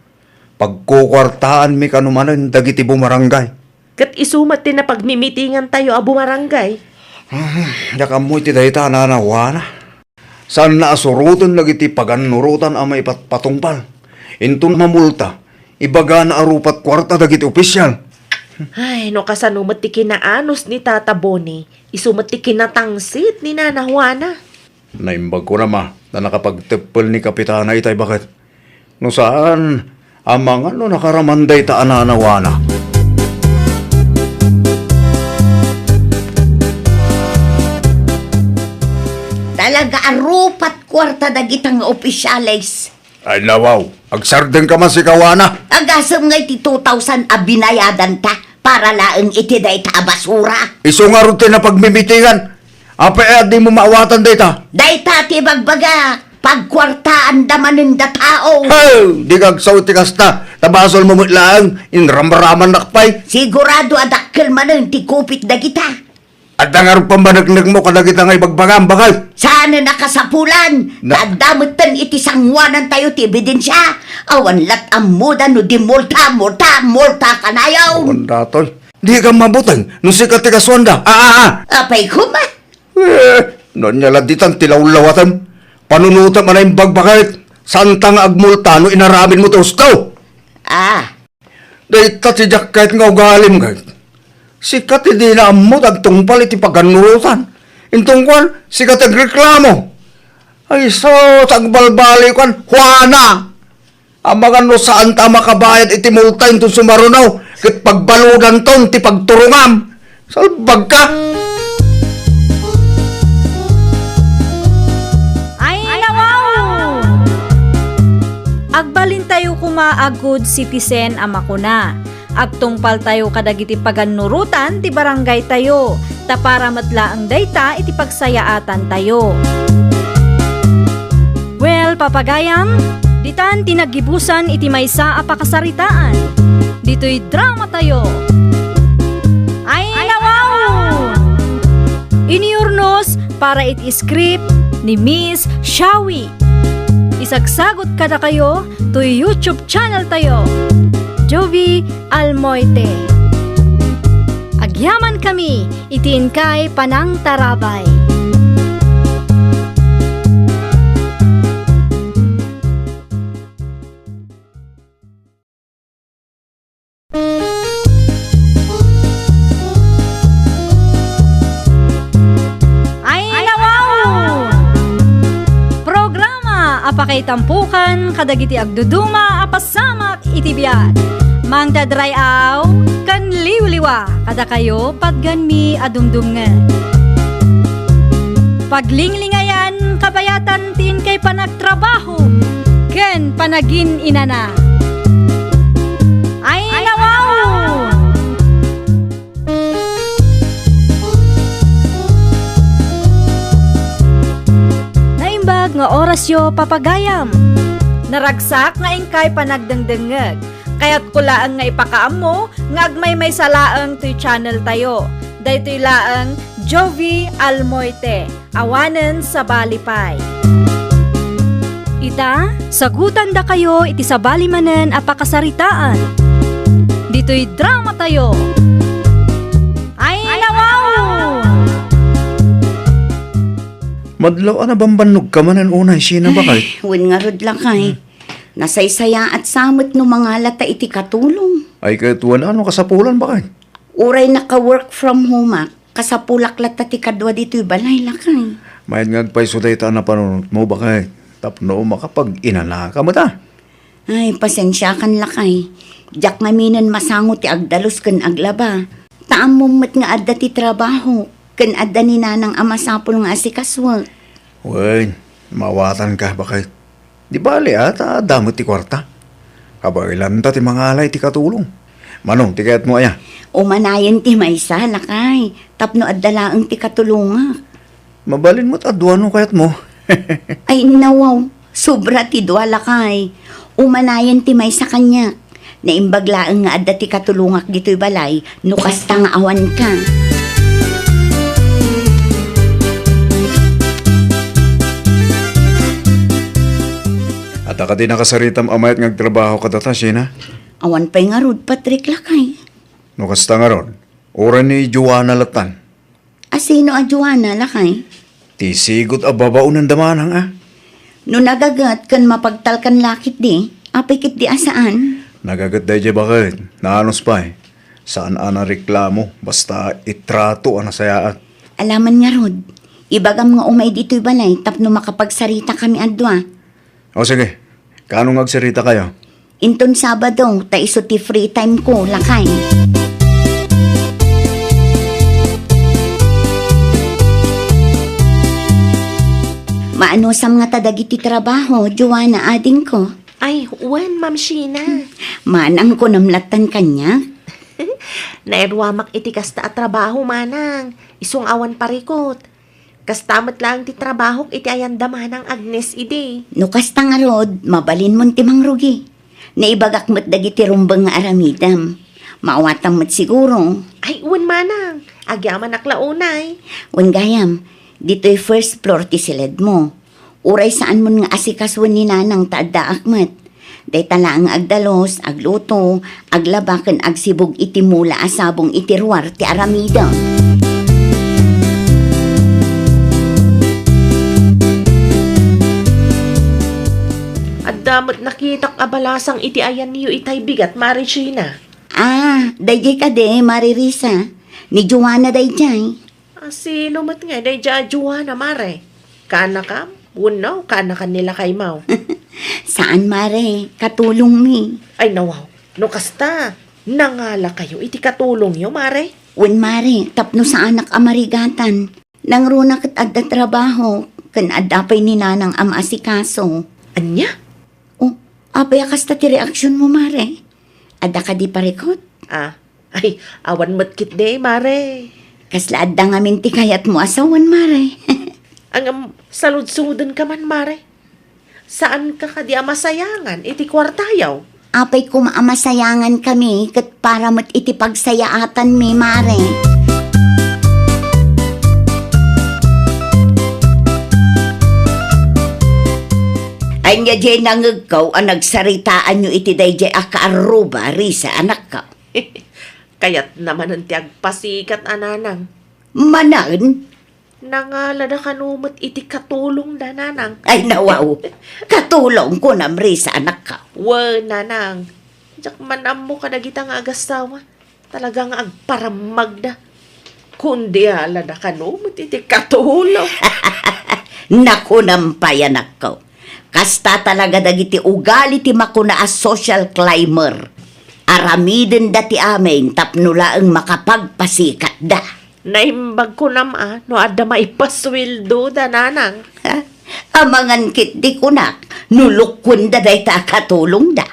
Pagkukuartaanmi kano manen dagiti bumarangay. Ket isu met ti napagmimitingantayo a bumarangay. Diak ammo iti dayta a nanawana. Saanna a suroten dagiti pagannurotan a maipatpatungpal. Inton mamulta, ibagana a rupat kuarta dagiti opisial. Ay, no kasano met ti kinaanus ni Tata Boni, isu met ti kinatangsit ni Nana Juana. Naimbag ko na, ma, ta nakapagteppel ni Kapitana itay baket. No saan, amangan no nakaraman dayta a nanawana. Talaga a rupat kuarta dagita nga opisyales. Ay, nawaw, agsardeng ka man sika, Juana. Agasem ngay ti two thousand a binayadanta para laeng iti dayta a basura. Isu ngarud ti napagmimitingan. Apay a dimo maawatan dayta? Dayta ti ibagbaga, pagkuartaanda manen da tao. Hey! Dika agsao iti kasta, ta basolmo met laeng, inramramannak pay. Sigurado a dakkel manen ti kupit dagita. Adda ngarud pammaneknekmo kadagita nga ibagbagam, baket? Saanen a kasapulan, Na- ta adda metten iti sangoanantayo ti ebidensia. Awan lat ammoda no di multa, multa, multa kanayon. Awan datoy. Dika mabuteng no sika ti kasuanda. Ah, ah, ah. Apay koma? Eh, no ania la ditan ti lawlawatem? Panunotem a naimbag, baket. Saanta nga agmulta no inaramidmo ti husto. Ah. Dayta ti diak ket nga ugalim, ket. Sika ti dina ammo ti agtungpal iti pagannurotan. Inton kuan, sika ti agreklamo. Ay, sus, agbalbaliwkan, Juana! Amangan no saanta a makabayad iti multa inton sumaruno, ket pagbaludanton ti pagturongam. Salbagka! Ay, nawaw! Agbalintayo koma a good citizen a makuna, agtungpaltayo kadagiti pagannurotan ti barangaytayo, ta para met laeng dayta iti pagsayaatantayo. Well, papagayam, ditan ti naggibusan iti maysa a pakasaritaan. Ditoy dramatayo. Ay, nawaw! Iniurnos para iti script ni Miss Shawi. Isagsagot kadakayo toy YouTube channel tayo, Jovi Almoite. Agyamankami iti inkay panangtarabay. Pakaitampukan kadagiti agduduma a pasamak iti biag. Mangted ray-aw ken liwliwa kadakayo patganmi a dumdumngeg. Paglinglingayan kabayatan ti inkay panagtrabaho ken panagin-inana. Ay, nawaw! Naimbag nga orasyo, papagayam. Naragsak nga inkay panagdengdengngeg. Kayatko laeng nga ipakaammo nga agmaymaysa laeng toy channel tayo. Daytoy laeng Jovi Almoite. Awanen sabali pay. Ita, sagutandakayo iti sabali manen a pakasaritaan. Ditoy drama tayo. Ay, nawaw! Madlaw a nabambannogka manen unay, Sheena, bakay? Ay, wen ngarud, lakay. Hmm. Nasaysayaat sa met no mangalata iti katulong. Ay, ket wen a no kasapulan, bakay? Uray naka-work from home-ak, kasapulak latta ti kadua ditoy balay, lakay. Mayat nga agpayso dayta a napanunotmo, bakay, tapno makapag-inanaka met a. Ay, pasensiakan, lakay. Diak ngaminen masango ti agdalus ken aglaba. Ta ammom met nga adda ti trabaho, ken adda ni nanang a masapul nga asikasuek. Wen, maawatanka, bakay. Di bale, a, ta adda met ti kuarta. Kabaelanta ti mangala iti katulong. Mano, ti kayatmo aya? Umanayen ti maysa, lakay, tapno adda laeng ti katulongak. Mabalin met a dua no kayatmo. Ay, nawaw, sobra ti dua, lakay. Umanayen ti maysa kaniak. Naimbag laeng nga adda ti katulongak ditoy balay no kasta nga awanka. Adda kadi nakasaritam a mayat nga agtrabaho kadata, Sheena? Awan pay ngarud, Patrick, lakay. No kasta ngarud, uray ni Joanna lattan. A sino a Joanna, lakay? Ti sigud a babaonenda manang a. No nagaget ken mapagtalkan la ketdi, apay ketdi a saan? Nagaget daydiay baket, naanus pay. Saan a nareklamo, basta itrato a nasayaat. Alaman ngarud, ibagam nga umay ditoy balay tapno makapagsaritakami a dua. O sige, kaano nga agsaritakayo? Inton Sabado, ta isu ti free time ko, lakay. Maanusam ngata dagiti trabaho, Joanna, adingko? Ay, wen, Ma'am Sheena. Manang, kunam lattan kaniak. Nairuamak iti kasta a trabaho, manang. Isu nga awan parikut. Kasta met laeng ti trabahok iti ayanda manang Agnes idi. No kasta ngarud, mabalinmon ti mangrugi. Naibagak met dagiti rumbeng nga aramidem. Maawatam met siguro. Ay, wen manang. Agyamanak la unay. Wen gayam, ditoy first floor ti siledmo. Uray saanmon nga asikasuen ni nanang ta addaak met. Dayta laeng nga agdalus, agluto, aglaba ken agsibug iti mula a sabong iti ruar ti aramidem. Adda met nakitak a balasang iti ayanyo itay bigat, Mare Sheena. Ah, daydiay kadi, Mare Risa. Ni Joanna daydiay. A, sino met ngay daydiay a Joanna, Mare? Kaanakam? Wenno, kaanakan ni lakaymo? Saan, Mare. Katulongmi. Ay, nawaw. No kasta, nangalakayo iti katulongyo, Mare? Wen, Mare, tapno saanak a marigatan. Nangruna ket adda trabaho, ken adda pay ni nanang a maasikaso. Ania? Oh, apay a kasta ti reaksionmo, Mare? Adda kadi parikut? Ah, Ay, awan met ketdi, Mare. Kasla adda ngamin ti kayatmo a sawen, Mare. Ngem, saludsodenka man, Mare. Saanka kadi a masayangan iti kuartayo? Apay koma a masayangankami ket para met iti pagsayaatanmi, Mare. Ania diay nangegko a nagsaritaanyo iti daydiay a kaarruba, Risa, anakko? Kayatna manen ti agpasikat a nanang. Manen? Nangalada kano met iti katulongda, nanang. Ay, nawaw. Katulong, kunam, Risa, anakko. Wen, nanang. Diak man ammo kadagita nga agassawa. Talaga nga agparammagda. Kundi alada kano met iti katulong. Nakunam pay, anakko. Kasta talaga dagiti ugali ti makuna a social climber. Aramidenda ti amin tapno laeng makapagpasikatda. Naimbag kunam a no adda maipasueldoda, nanang. Ha? Amangan ketdi kunak no lukuenda dayta a katulongda.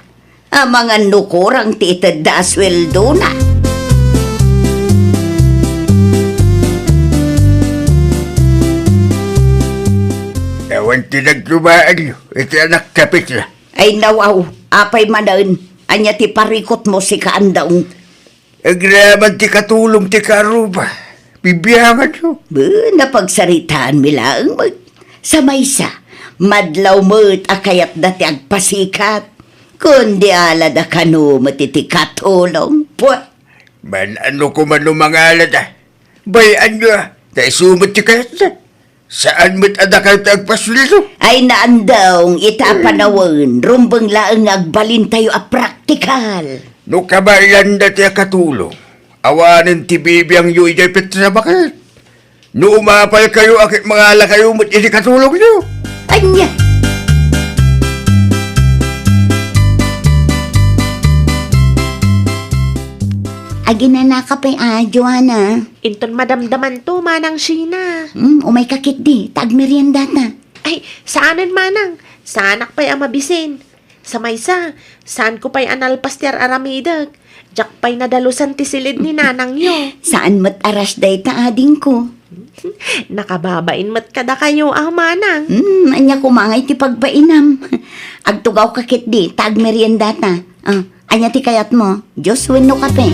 Amangan no kurang ti itedda a sueldona. Awan ti nagtumaanyo iti anak kapitla. Ay, nawaw, apay manen, ania ti parikutmo, sika Andong? Agraman ti katulong ti kaarruba. Bibianganyo. Be, napagsaritaanmi laeng met. Sa maysa, madlaw met a kayatda ti agpasikat. Kundi alada kano met iti katulong. Pwe! Man-ano koma no mangalada? Bay-anyo a, ta isu met ti kayatda. Saan met a dakayo ti agpasueldo? Ay, naandong ita a panawen, rumbeng laeng nga agbalintayo a praktikal. No kabaelanda ti akatulong, awanen ti bibiangyo idiay Petra, baket. No umapalkayo a ket mangalakayo met iti katulongyo. Ania? Aginanaka pay a, Joanna. Inton madamdamanto, Manang Sheena. Hmm, umayka ketdi, ta agmeriendata. Ay, saanen, Manang. Saanak pay a mabisin. Sa maysa, saanko pay a nalpas ti ar-aramidek. Diak pay nadalusan ti silid ni nanangyo. Saan met a rush dayta, adingko. Nakababain met kadakayo a, Manang. Hmm, ania koma ngay ti pagbainam? Agtugawka ketdi, ta agmeriendata. Ah, ania ti kayatmo? Juice wenno kape?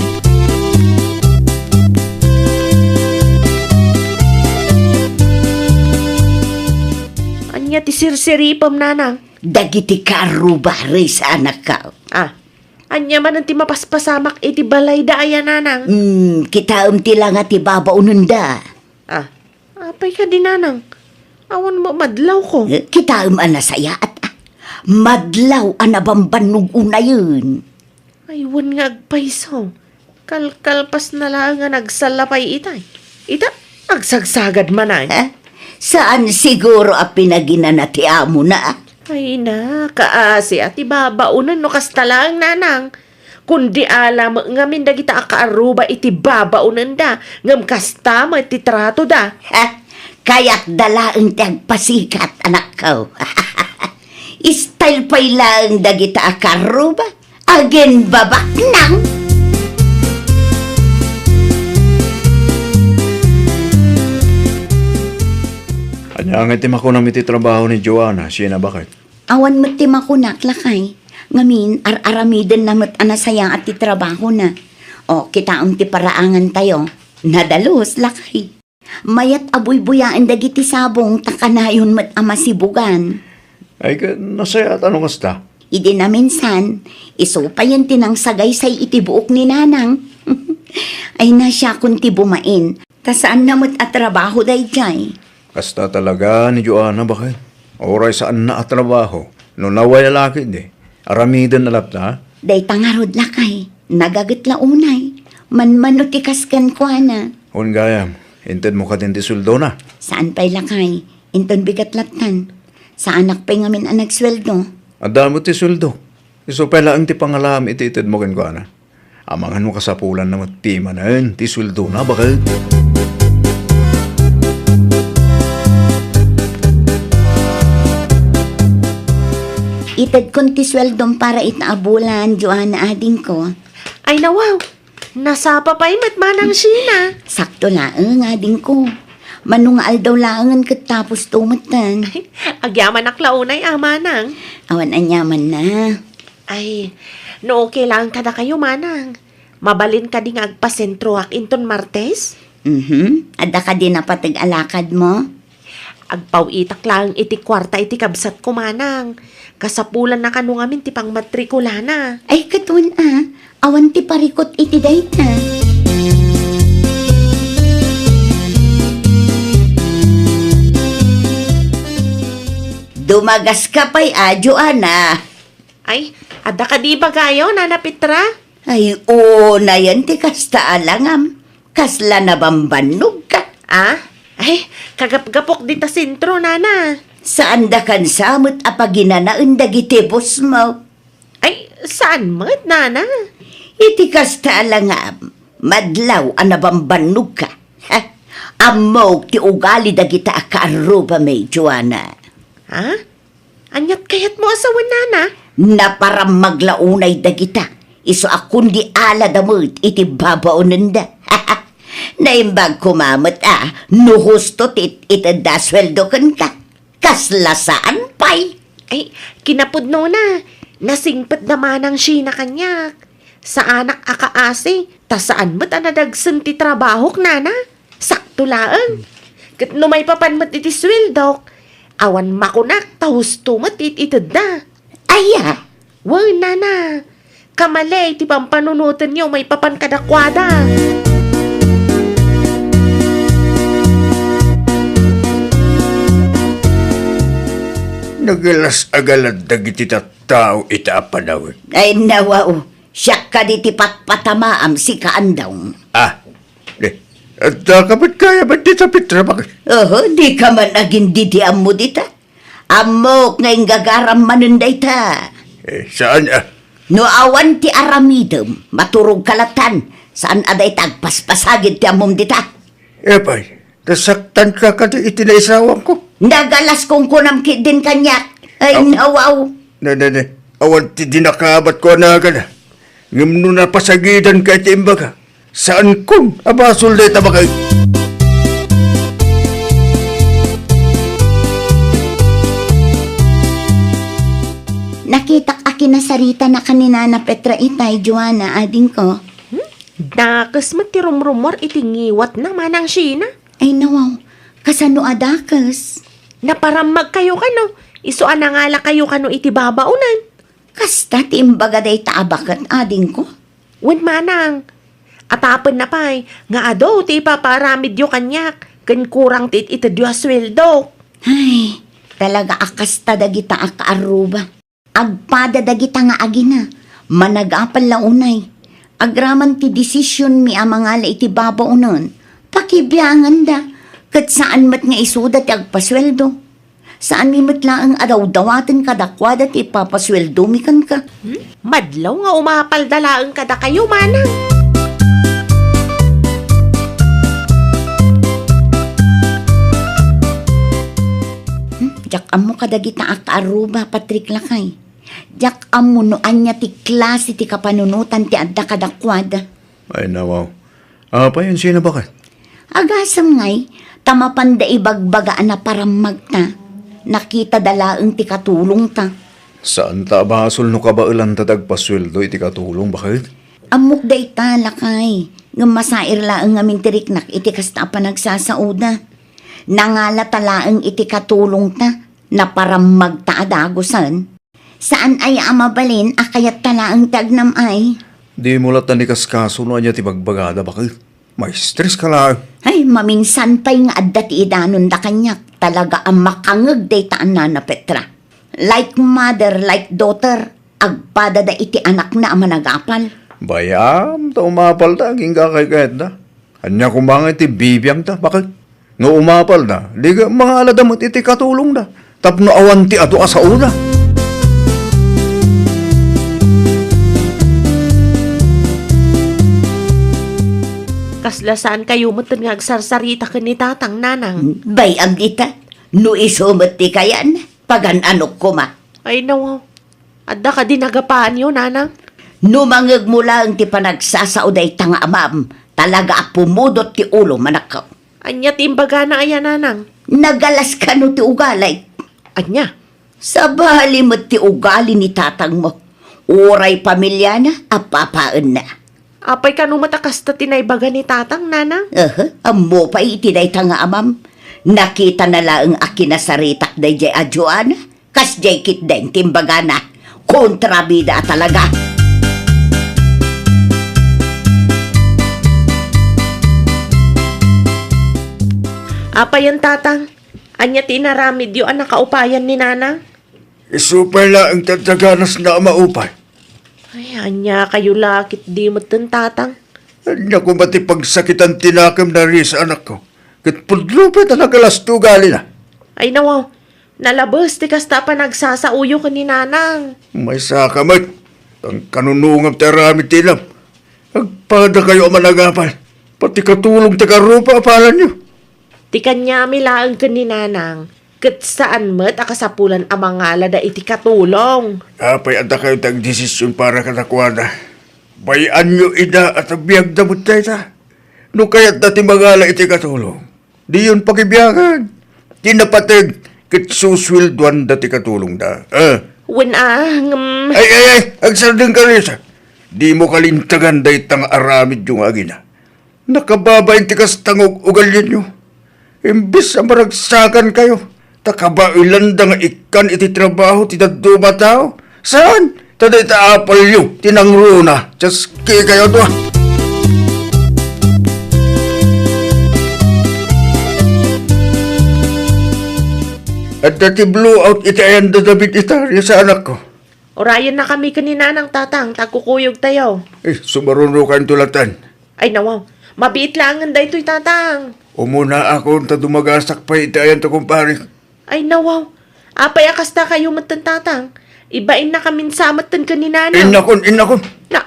Ania ti sirsiripem, nanang? Dagiti kaarruba, risa anakko. Ah, ania manen ti mapaspasamak iti balayda aya, nanang? Hmm, kitaem ti langa ti babaonenda. Ah, apay kadi, nanang? Awan met madlawko. Eh, kitaem a nasayaat, ah. Madlaw a nabambannog unayen. Ay, wen nga agpayso. Kalkalpasna laeng nga nagsalla pay itay. Ita, agsagsagad man ay. Eh, saan siguro a pinaginana ti amona? Ay na, kaasi a ti babaonen no kasta laeng, nanang. Kundi ala met ngamin dagita a kaarruba iti babaonenda, ngem kasta met ti tratoda. Ha? Kayatda laeng ti agpasikat, anakko. Style pay laeng dagita a kaarruba. Aginbabaknang. Ania ngay ti makunam iti trabaho ni Joanna, Sheena, baket? Awan met ti makunak, lakay. Ngamin, ar-aramidenna met a nasayaat ti trabahona. O, kitaem ti paraangantayo. Nadalus, lakay. Mayat a buybuyaen dagiti sabong ta kanayon met a masibugan. Ay, ka-, nasayaat a no kasta? Idi naminsan, isu payen ti nangsagaysay iti buok ni nanang. Ay, na, siakon ti bumain. Ta saanna met a trabaho daydiay. Kasta talaga ni Joanna, baket. Uray saanna a trabaho. No nawa lalaki di, aramiden a latta. Dayta ngarud, lakay. Nagaget la unay. Manmano ti kas kenkuana. Wen gayam, intedmo kadin ti sueldona? Saan pay, lakay. Inton bigat lattan. Saanak pay ngamin a nagsueldo. Adda met ti sueldo. Isu pay laeng ti pangalam iti itedmo kenkuana. Amangan no kasapulanna met ti manen ti sueldona, baket. Itedkon ti sueldom para ita a bulan, Joanna, adingko. Ay, nawaw! Nasapa pay met, Manang Sheena. Sakto laeng, adingko. Mano nga aldaw laengen ket tapos tumetten. Agyamanak la unay a, Manang. Awan aniamanna. Ay, no okay laeng kadakayo, Manang. Mabalin kadi nga agpasentroak inton Martes? Mhm. Adda kadi napateg a lakadmo? Agpaw-itak laeng iti kuarta iti kabsatko, Manang. Kasapulanna kano ngamin ti pangmatrikulana. Ay, ket wen a, awan ti parikut iti dayta. Dumagaska pay a, Joanna. Ay, adda kadi ibagayo, Nana Petra? Ay, unayen ti kasta a langam. Kasla nabambannogka. Ah? Ay, kagapgapok dita sentro, nana. Saanda kansa met a paginanaen dagiti bossmo. Ay, saan met, nana? Iti kasta a langam, madlaw a nabambannogka. Ha? Ammok ti ugali dagita a kaarrubami, Joanna. Ha? Aniat kayatmo a sawen, nana? Naparammag la unay dagita, isu a kundi alada met iti babaonenda. Naimbag koma met a no husto ti it-, itedda a sueldo kenka. Kasla saan pay? Ay, kinapudnona, nasingpetda manang Sheena kaniak. Saanak a kaasi, ta saan met a nadagsen ti trabahok, nana. Sakto laeng. Ket no maipapan met iti sueldok, awan makunak ta husto met it-, itedda. Aya? Wen, nana. Kamali ti pampanunotenyo maipapan kadakuada. Nagalas-agalan dagiti tattao ita a panawen. Ay, nawaw. Siak kadi ti patpatamaam, sika, Andong. Ah, di. Adda ka met kaya met dita, Petra, bakit? Oho, di ka man agin didi ammo dita. Ammok nga inggagaram manen dayta. Eh, saan, ah? No awan ti aramidem, maturog ka latan. Saan a dayta agpaspasagid ti ammom dita? Eh, pay, nasaktan ka kadi iti naisawangko? Nagalas kunkunam ketdin kaniak. Ay, aw, nawaw. Ne, ne, ne. Awan ti dinakabat ko a nagana. Ngem no napasagidan ka iti imbaga, saankon a basol dayta, baket. Nakitak a kinasaritanaka ni Nana Petra itay, Joanna, adingko. Hmm? Dakes met ti rumrumuar iti ngiwatna, manang Sheena. Ay, nawaw. Kasano a dakes? Naparammagkayo kano, isu a nangalakayo kano iti babaonen. Kasta ti imbaga dayta a baket, adingko? Wen, manang. Atapenna pay nga adu ti ipapaaramidyo kaniak ken kurang ti it-itedyo a sueldo. Ay, talaga a kasta dagita a kaarruba. Agpada dagita nga agina, managapal la unay. Agraman ti desisionmi a mangala iti babaonen, pakibianganda, ket saan met nga isuda ti agpasueldo. Saanmi met laeng a dawdawaten kadakuada ti ipapasueldomi kenka. Hmm? Madlaw nga umapalda laeng kadakayo, manang. Hmm, diak ammo kadagita a kaarruba, Patrick, lakay. Diak ammo no ania ti klase ti kapanunotan ti adda kadakuada. Ay, nawaw. Apay, Sheena, baket? Agasem ngay, ta mapanda ibagbaga a naparammagta, nakitada laeng ti katulongta. Saanta a basol no kabaelanta ti agpasueldo iti katulong, baket? Ammok dayta, lakay, ngem masair laeng ngamin ti riknak iti kasta a panagsasaoda. Nangalata laeng iti katulongta, naparammagta a dagusen. Saan aya a mabalin a kayatta laeng ti agnam ay? Dimo latta ni kaskaso no ania ti bagbagada, baket. Maistres ka laeng. Ay, maminsan pay nga adda ti idanonda kaniak. Talaga a makangeg dayta a Nana Petra. Like mother, like daughter, agpadada iti anakna a managapal. Bayam, ta umapalda, agingga kaykayatda. Ania koma nga iti bibiangda, baket? No umapalda, di mangalada met iti katulongda, tapno awan ti adu a saoda. Kasla saankayo metten nga agsarsarita ken ni Tatang, Nanang? Bay-am dita, no isu met ti kayan, pagan-anok koma. Ay, nawaw. Adda kadi nagapaanyo, Nanang? No mangegmo laeng ti panagsasao dayta nga amam, talaga a pumudot ti ulo, manakkaw. Ania ti imbagana aya, Nanang? Nagalas kano ti ugali. Ania? Sabali met ti ugali ni tatangmo. Uray pamiliana, appapaenna. Apay kano met a kasta ti naibaga ni Tatang, Nanang? Aha, ammo pay iti dayta nga amam. Nakitana laeng a kinasaritak daydiay a Joanna. Kasdiay ketdin ti imbagana. Kontrabida a talaga. Apayen, Tatang? Ania ti inaramidyo a nakaupayan ni Nanang? Isu pay laeng ti adda ganasna a maupay. Ay, ania kayo la ketdi metten, Tatang? Ania koma ti pagsakitan ti nakemna, Risa, anakko? Ket pudno pay ta nagalas ti ugalina. Ay, nawaw. Nalabes ti kasta a panagsasaoyo ken ni Nanang. Maysaka met, tan kanunongam ti aramid ti inam. Agpadakayo a managapal, pati katulong ti karrupa a palanyo. Ti kaniami laeng ken ni Nanang, ket saan met a kasapulan a mangalada iti katulong. Apay a dakayo ti agdesisyon para kadakuada? Bay-anyo ida a ta biagda met dayta. No kayatda ti mangala iti katulong, diyon pakibiagan. Ti napateg ket susueldoanda ti katulongda. Ah. Wen a, ngem Ay, ay, ay, agsardengka, Risa. Dimo kalintegan dayta nga aramidyo nga agina. Nakababain ti kasta nga ug-, ugalianyo. Imbes a maragsakankayo, ta kabaelanda nga ikkan iti trabaho ti dadduma a tao. Saan? Ta dayta apalyo ti nangruna. Just kikayo dua. Adda ti blowout iti ayan da David Itaria sa anakko. Urayennakami ken ni Nanang, Tatang, ta agkukuyogtayo. Eh, sumarunokanto latan. Ay, nawaw. Mabiit laengen daytoy, Tatang. Umunaakon ta dumagasak pay iti ayanto, kumpare. Ay, nawaw. Apay a kasta kayo metten, Tatang? Ibainnakamin sa metten ken ni Nanang. Innakon, innakon. Na,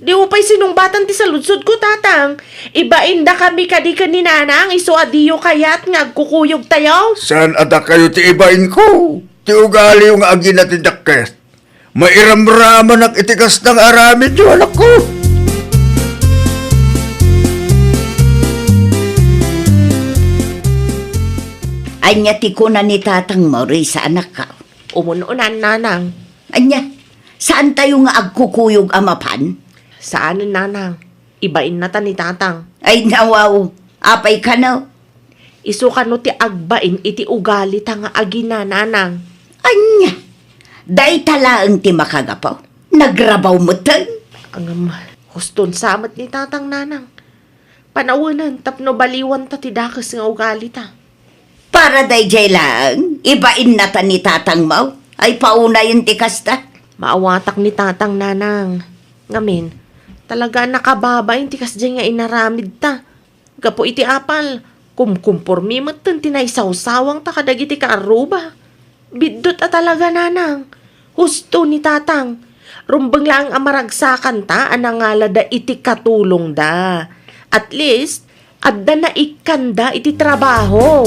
di mo pay sinungbatan ti saludsodko, Tatang. Ibainnakami kadi ken ni Nanang, isu a diyo kayat nga agkukuyogtayo? Saan a dakayo ti ibainko? Ti ugaliyo nga agina ti dakket. Mairamramanak iti kasta nga aramidyo, anakko. Ania ti kuna ni Tatang Maurice, anakko? Umun-unan, Nanang. Ania? Saantayo nga agkukuyog a mapan? Saanen, Nanang. Ibainnata ni Tatang. Ay, nawaw. Apay kano? Isu kano ti agbain iti ugalita nga agina, Nanang. Ania? Dayta laeng ti makagapu? Nagrabaw metten? Ngem, huston sa met ni Tatang, Nanang. Panawenen tapno baliwanta ti dakes nga ugalita. Para daydiay laeng, ibainnata ni Tatang Mau. Ay, paunayen ti kasta. Maawatak ni Tatang, Nanang. Ngamin, talaga a nakababain ti kasdiay nga inaramidta. Gapu iti apal, kumkumpormi metten ti naisawsawangta kadagiti kaarruba. Biddut a talaga, Nanang. Husto ni Tatang. Rumbeng laeng a maragsakanta a nangalada iti katulongda. At least, adda naikkanda iti trabaho.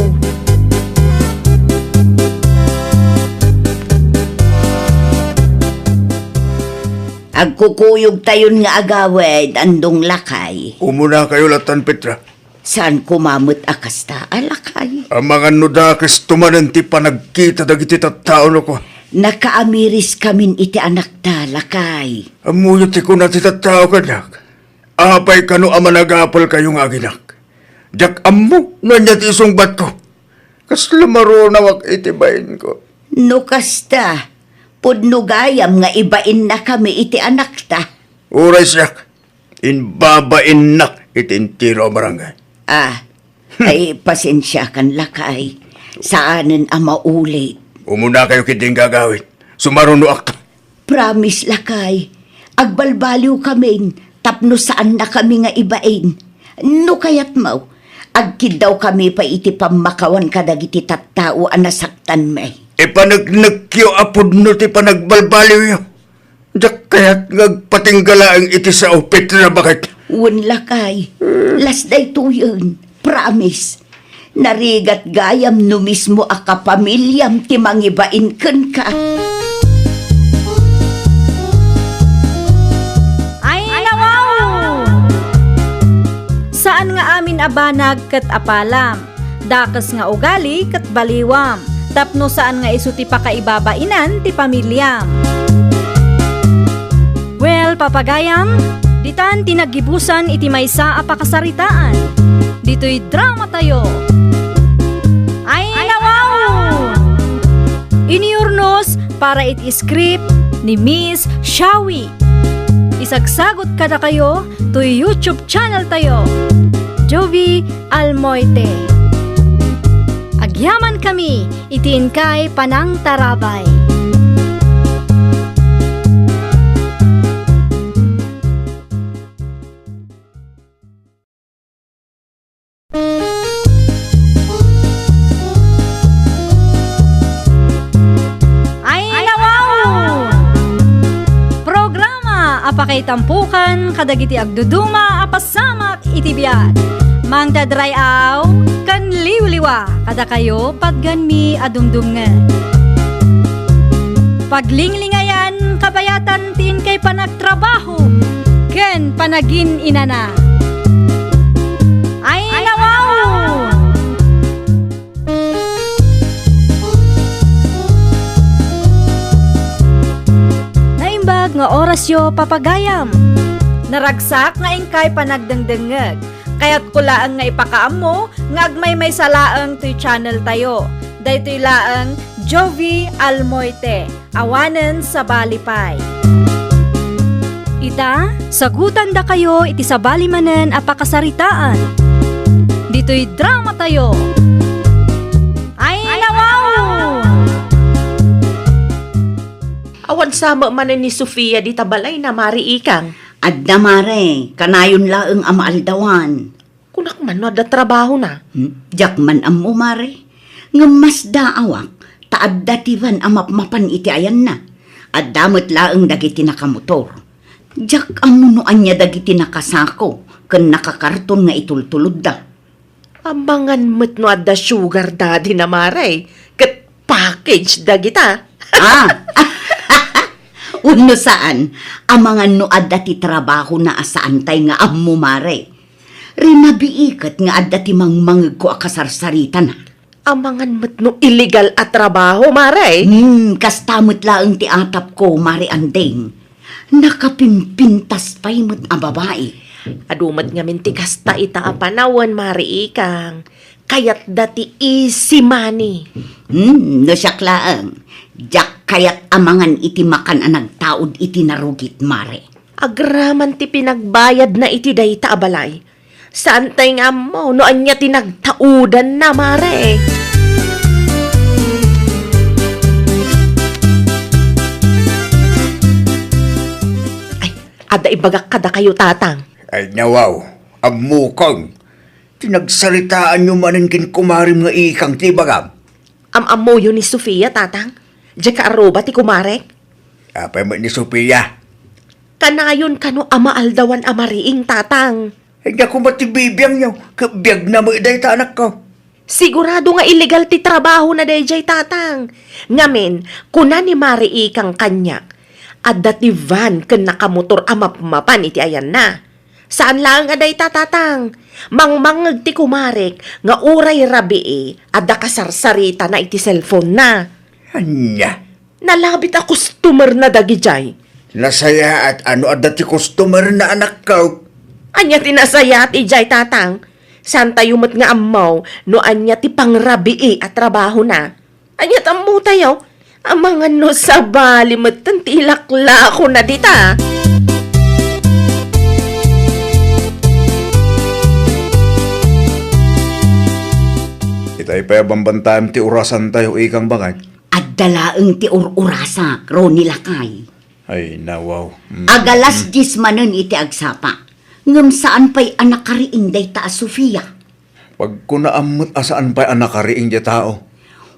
Agkukuyogtayon nga agawid, andong lakay. Umunakayo latan, Petra. Saan koma met a kasta a lakay? Amangan no dakesto manen ti panagkita dagiti tattao no kua. Nakaamiriskamin iti anakta, lakay. Ammoyo ti kuna ti tattao kaniak. Apay kano a managapelkayo nga aginak? Diak ammo no ania ti isungbatko. Kasla marunawak iti bainko. No kasta, pudno gayam nga ibainnakami iti anakta. Uray siak, imbabainnak iti entero a barangay. Ah, ay, pasensiakan, lakay. Saanen a maulit. Umunakayo ketdin nga agawid. Sumarunoakto. Promise, lakay. Agbalbaliwkamin tapno saannakami nga ibain. No kayatmo, agkiddawkami pay iti pammakawan kadagiti tattao a nasaktanmi. Ipaneknekyo a pudno ti panagbalbaliwyo. Diak kayat nga agpatingga laeng iti sao, Petra, baket. Wen, lakay. Last daytoyen. Promise. Narigat gayam no mismo a kapamiliam ti mangibain kenka. Ay, nawaw! Saan nga amin a banag ket apalam, dakes nga ugali ket baliwam, tapno saan nga isu ti pakaibabainan ti pamiliam. Well, papagayam, ditan ti naggibusan iti maysa a pakasaritaan. Ditoy dramatayo. Ay, nawaw! Iniurnos para iti script ni Miss Shawi. Isagsagot kadakayo toy YouTube channel tayo, Jovi Almoite. Agyaman kami iti inkay panangtarabay. Pakaitampukan kadagiti agduduma a pasamak iti biag. Mangted ray-aw ken liwliwa kadakayo patganmi a dumdumngeg. Paglinglingayan kabayatan ti inkay panagtrabaho ken panagin-inana. Ay, nawaw! Naimbag nga orasyo, papagayam. Naragsak nga inkay panagdengdengngeg. Kayatko laeng nga ipakaammo nga agmaymaysa laeng toy channel tayo. Daytoy laeng Jovi Almoite. Awanen sabali pay. Ita, sagutandakayo iti sabali manen a pakasaritaan. Ditoy drama tayo. Ay, nawaw! Awan sa met manen ni Sofia dita balayna, Mari Ikang. Adda, Mare, kanayon laeng a maaldawan. Kunak man no adda trabahona. Hmm, diak man ammo, Mare. Ngem masdaawak ta adda ti van a mapmapan iti ayanna. Adda met laeng dagiti nakamotor. Diak ammo no ania dagiti nakasako ken nakakarton nga itultulodda. Amangan met no adda sugar daddy na, Mare, ket package dagita. Ah! Wenno saan, amangan no adda ti trabahona a saantay nga ammo, Mare. Rinabii ket nga adda ti mangmangegko a kasarsaritana. Amangan met no illegal a trabaho, Mare. Hmm, kasta met laeng ti atapko, Mare Anding. Nakapimpintas pay met a babai. Adu met ngamin ti kasta ita a panawen, Mare Ikang. Kayatda ti easy money. Hmm, no siak laeng, diak kayat a mangan iti makan a nagtaud iti narugit, Mare. Agraman ti pinagbayadna iti dayta a balay. Saantay nga ammo no ania ti nagtaudanna, Mare. Ay, adda ibagak kadakayo, Tatang. Ay, nawaw, ammokon. Ti nagsaritaanyo manen ken kumarem nga Ikang ti ibagam. Am-ammoyo ni Sofia, Tatang? Diay kaarruba ti kumarek? Apay met ni Sofia? Kanayon kano a maaldawan a mariing, Tatang. Ay, diak koma ti bibiangyo, ket biagna met dayta, anakko. Sigurado nga illegal ti trabahona daydiay, Tatang. Ngamin, kuna ni Mari Ikang kaniak, adda ti van ken nakamotor a mapmapan iti ayanna. Saan laeng a dayta, Tatang. Mangmangngeg ti kumarek nga uray rabii, adda kasarsaritana iti cellphone-na. Ania? Nalabit a customer-na dagidiay. Nasayaat a no adda ti customer-na, anakko. Ania ti nasayaat idiay, Tatang? Saantayo met nga ammo no ania ti pangrabii a trabahona. Ania ti ammotayo? Amangan no sabali metten ti ilaklakona dita. Itay pay a bambantaem ti orasantayo, Ikang, baket. Adda laeng ti ur-urasak, Ronnie lakay. Ay, nawaw. Mm. Agalas dies manen iti agsapa. Ngem saan pay a nakariing dayta a Sofia. Pagkunaam met a saan pay a nakariing diay tao.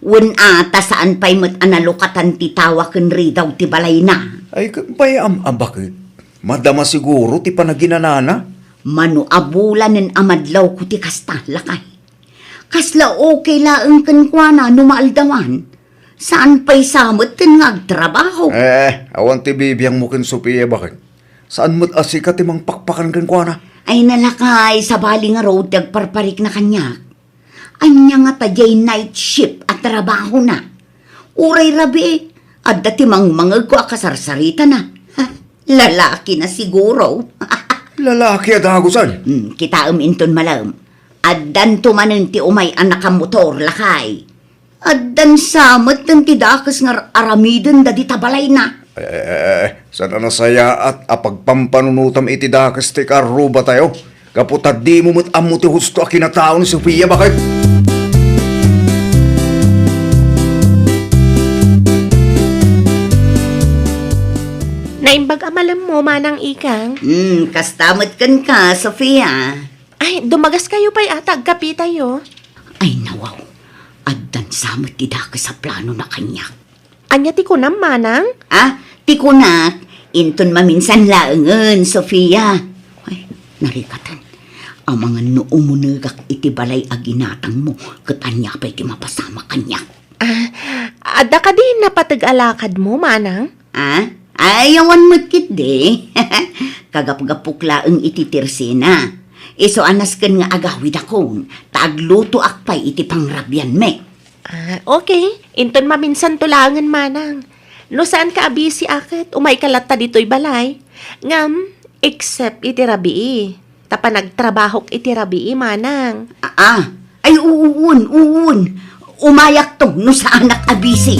Wen a, ta saan pay met a nalukatan ti tawa ken ridaw ti balayna. Ay, ket pay am-, a baket? Madama siguro ti panaginanana. Mano a bulanen a madlawko ti kasta, lakay. Kasla okay laeng kenkuana no maaldawan. Saan pay sa metten nga agtrabaho? Eh, awan ti bibiangmo ken Sofia, baket? Saan met a sika ti mangpakpakan kenkuana? Ay, nalakay, sabali ngarud ti agparparikna kaniak. Ania ngata diay night shift a trabahona? Uray rabii, adda ti mangmangegko a kasarsaritana. Ha, lalakina siguro. Lalaki a dagusen. Hmm, kitaem inton malem. Addanto manen ti umay a nakamotor, lakay. Addan sa metten ti dakes nga ar-aramidenda dita balayna. Eh, eh, eh, eh, saan a nasayaat a pagpampanunotam iti dakes ti kaarrubatayo? Gapu ta dimo met ammo ti husto a kinatao ni Sofia, baket? Naimbag a malemmo, Manang Ikang. Hmm, kasta met kenka, Sofia. Ay, dumagaskayo pay ata agkapitayo. Ay, nawaw. Addan sa met ti dakes a planona kaniak. Ania ti kunam, Manang? Ah, ti kunak, Inton maminsan laengen, Sofia. Ay, narikatan. Amangan no umunegak iti balay a ginatangmo, ket ania pay ti mapasamak kaniak? Ah, adda kadi napateg a lakadmo, manang? Ah? Ay, awan met ketdi. Kagapgapok laeng iti tirsina. Isu a nasken nga agawidakon, ta aglutoak pay iti pangrabianmi. Ah, okay. Inton maminsan to laengen, manang. No saanka a busy a ket, umayka latta ditoy balay. Ngem, except iti rabii. Ta panagtrabahok iti rabii, manang. Ah, ah. Ay, uun, uun. Umayakto no saanak a busy.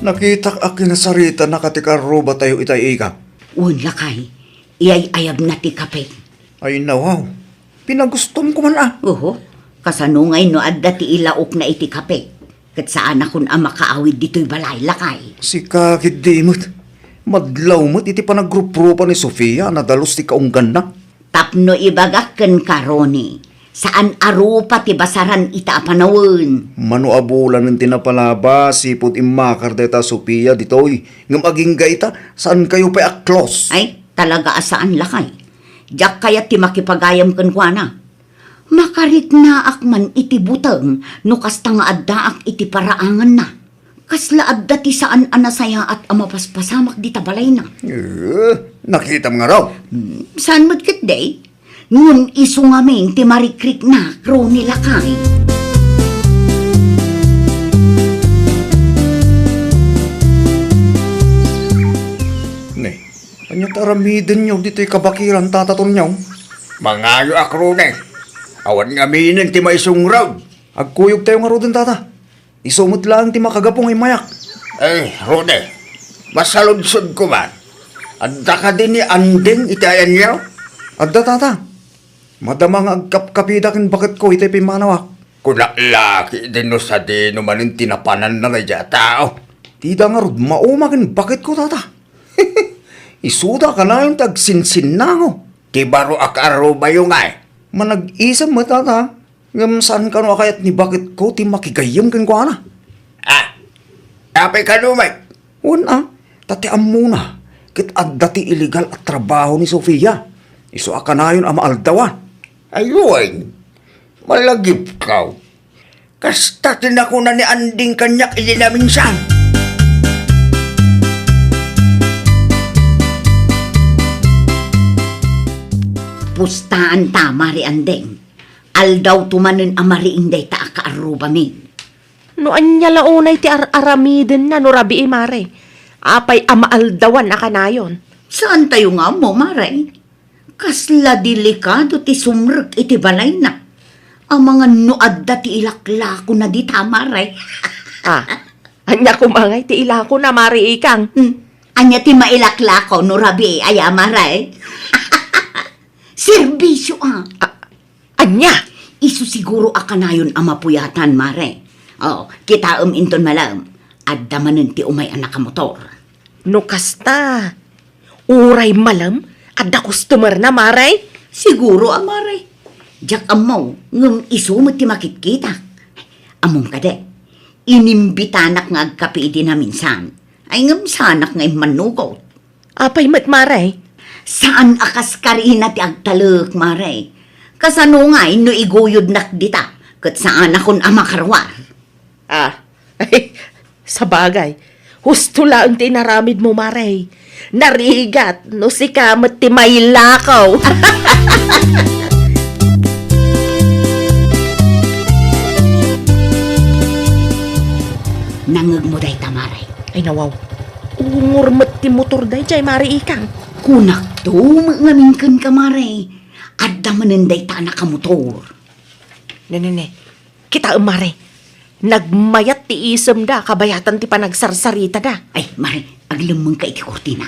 Nakitak a kinasaritanaka ti karrubatayo itay, Ikang. Wen, lakay. Iyay-ayabna ti kape. Ay, nawaw. Pinagustom ko man, a. Oho. Kasano ngay no adda ti ilaokna iti kape? Ket saanakon a makaawid ditoy balay, lakay. Sika ketdi met. Madlaw met iti panagruprupa ni Sofia a nadalus ti kaungganna. Tapno ibagak kenka, Ronnie, saan a rupa ti basaran ita a panawen. Mano a bulanen ti napalabas, sipud immakar dayta a Sofia ditoy. Ngem agingga ita, saankayo pay a close. Ay, talaga a saan, lakay. Diak kayat ti makipagayam kenkuana. Makariknaak man iti buteng no kasta nga addaak iti paraanganna. Kasla adda ti saan a nasayaat a mapaspasamak dita balayna. Eh, nakitam ngarud. Hmm, saan met ketdi? Ngem isu ngamin ti marikriknak, Ronnie, lakay. Ne, ania ti aramidenyo ditoy kabakilan, Tata Tonyo? Mangayoak, Ronnie. Awan ngaminen ti maisungrad. Agkuyogtayo ngaruden, Tata. Isu met laeng ti makagapu nga immayak. Ay, Ronnie, masaludsodko man. Adda kadi ni Anding iti ayanyo? Adda, Tata. Madama nga agkapkapida ken baketko itay pimmanawak. Kunak la ketdin no sadino manen ti napananna daydiay a tao. Dida ngarud, mauma ken baketko, Tata. Isuda kanayon ti agsinsinnango. Ti baro a kaarrubayo ngay? Manag-isem met, Tata. Ngem saan kano a kayat ni baketko ti makigayyem kenkuana. Ah, apay kano met? Wen a, ta ti ammona, ket adda ti illegal a trabaho ni Sofia. Isu a kanayon a maaldawan. Ay, wen, malagipkaw. Kasta ti nakuna ni Anding kaniak idi naminsan. Pustaanta, Mari Anding. Aldawto manen a mariing dayta a kaarrubami. No ania la unay ti ar-aramidenna no rabii, Mare? Apay a maaldawan a kanayon? Saantayo nga ammo, Mare. Kasla delikado ti sumrek iti balayna. Amangan no adda ti ilaklakona dita, Mare. Ah, ania koma ngay ti ilakona, Mare Ikang? Hmm. Ania ti mailaklako no rabii aya, Mare? Serbisyo, a. Ah, ania? Isu siguro a kanayon a mapuyatan, Mare. Oh, kitaem inton malem. Adda manen ti umay a nakamotor. No kasta, uray malem, adda customer na, Mare? Siguro a, Mare. Diak ammo, ngem isu met ti makitkitak. Ammom kadi, inimbitanak nga agkape idi naminsan. Ay, ngem saanak nga immannugot. Apay met, Mare? Saan a kas karina ti agtalek, Mare. Kasano ngay no iguyodnak dita, ket saanakon a makaruar? Ah, sabagay, husto laeng ti inaramidmo, Mare. Narigat no sika met ti mailakaw. Nangngegmo dayta, Mare? Ay, nawaw. Ungor met ti motor daydiay, Mare Ikang. Kunakto met ngamin kenka, Mare. Adda manen dayta a nakamotor. Ne, ne, ne. Kitaem, Mare. Nagmayat ti isemda, kabayatan ti panagsarsaritada. Ay, Mare, aglemmengka iti kurtina.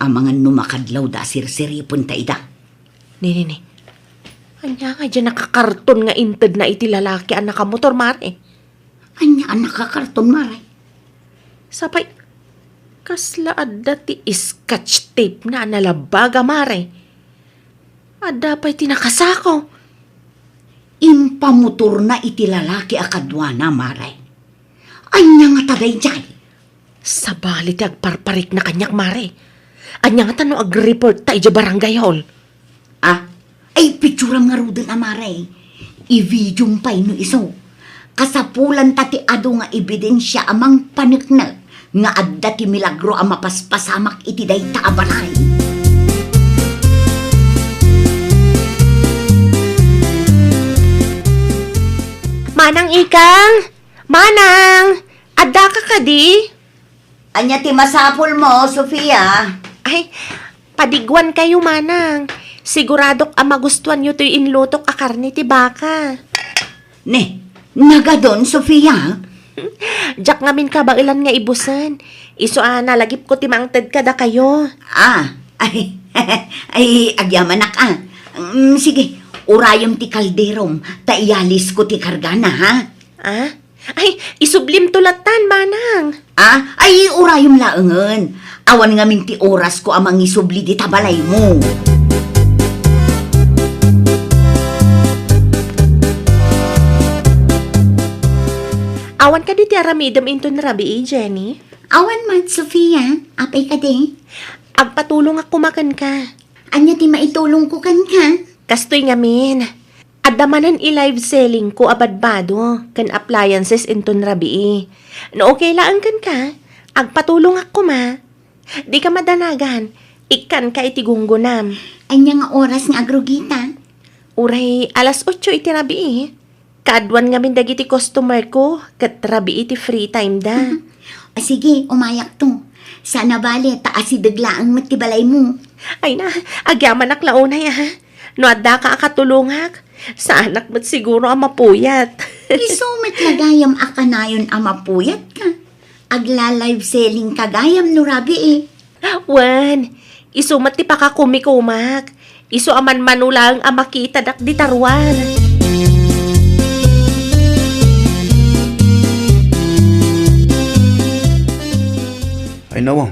Amangan no makadlawda a sirsiripenta ida. Ne, ne, ne. Ania nga diay nakakarton nga intedna iti lalaki a nakamotor, Mare? Ania a nakakarton, Mare? Sapay, kasla adda ti scotch tape na a nalabaga, Mare. Adda pay ti nakasako. Impamotorna iti lalaki a kaduana, mare. Ania ngata daydiay? Sabali ti agparparikna kaniak, mare. Ania ngata no agreportta idiay barangay hall? Ah, ay, picturam ngaruden a, mare. I-videom pay no isu. Kasapulanta ti adu nga ebidensia a mangpaneknek nga adda ti milagro a mapaspasamak iti dayta a balay. Manang Ikang! Manang! Addaka kadi? Ania ti masapulmo, Sofia? Ay, padiguankayo, Manang. Siguradok a magustuanyo toy inlutok a karne ti baka. Ne, nagadon, Sofia? Diak ngamin kabaelan nga ibusen. Isu a nalagipko ti mangted kadakayo. Ah, ay, ay, agyamanak, ah. Mm, sige, urayem ti kalderom, ta iyalisko ti kargana, ha? Ah? Ay, isublimto lattan, Manang. Ah, ay, urayem laengen. Awan ngamin ti orasko a mangisubli dita balaymo. Awan kadi ti aramidem inton rabii, Jenny? Awan met, Sofia. Apay kadi? Agpatulongak koma kenka. Ania ti maitulongko kenka? Kastoy ngamin. Adda manen i-live sellingko a badbado ken appliances inton rabii. No okay laeng kenka, agpatulongak koma. Dika madanagan, ikkanka iti gunggonam. Ania nga oras nga agrugita? Uray alas otso iti rabii. Kaaduan ngamin dagiti customerko ket rabii ti free time da. Ah, sige, umayakto. Saan a bale, ta asideg laeng met ti balaymo. Ay na, agyamanak la unay, ah. No addaka a katulongak, saanak met siguro a mapuyat. Isu met la gayam a kanayon a mapuyatka. Agla-live sellingka gayam no rabii. Wen, isu met ti pakakumikumak. Isu a manmano laeng a makitadak dita ruar. Ay, nawaw.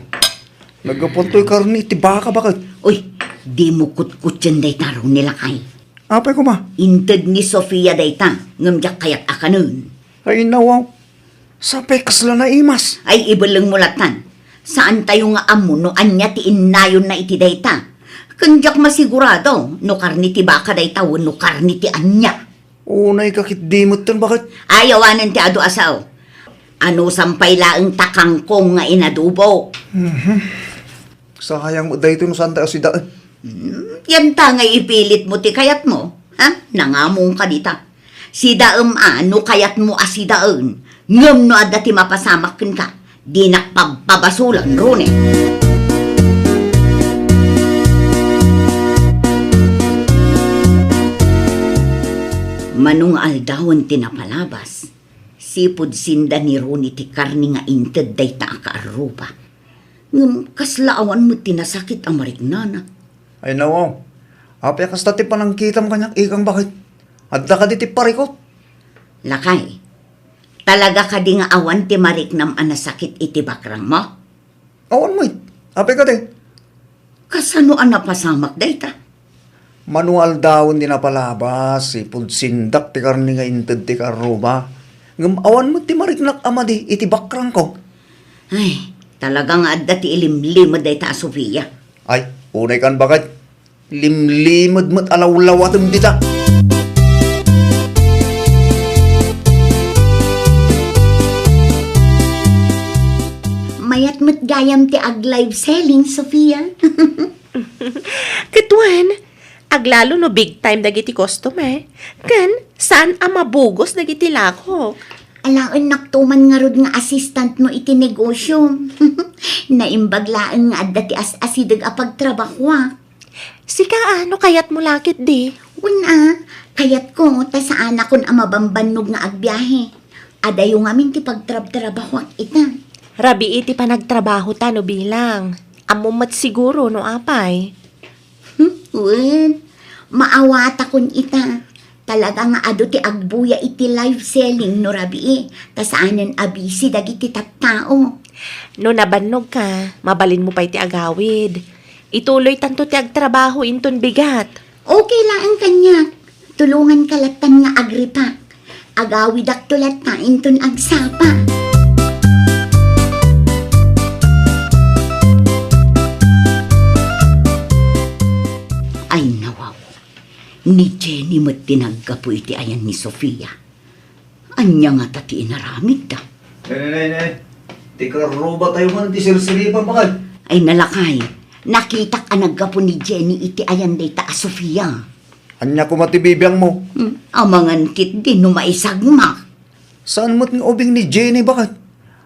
Naggapuan toy karne iti baka, baket. Uy, dimo kutkutten dayta, Ronnie, lakay. Apay koma? Inted ni Sofia dayta, ngem diak kayat a kanen. Ay, nawaw. Sapay kasla naimas. Ay, ibellengmo lattan. Saantayo nga ammo no ania ti innayonna iti dayta. Ken diak masigurado no karne ti baka dayta wenno karne ti ania. Unay ka ketdi metten, baket. Ay, awanen ti adu a sao. Anusam pay laeng ta kangkong nga inadobo. Mhm. Sayang met daytoy no saantayo a sidaen. Hmm, yanta nga ipilitmo ti kayatmo, ha? Nangamongka dita. Sidaem a no kayatmo a sidaen, ngem no adda ti mapasamak kenka, dinak pabpabasolen, Ronnie. Mano nga aldawen ti napalabas, sipud sinda ni Ronnie ti karne nga inted dayta a kaarruba. Ngem kasla awan met ti nasakit a mariknana. Ay, nawaw. Apay a kasta ti panangkitam kaniak, ikang, baket? Adda kadi ti parikut? Lakay, talaga kadi nga awan ti mariknam a nasakit iti bakrangmo? Awan met. Apay kadi? Kasano a napasamak dayta? Mano nga aldawen ti napalabas, sipud sindak ti karne nga inted ti kaarruba. Ngem awan met ti mariknak a madi iti bakrangko. Ay, talaga nga adda ti ilimlimed dayta a Sofia. Ay, unay kan, baket. Limlimed met a lawlawatem dita. Mayat met gayam ti ag-live selling, Sofia. Ket wen, aglalo no big time dagiti customer, ken saan a mabugos dagiti lakok. Alaennakto man ngarud nga assistant mo iti negosyo. Naimbag laeng nga adda ti as-asideg a pagtrabahoak. Sika a, no kayatmo la ketdi? Wen a, kayatko ta saanakon a mabambannog nga agbiahe. Adayo ngamin ti pagtrabtrabahoak ita. Rabii ti panagtrabahota no bilang. Ammom met siguro no apay. Hmm, wen, maawatakon ita. Talaga nga adu ti agbuya iti live selling no rabii, ta saanen a busy dagiti tattao. No nabannogka, mabalinmo pay ti agawid. Ituloytanto ti agtrabaho inton bigat. Okay laeng kaniak. Tulonganka lattan nga agripak. Agawidakto latta inton agsapa. Ay, nawaw. Ni Jenny met ti naggapu iti ayan ni Sofia. Ania ngata ti inaramidda? Nay, nay, nay, nay. Ti karruba tayo man ti sirsiripan, bakay. Ay, nalakay. Nakitak a naggapu ni Jenny iti ayan dayta a Sofia. Ania koma ti bibiangmo? Hmm, amangan ketdi no maisagmak. Saan met nga ubing ni Jenny, bakay?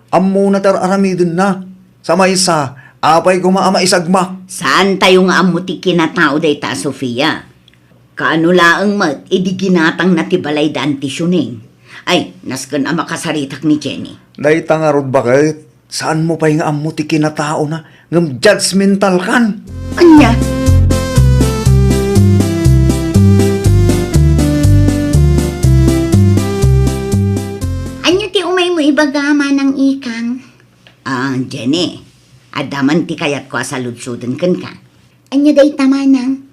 Ammona ti ar-aramidenna. Sa maysa, apay koma a maisagmak? Saan tayo nga ammo ti kinatao dayta a Sofia? Kaano laeng met idi ginatangna ti balay da Auntie Sioneng? Ay, nasken a makasaritak ni Jenny. Dayta ngarud, baket, saanmo pay nga ammo ti kinataona, ngem judgmentalkan. Ania? Ania ti umaymo ibaga, Manang Ikang? Ah, Jenny, adda man ti kayatko a saludsoden kenka. Ania dayta, Manang?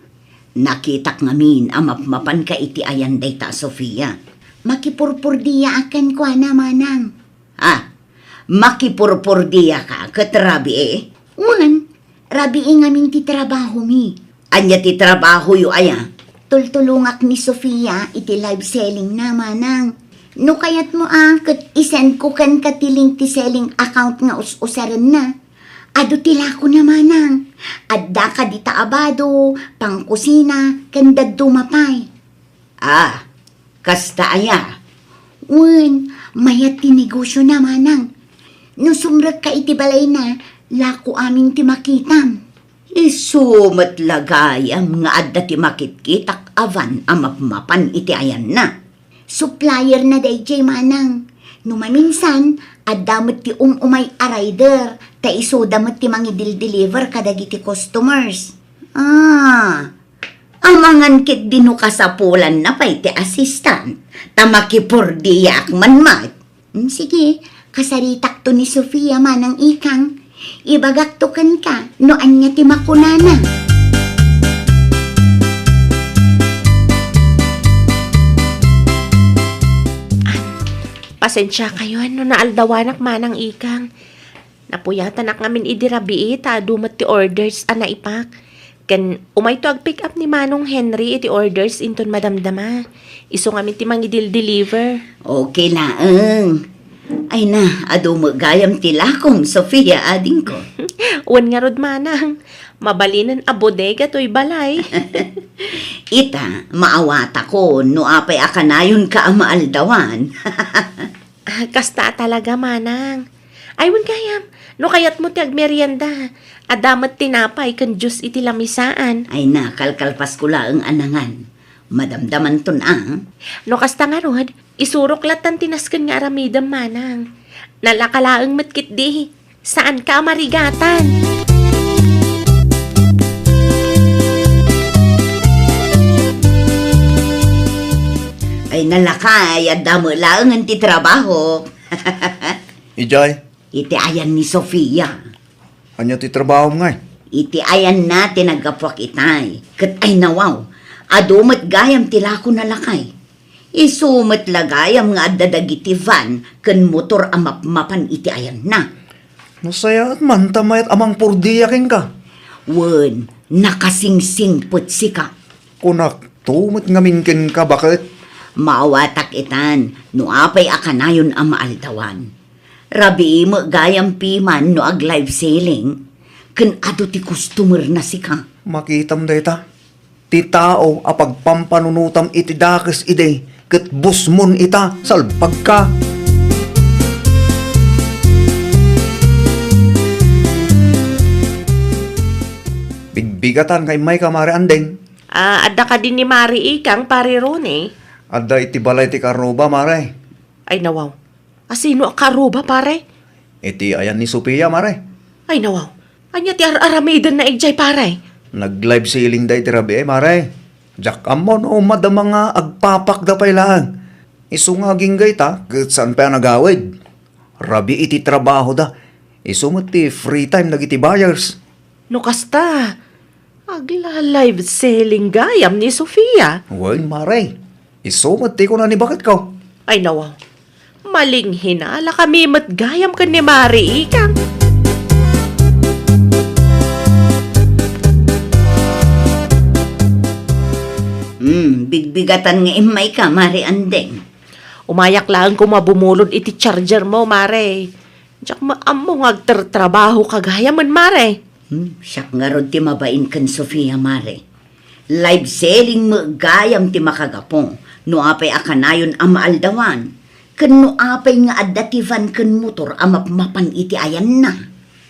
Nakitak ngamin a mapmapanka iti ayan dayta a Sofia. Makipurpurdiaak kenkuana, Manang. Ah, makipurpurdiaka ket rabii? Wen, rabii ngamin ti trabahomi. Ania ti trabahoyo aya? Tultulongak ni Sofia iti live selling na, Manang. No kayatmo a ket isendko kenka ti link ti selling account nga us-usarenna. Adu ti lakona, Manang. Adda kadi ta abado, pangkusina, ken dadduma pay. Ah, kasta aya? Wen, mayat ti negosio na, Manang. No sumrekka iti balayna, lako amin ti makitam. Isu met la gayam nga adda ti makitkitak a van a mapmapan iti ayanna. Supplier na dayjay, Manang. No maminsan, adda met ti um-umay a rider, ta isuda met ti mangidildeliver kadagiti customers. Ah, amangan ketdi no kasapulanna pay ti assistant, ta makipurdiak man met. Mm, sige, kasaritakto ni Sofia, Manang Ikang. Ibagakto kenka no ania ti makunana. Pasensiakayon no naaldawanak, Manang Ikang. Napuyatanak ngamin idi rabii ta adu met ti orders a naipak. Ken umayto agpick up ni Manong Henry iti orders inton madamdama. Isu ngamin ti mangidildeliver. Okay laeng. Ay na, adu met gayam ti lakom, Sofia, adingko. Wen ngarud, Manang. Mabalinen a bodega toy balay. Ita, maawatakon no apay a kanayonka a maaldawan. Ah, kasta a talaga, Manang. Ay, wen gayam, no kayatmo ti agmerienda, adda met tinapay ken juice iti lamisaan. Ay na, kalkalpasko laeng a nangan. Madamdamanton a. No kasta ngarud, isurok lattan ti nasken nga aramidem, Manang. Nalaka laeng met ketdi. Saanka a marigatan. Ay, nalakay, adda met laengen ti trabaho. Idiay? Iti ayan ni Sofia. Ania ti trabahom ngay? Iti ayanna ti naggapuak itay. Ket ay nawaw, adu met gayam ti lakona, lakay. Isu met la gayam nga adda dagiti van ken motor a mapmapan iti ayanna. Nasayaat man ta mayat a mangpurdia kenka. Wen, nakasingsingpet sika. Kunakto met ngamin kenka, baket. Maawatak itan no apay a kanayon a maaldawan. Rabii met gayam piman no ag-live selling ken adu ti customer na sika. Makitam dayta. Ti tao a pagpampanunotam iti dakes idi ket busmon ita, salbagka. Bigbigatanka, immayka, Mare Andeng. Ah, adda kadi ni Mare Ikang, Pare Ronnie? Adda iti balay ti karruba, Mare. Ay, nawaw. A sino a karruba, pare? Iti ayan ni Sofia, Mare. Ay, nawaw. Ania ti ar-aramidenna idiay, pare? Nag-live selling da iti rabii, Mare. Diak ammo no madama nga agpapakda pay laeng. Isu nga agingga ita, ket saan pay a nagawid. Rabii iti trabahoda. Isu met ti free time dagiti buyers. No kasta, agla-live selling gayam ni Sofia. Wen, Mare. Isu met ti kuna ni baketko. Ay, nawaw. Malinghinala kami met gayam ken ni Mare Ikang. Hmm, bigbigatan nga immayka, Mare Andeng. Umayak laeng koma bumulod iti charger mo, Mare. Diak met ammo nga agtertrabahoka gayamen, Mare. Hmm, siak ngarud ti mabain ken Sofia, Mare. Live selling met gayam ti makagapu no apay a kanayon a maaldawan, ken no apay nga adda ti van ken motor a mapmapan iti ayanna.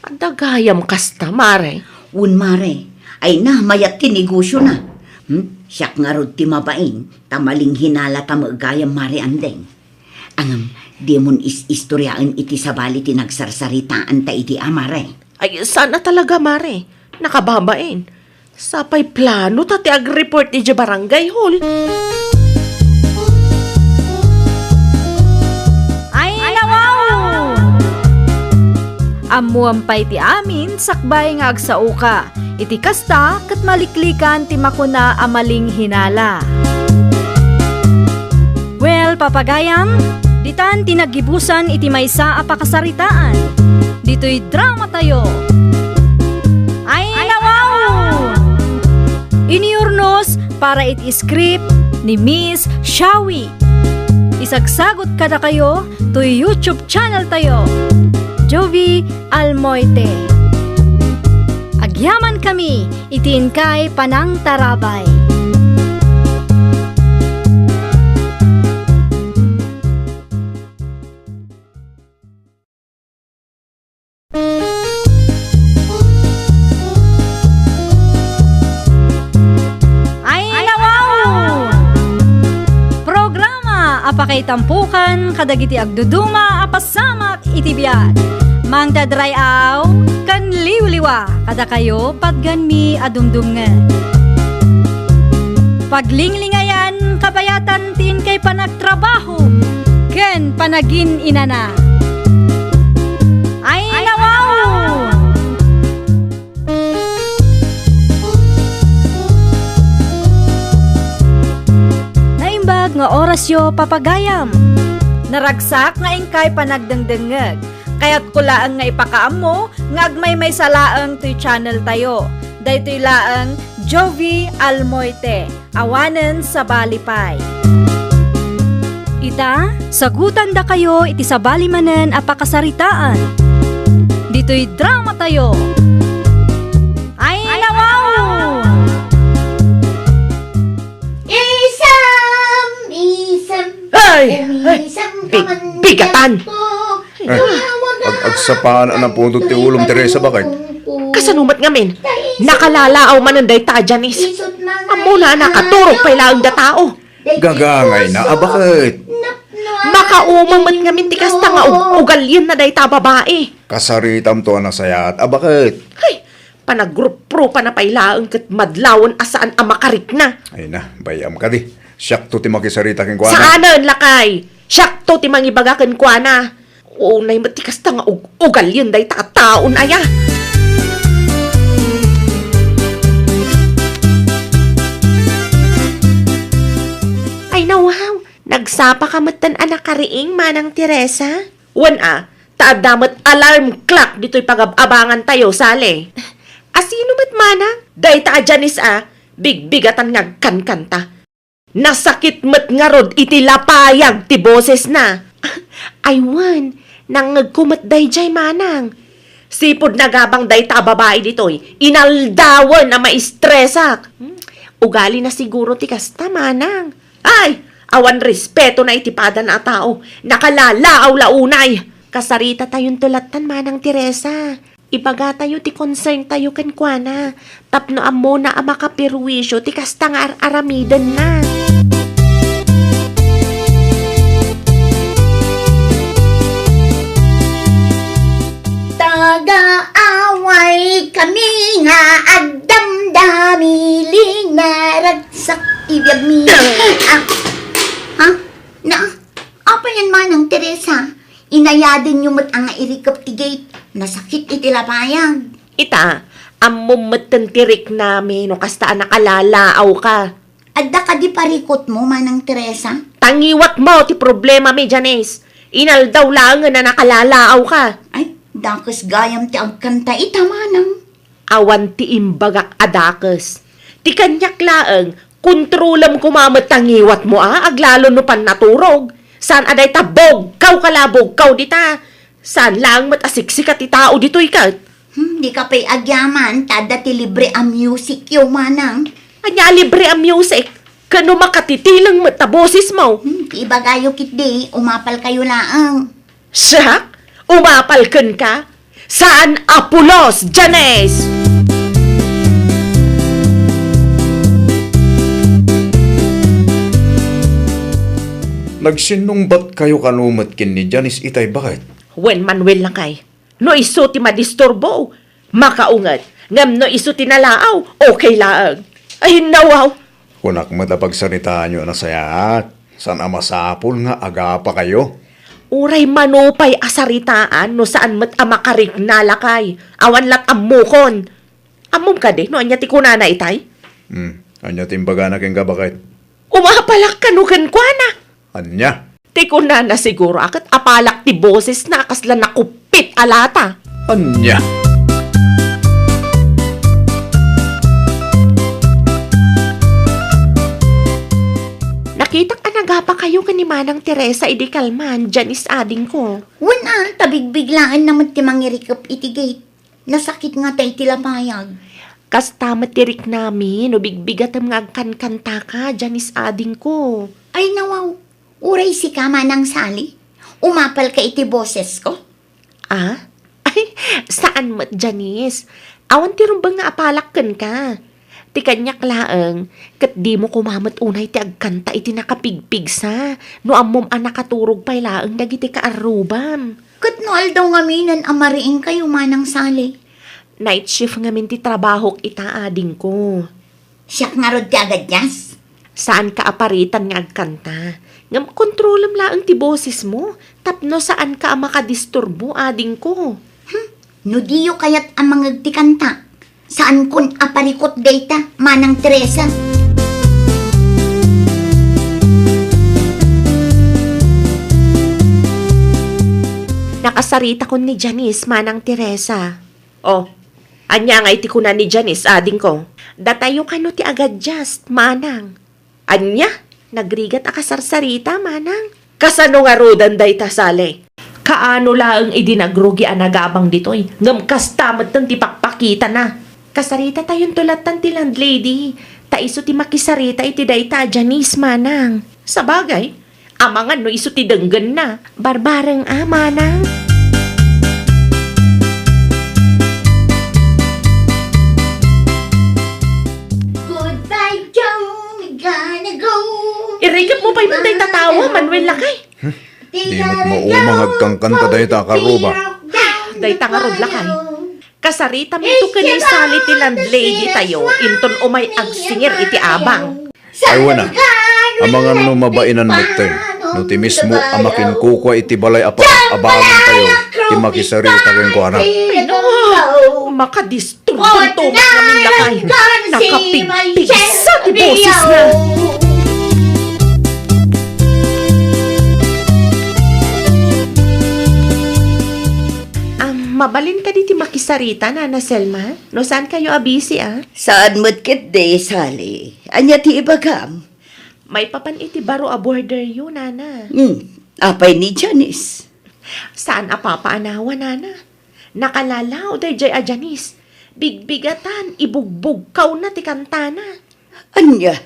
Adda gayam kasta, Mare. Wen, Mare. Ay na, mayat ti negosiona. Hmm? Siak ngarud ti mabain, ta malinghinalata met gayam, Mare Andeng. Ngem, dimon is-istoriaen iti sabali ti nagsarsaritaanta idi a, Mare. Ay, saan a talaga, Mare. Nakababain. Sapay planota ti agreport idiay barangay hall. Ay, nawaw! Ammoam pay ti amin sakbay nga agsaoka. Iti kasta, ket maliklikan ti makuna a malinghinala. Well, papagayam, ditan ti naggibusan iti maysa a pakasaritaan. Ditoy dramatayo. Ay, nawaw! Iniurnos para iti script ni Miss Shawi. Isagsagot kadakayo toy YouTube channel tayo, Jovie Almoite. Agyamankami iti inkay panangtarabay. Ay, nawaw! Programa a pakaitampokan kadagiti agduduma a pasamak iti biag. Mangted ray-aw ken liwliwa kadakayo patgenmi a dumdumngeg. Paglinglingayan kabayatan ti inkay panagtrabaho ken panagin-inana. Ay, nawaw! Naimbag nga orasyo, papagayam. Naragsak nga inkay panagdengdengngeg. Kayatko laeng nga ipakaammo nga agmaymaysa laeng toy channel tayo. Daytoy laeng Jovie Almoite. Awanen sabali pay. Ita, sagutandakayo iti sabali manen a pakasaritaan. Ditoy dramatayo. Ay, nawaw! Isam, isam, ay, ay, umisam ka man bigatan. Diyan po. Eh, ag-, agsapaan a naputot ti ulom, Teresa, bakit? Kasano met ngamin? Nakalalaaw manen dayta a Janice. Ammona a nakaturog pay laeng da tao. Gagangayna a bakit? Makauma met ngamin ti kasta nga ug-, ugalienna dayta a babai. Kasaritamto a nasayaat a bakit? Hay, panagrupropana pay laeng ket madlawen a saan a makarikna. Ay na, bay-am kadi. Siakto ti makisarita kenkuana. Saanen, lakay! Siakto ti mangibaga kenkuana. Unay met ti kasta nga ug-, ugalien dayta a taon aya. Ay, nawaw! Nagsapa ka metten a nakariing, Manang Teresa? Wen a, ta adda met alarm clock ditoy pagab-abangan tayo, Sally. Asino met, Manang? Dayta a Janice a, bigbigatan nga agkankanta. Nasakit met ngarud iti lapayag ti bosesna. Ay wen, nangngegko met daydiay, Manang. Sipud nagabang dayta a babai ditoy, inaldawen a maistresak. Hmm, ugalina siguro ti kasta, Manang. Ay, awan respetona iti padana a tao. Nakalalaaw la unay. Kasaritatayon to lattan, Manang Teresa. Ibagatayo ti concern tayo kenkuana tapno ammona a makaperwisyo ti kasta nga ar-aramidenna. Taga-away kami nga agdamdami, linaragsak ti biagmi. Ah, ha? Na, apay yan, Manang Teresa? Inayadenyo met a nga irikep ti gate. Nasakit iti lapayag. Ita, ammom metten ti riknami no kasta a nakalalaawka. Adda kadi parikutmo, Manang Teresa? Tangiwatmo ti problemami, Janice. Inaldaw laengen a nakalalaawka. Ay, dakes gayam ti agkanta ita, Manang. Awan ti imbagak a dakes. Ti kaniak laeng, kontrolem koma met tangiwatmo a, aglalo no pannaturog. Saan a dayta bugkaw ka la, bugkaw dita. Saan laeng met a siksika ti tao ditoy ket. Hmm, dika pay agyaman, ta adda ti libre a music yo, Manang. Ania a libre a music? Ken no makatitileng met ta bosesmo. Hmm, ti ibagayo ketdi, umapal kayo laeng. Siak? Umapal kenka? Saan a pulos, Janice! Nagsinnungbat kayo kano met ken ni Janice itay, baket? Wen, Manuel, lakay. No isu ti madisturbo, makaunget. Ngem no isu ti nalaaw, okay laeng. Ay, nawaw! Kunak met a pagsaritaanyo a nasayaat. Saan a masapul nga agapakayo? Uray mano pay a saritaan no saan met a makarikna, lakay. Awan lat ammokon. Ammom kadi no ania ti kunana itay? Hmm, ania ti imbagana kenka, baket? Umapalak kano kenkuana. Ania? Ti kunana siguro a ket apalak ti bosesna a kasla nakuppit a lata. Ania? Nakitak a nagapakayo ken ni Manang Teresa idi kalman, Janice adingko. Wen a, ta bigbiglaenna met ti mangirikep iti gate. Nasakit ngata iti lapayag. Kasta met ti riknami no bigbigatem nga agkankantaka, Janice adingko. Ay, nawaw. Uray sika, Manang Sally? Umapalka iti bosesko? Ah? Ay, saan met, Janice. Awan ti rumbeng nga apalak kenka. Ti kaniak laeng, ket dimo koma met unay ti agkanta iti nakapigpigsa, no ammom a nakaturog pay laeng dagiti kaarrubam. Ket no aldaw ngaminen a mariingkayo, Manang Sally? Night shift ngamin ti trabahok ita, adingko. Siak ngarud ti agadias? Saanka a paritan nga agkanta. Ngem kontrolem laeng ti bosesmo, tapno saanka a makadisturbo, adingko. Hmm, no diyo kayat a mangeg ti kanta, saankon a parikut dayta, Manang Teresa. Nakasaritakon ni Janice, Manang Teresa. Oh, ania ngay ti kuna ni Janice, adingko? Datayo kano ti agadias, Manang. Ania? Nagrigat a kasarsarita, Manang. Kasano ngaruden dayta, Sally? Kaano laeng idi nagrugi a nagabang ditoy, ngem kasta metten ti pakpakitana. Kasaritatayon to lattan ti landlady, ta isu ti makisarita iti dayta a Janice, Manang. Sabagay, amangan no isu ti denggenna. Barbareng a, Manang. Goodbye, Joe. We gotta go. Irikep mo pay man dayta tawa, Manuel, lakay. Di met mauma nga agkankanta dayta a karuba. Dayta ngarud, lakay. Kasaritamin to ken ni Sally ti landlady tayo, inton umay agsingir iti abang. Ay, wen a. Amangan no mabainanmo ten, no ti mismo a makinkukua iti balay a pa-, abangan tayo, ti makisarita kenkuana. Ay, no, makadisturbo to, ngamin, lakay. Nakapigpigsa ti bosesna. Ah, mabalin kadi ti makisarita, Nana Selma? No saan kayo a busy, ah? Saan met ketdi, Sally. Ania ti ibagam? Maipapan iti baro a border yo, Nana. Hmm. Apay ni Janice? Saan a papaanawan, Nana. Nakalalaw dayjay a Janice. Bigbigatan, ibugbugkawna ti kantana. Ania?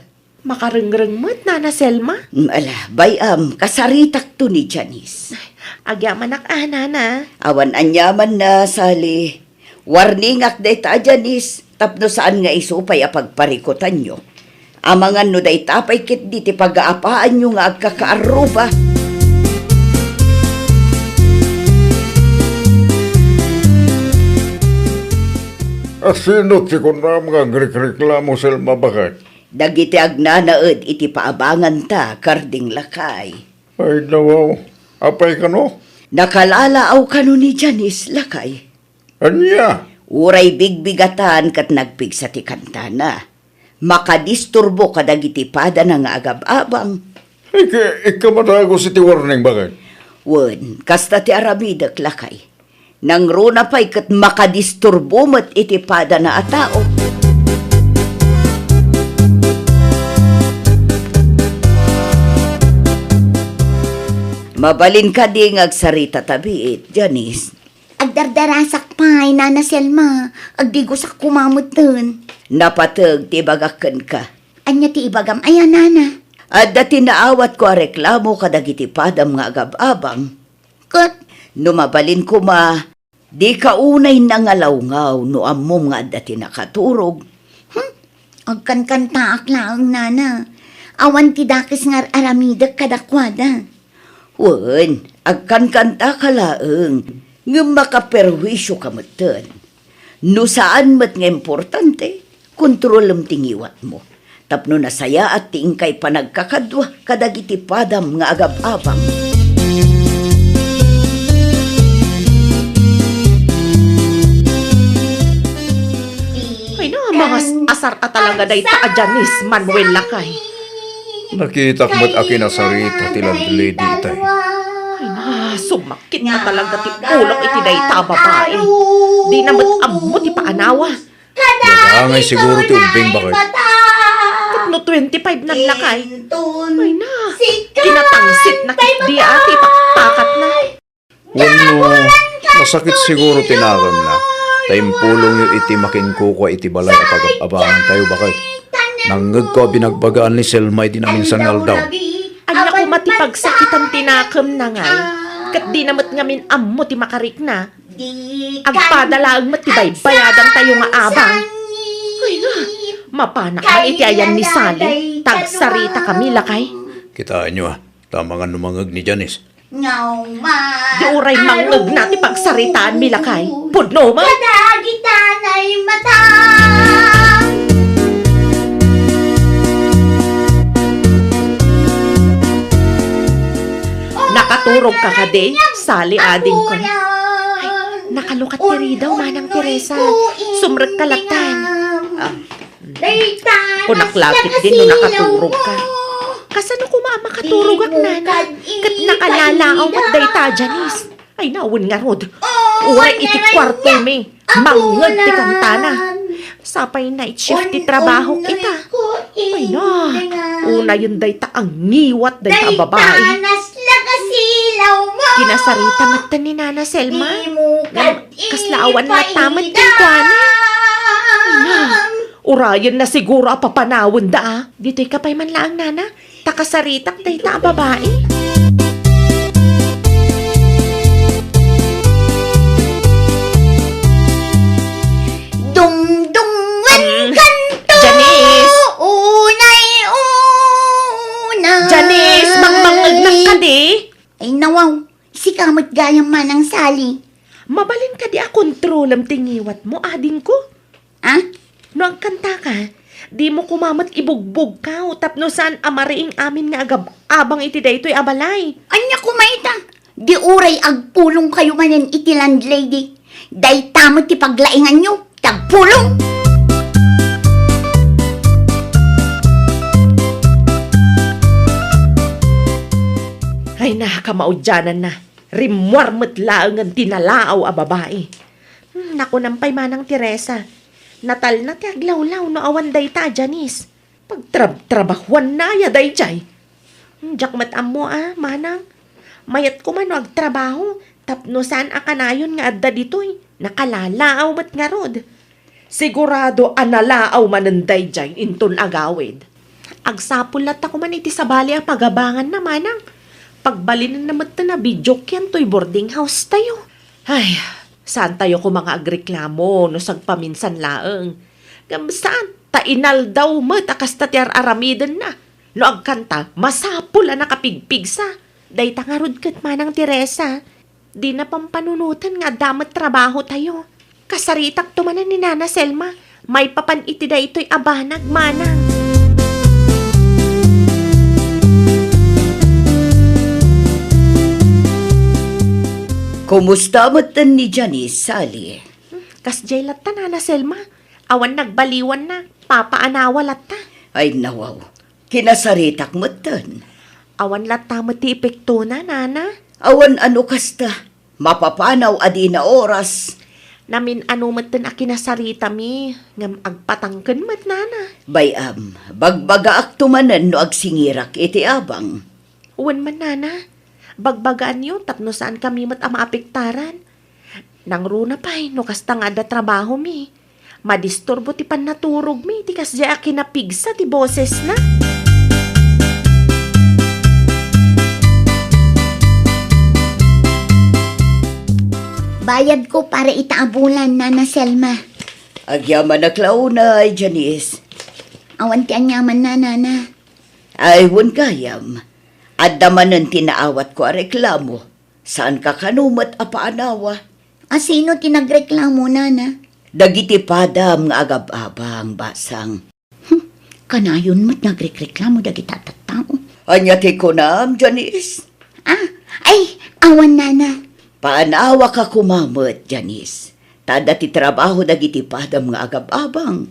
Makarengreng met, Nana Selma? Mm, ala, bay-am, kasaritakto ni Janice. Agyamanak a, Nana. Awan aniamanna, Sally. Warningak dayta a Janice, tapno saan nga isu pay a pagparikutanyo. Amangan no dayta pay ketdi ti pagaapaanyo nga agkakaarruba. Asino ti kunam nga agrikreklamo, Selma, baket? Dagiti agnanaed iti paabanganta, karding lakay. Ay, nawaw. Apay kano? Nakalalaawkano ni Janice, lakay. Ania? Uray bigbigatan ket nagpigsa ti kantana. makadisturbo kadagiti padana nga agab-abang. Ikka, ikka madagus iti warning, baket. Wen, kasta ti aramidek, lakay. Nangruna pay ket makadisturbo met iti padana a tao. Mabalin kadi nga agsarita ta biit, Janice? Agdardarasak pay, Nana Selma. Agdigusak koma metten. Napateg ti ibagak kenka. Ania ti ibagam aya, Nana? Adda ti naawatko a reklamo kadagiti padam nga agab-abang. Ket? No mabalin koma, dika unay nangalawngaw no ammom nga adda ti nakaturog. Hmm? Agkankantaak laeng, Nana. Awan ti dakes nga ar-aramidek kadakuada. Wen, agkankantaka laeng, ngem makaperhuisioka metten. No saan met nga importante, kontrolem ti ngiwatmo. Tapno nasayaat ti inkay panagkakadua kadagiti padam nga agab-abang. Ay na, mangas-asar a talaga dayta a Janice, Manuel, lakay. Nakitak met a kinasarita ti landlady itay. Ay na, sumakit na talaga ti ulok iti dayta a babae. Di na met ammo ti paanawa. Nadangay siguro ti ubbing, baket. Tapno twenty-five nan lakay. Ay na, kinatangsit na ket di a ti pakpakatna. Wenno, nasakit siguro ti nakemna, ta impulongyo iti makinkukua iti balay a pagab-abangan tayo, baket. Nangngegko a binagbagaan ni Selma idi naminsan nga aldaw. Ania koma ti pagsakitan ti nakemna ngay, ket di na met ngamin ammo ti makarikna? Agpada laeng met ti baybayadan tayo nga abang. Ay na, mapanak man iti ayan ni Sally, ta agsarita kami, lakay. Kitaenyo a, ta amangan no mangngeg ni Janice. Di uray mangngegna ti pagsaritaanmi, lakay. Pudno met. Kadagita nay mata. Nakaturog ka kadi, Sally, adingko? Ay, nakalukat ti ridaw, Manang Teresa. Sumrekka lattan. Ah, kunak la ketdin no nakaturog ka. Kasano koma a makaturogak, Nana? Ket nakalaalaaw met dayta a Janice. Ay, nawen ngarud. Uray iti kuartomi, mangngeg ti kantana. Sapay night shift ti trabahok ita. Ay na, unayen dayta a ngiwat dayta a babai. Kinasarita metten ni Nana Selma. Ngem kasla awan latta met kenkuana. Ay na, urayenna siguro a papanawenda a. Ditoyka pay man laeng, Nana. Ta kasaritak dayta a babai. Dumdumwen kanto, Janice. Unay una. Janice, mangmangngegnak kadi? Ay, nawaw. Sika met gayam, Manang Sally. Mabalin kadi a kontrolem ti ngiwatmo, adingko? Ah? No agkantaka, dimo koma met ibugbugkaw tapno saan a mariing amin nga agab-abang iti daytoy a balay. Ania koma ita? Di uray agpulongkayo manen iti landlady. Dayta met ti paglainganyo, ti agpulong. Ay, nakamaudiananna. Rimmuar met laengen ti nalaaw a babai. Hmm, nakunam pay, Manang Teresa, natalna ti aglawlaw no awan dayta a Janice. Pagtrab-trabahuanna aya daydiay? Hmm, diak met ammo a, Manang. Mayat koma no agtrabaho tapno saan a kanayon nga adda ditoy. Nakalalaaw met ngarud. Sigurado a nalaaw manen daydiay inton agawid. Agsapul latta koma iti sabali a pagabanganna, Manang. Pagbalinenna metten a bidiokian toy boarding house tayo. Ay, saan tayo koma nga agreklamo no sagpaminsan laeng. Ngem saan, ta inaldaw met a kasta ti ar-aramidenna. No agkanta, masapul a nakapigpigsa. Dayta ngarud ket, Manang Teresa, dina pampanunoten nga adda met trabaho tayo. Kasaritakto manen ni Nana Selma maipapan iti daytoy a banag, Manang. Kumusta metten ni Janice, Sally? Kasdiay latta, Nana Selma. Awan nagbaliwanna, papaanawa latta. Ay, nawaw. Kinasaritak metten. Awan latta met ti epektona, nana. Awan a no kasta. Mapapanaw a dina oras. Namin-ano metten a kinasaritami, ngem agpatangken met, nana. Bay-am, bagbagaakto manen no agsingirak iti abang. Wen man, nana. Bagbagaanyo tapno saankami met a maapektaran. Nangruna pay no kasta nga adda trabahomi. Madisturbo ti pannaturogmi ti kasdiay a kinapigsa ti bosesna. Bayadko para ita a bulan, Nana Selma. Agyamanak la unay, Janice. Awan ti aniamanna, Nana. Ay, wen gayam. Adda manen ti naawatko a reklamo. Saanka kano met a paanawa. A sino ti nagreklamo, nana? Dagiti padam nga agab-abang, basang. Hmm, kanayon met nagrekreklamo dagiti tattao. Ania ti kunam, Janice? Ah, ay, awan, nana. Paanawaka koma met, Janice. Ta adda ti trabaho dagiti padam nga agab-abang.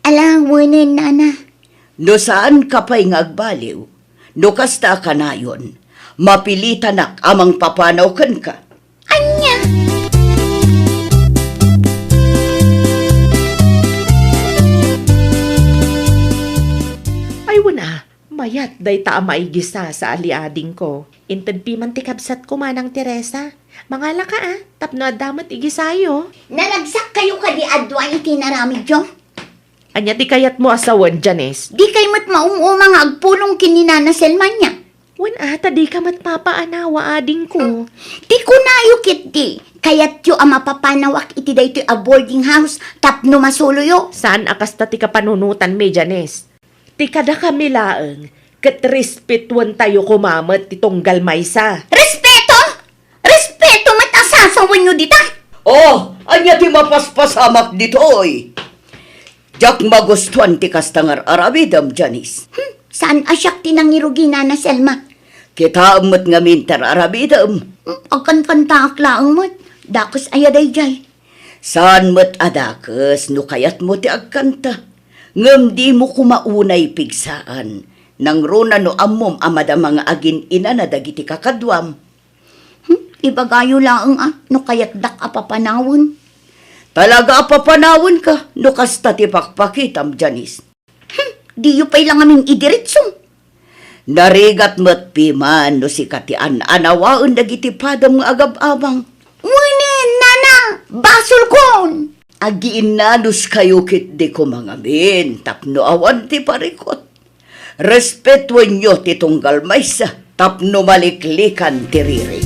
Ala, wenen, nana. No saanka pay nga agbaliw, no kasta a kanayon, mapilitanak a mangpapanaw kenka. Ania? Ay, wen a, mayat dayta a maigisa sa ali-adingko. Inted piman ti kabsatko, Manang Teresa. Mangalaka a, tapno adda met igisayo. Naragsak kayo kadi a dua iti inaramidyo? Ania ti kayatmo a sawen, Janice? Dikay met maum-uma nga agpulong ken ni Nana Selma nia? Wen a, ta dika met papaanawa, adingko. Ti kunayo ketdi, kayatyo a mapapanawak iti daytoy a boarding house tapno masuloyo? Saan a kasta ti kapanunotanmi, Janice. Ti kadakami laeng, ket respetuentayo koma met ti tunggal maysa. Respeto? Respeto met a sasawenyo dita? Oh, ania ti mapaspasamak ditoy? Diak magustuan ti kasta nga ar-aramidem, Janice. Hmm, saan a siak ti nangirugi, Nana Selma? Kitaem met ngamin ti ar-aramidem. Hmm, agkankantaak laeng met. Dakes aya daydiay? Saan met a dakes no kayatmo ti agkanta. Ngem dimo koma unay pigsaan. Nangruna no ammom a madama nga agin-inana dagiti kakaduam. Hmm, ibagayo laeng a no kayatdak a papanawen. Talaga a papanawenka no kasta ti pakpakitam, Janice. Hmm, diyo pay la ngamin idiretso. Narigat met piman no sika ti an-anawaen dagiti padam nga agab-abang. Wenen, nana, basolkon! Agiinnanuskayo ketdi koma ngamin tapno awan ti parikut. Respetuenyo ti tunggal maysa tapno maliklikan ti riri.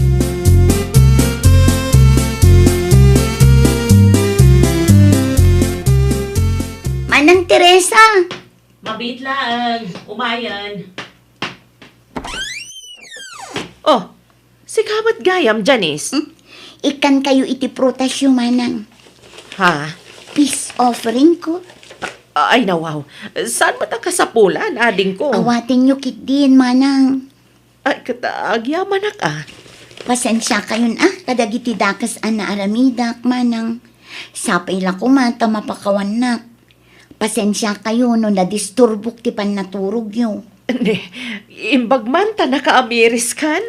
Manang Teresa! Mabiit laeng, umayen. Oh, sika met gayam, Janice? Hmm? Ikkankayo iti prutasyo, manang. Ha? Peace offering ko. A-, ay, nawaw. Saan met a kasapulan, adingko? Awatenyo ketdin, manang. Ay, ket agyamanak a. Pasensiakayon a kadagiti dakes a naaramidak, manang. Sapay la koma ta mapakawannak. Pasensiakayo no nadisturbok ti pannaturogyo. Ne, imbag man ta nakaamiriskan?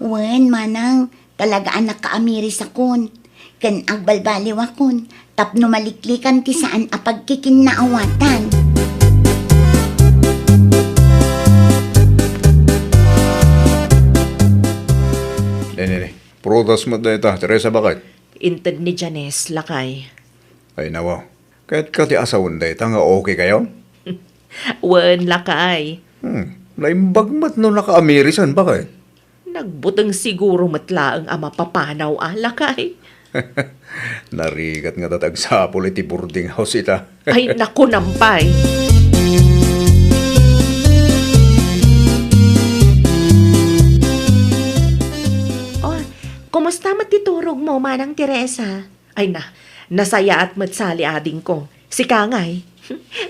Wen, manang, talaga a nakaamirisakon. Ken agbalbaliwakon, tapno maliklikan ti saan a pagkikinnaawatan. Ne, ne, ne. Prutas met dayta, Teresa, baket? Inted ni Janice, lakay. Ay, nawa. Kayatka ti asawen dayta nga okay kayo? Wen, lakay. Hmm, naimbag met no nakaamirisan, baket? Nagbuteng siguro met laeng a mapapanaw a, lakay. Narigat nga ta ti agsapul iti boarding house ita. Ay, naku, nampay. Oh, kumusta met ti turogmo, Manang Teresa? Ay na, nasayaat met sali, adingko. Sika ngay?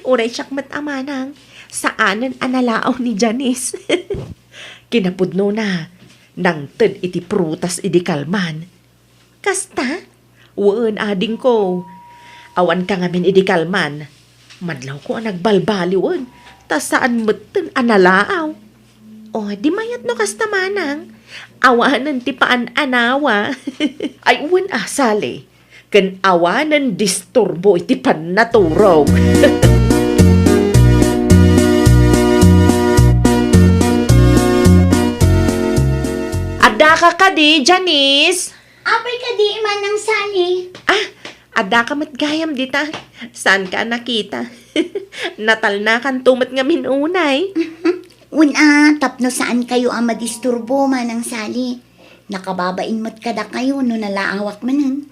Uray siak met a manang, saanen a nalaaw ni Janice. Kinapudnona, nangted iti prutas idi kalman. Kasta? Wen, adingko. Awanka ngamin idi kalman. Madlawko a nagbalbaliwen, ta saan metten a nalaaw. O, di mayat no kasta manang. Awanen ti paan-anawa. Ay, wen a, Sally. Ken awanen disturbo iti pannaturog. Addaka kadi, Janice? Apay kadi, Manang Sally? Ah, addaka met gayam dita. Saanka a nakita? Natalnakanto met ngamin unay. Wen a, tapno saankayo a madisturbo, Manang Sally. Nakababain met kadakayo no nalaawak manen.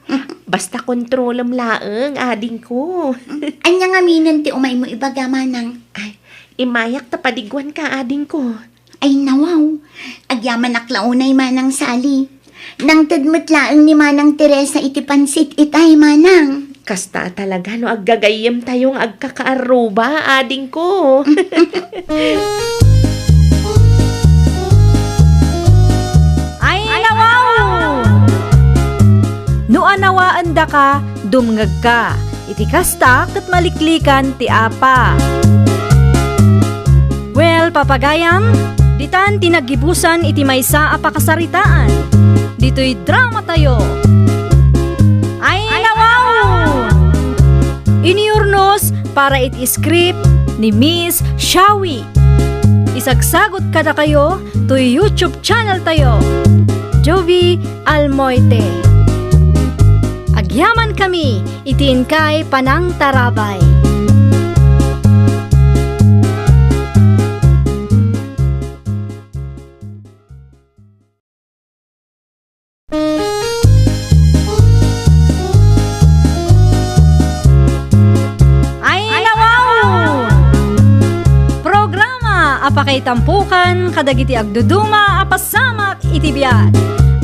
Basta kontrolem laeng, adingko. Ania ngaminen ti umaymo ibaga, Manang? Ay, imayak ta padiguanka, adingko. Ay, nawaw. Agyamanak la unay, Manang Sally. Nangted met laeng ni Manang Teresa iti pansit itay, Manang. Kasta talaga no aggagayyemtayo nga agkakaarruba, adingko. Ay, nawaw! No anawaendaka, dumngegka. Iti kasta, ket maliklikan ti apa. Well, papagayam, ditan ti naggibusan iti maysa a pakasaritaan. Ditoy dramatayo. Ay, nawaw! Iniurnos para iti script ni Miss Shawi. Isagsagot kadakayo toy YouTube channel tayo, Jovi Almoite. Agyaman kami iti inkay panangtarabay. Ay, nawaw! Programa a pakaitampokan kadagiti agduduma a pasamak iti biag.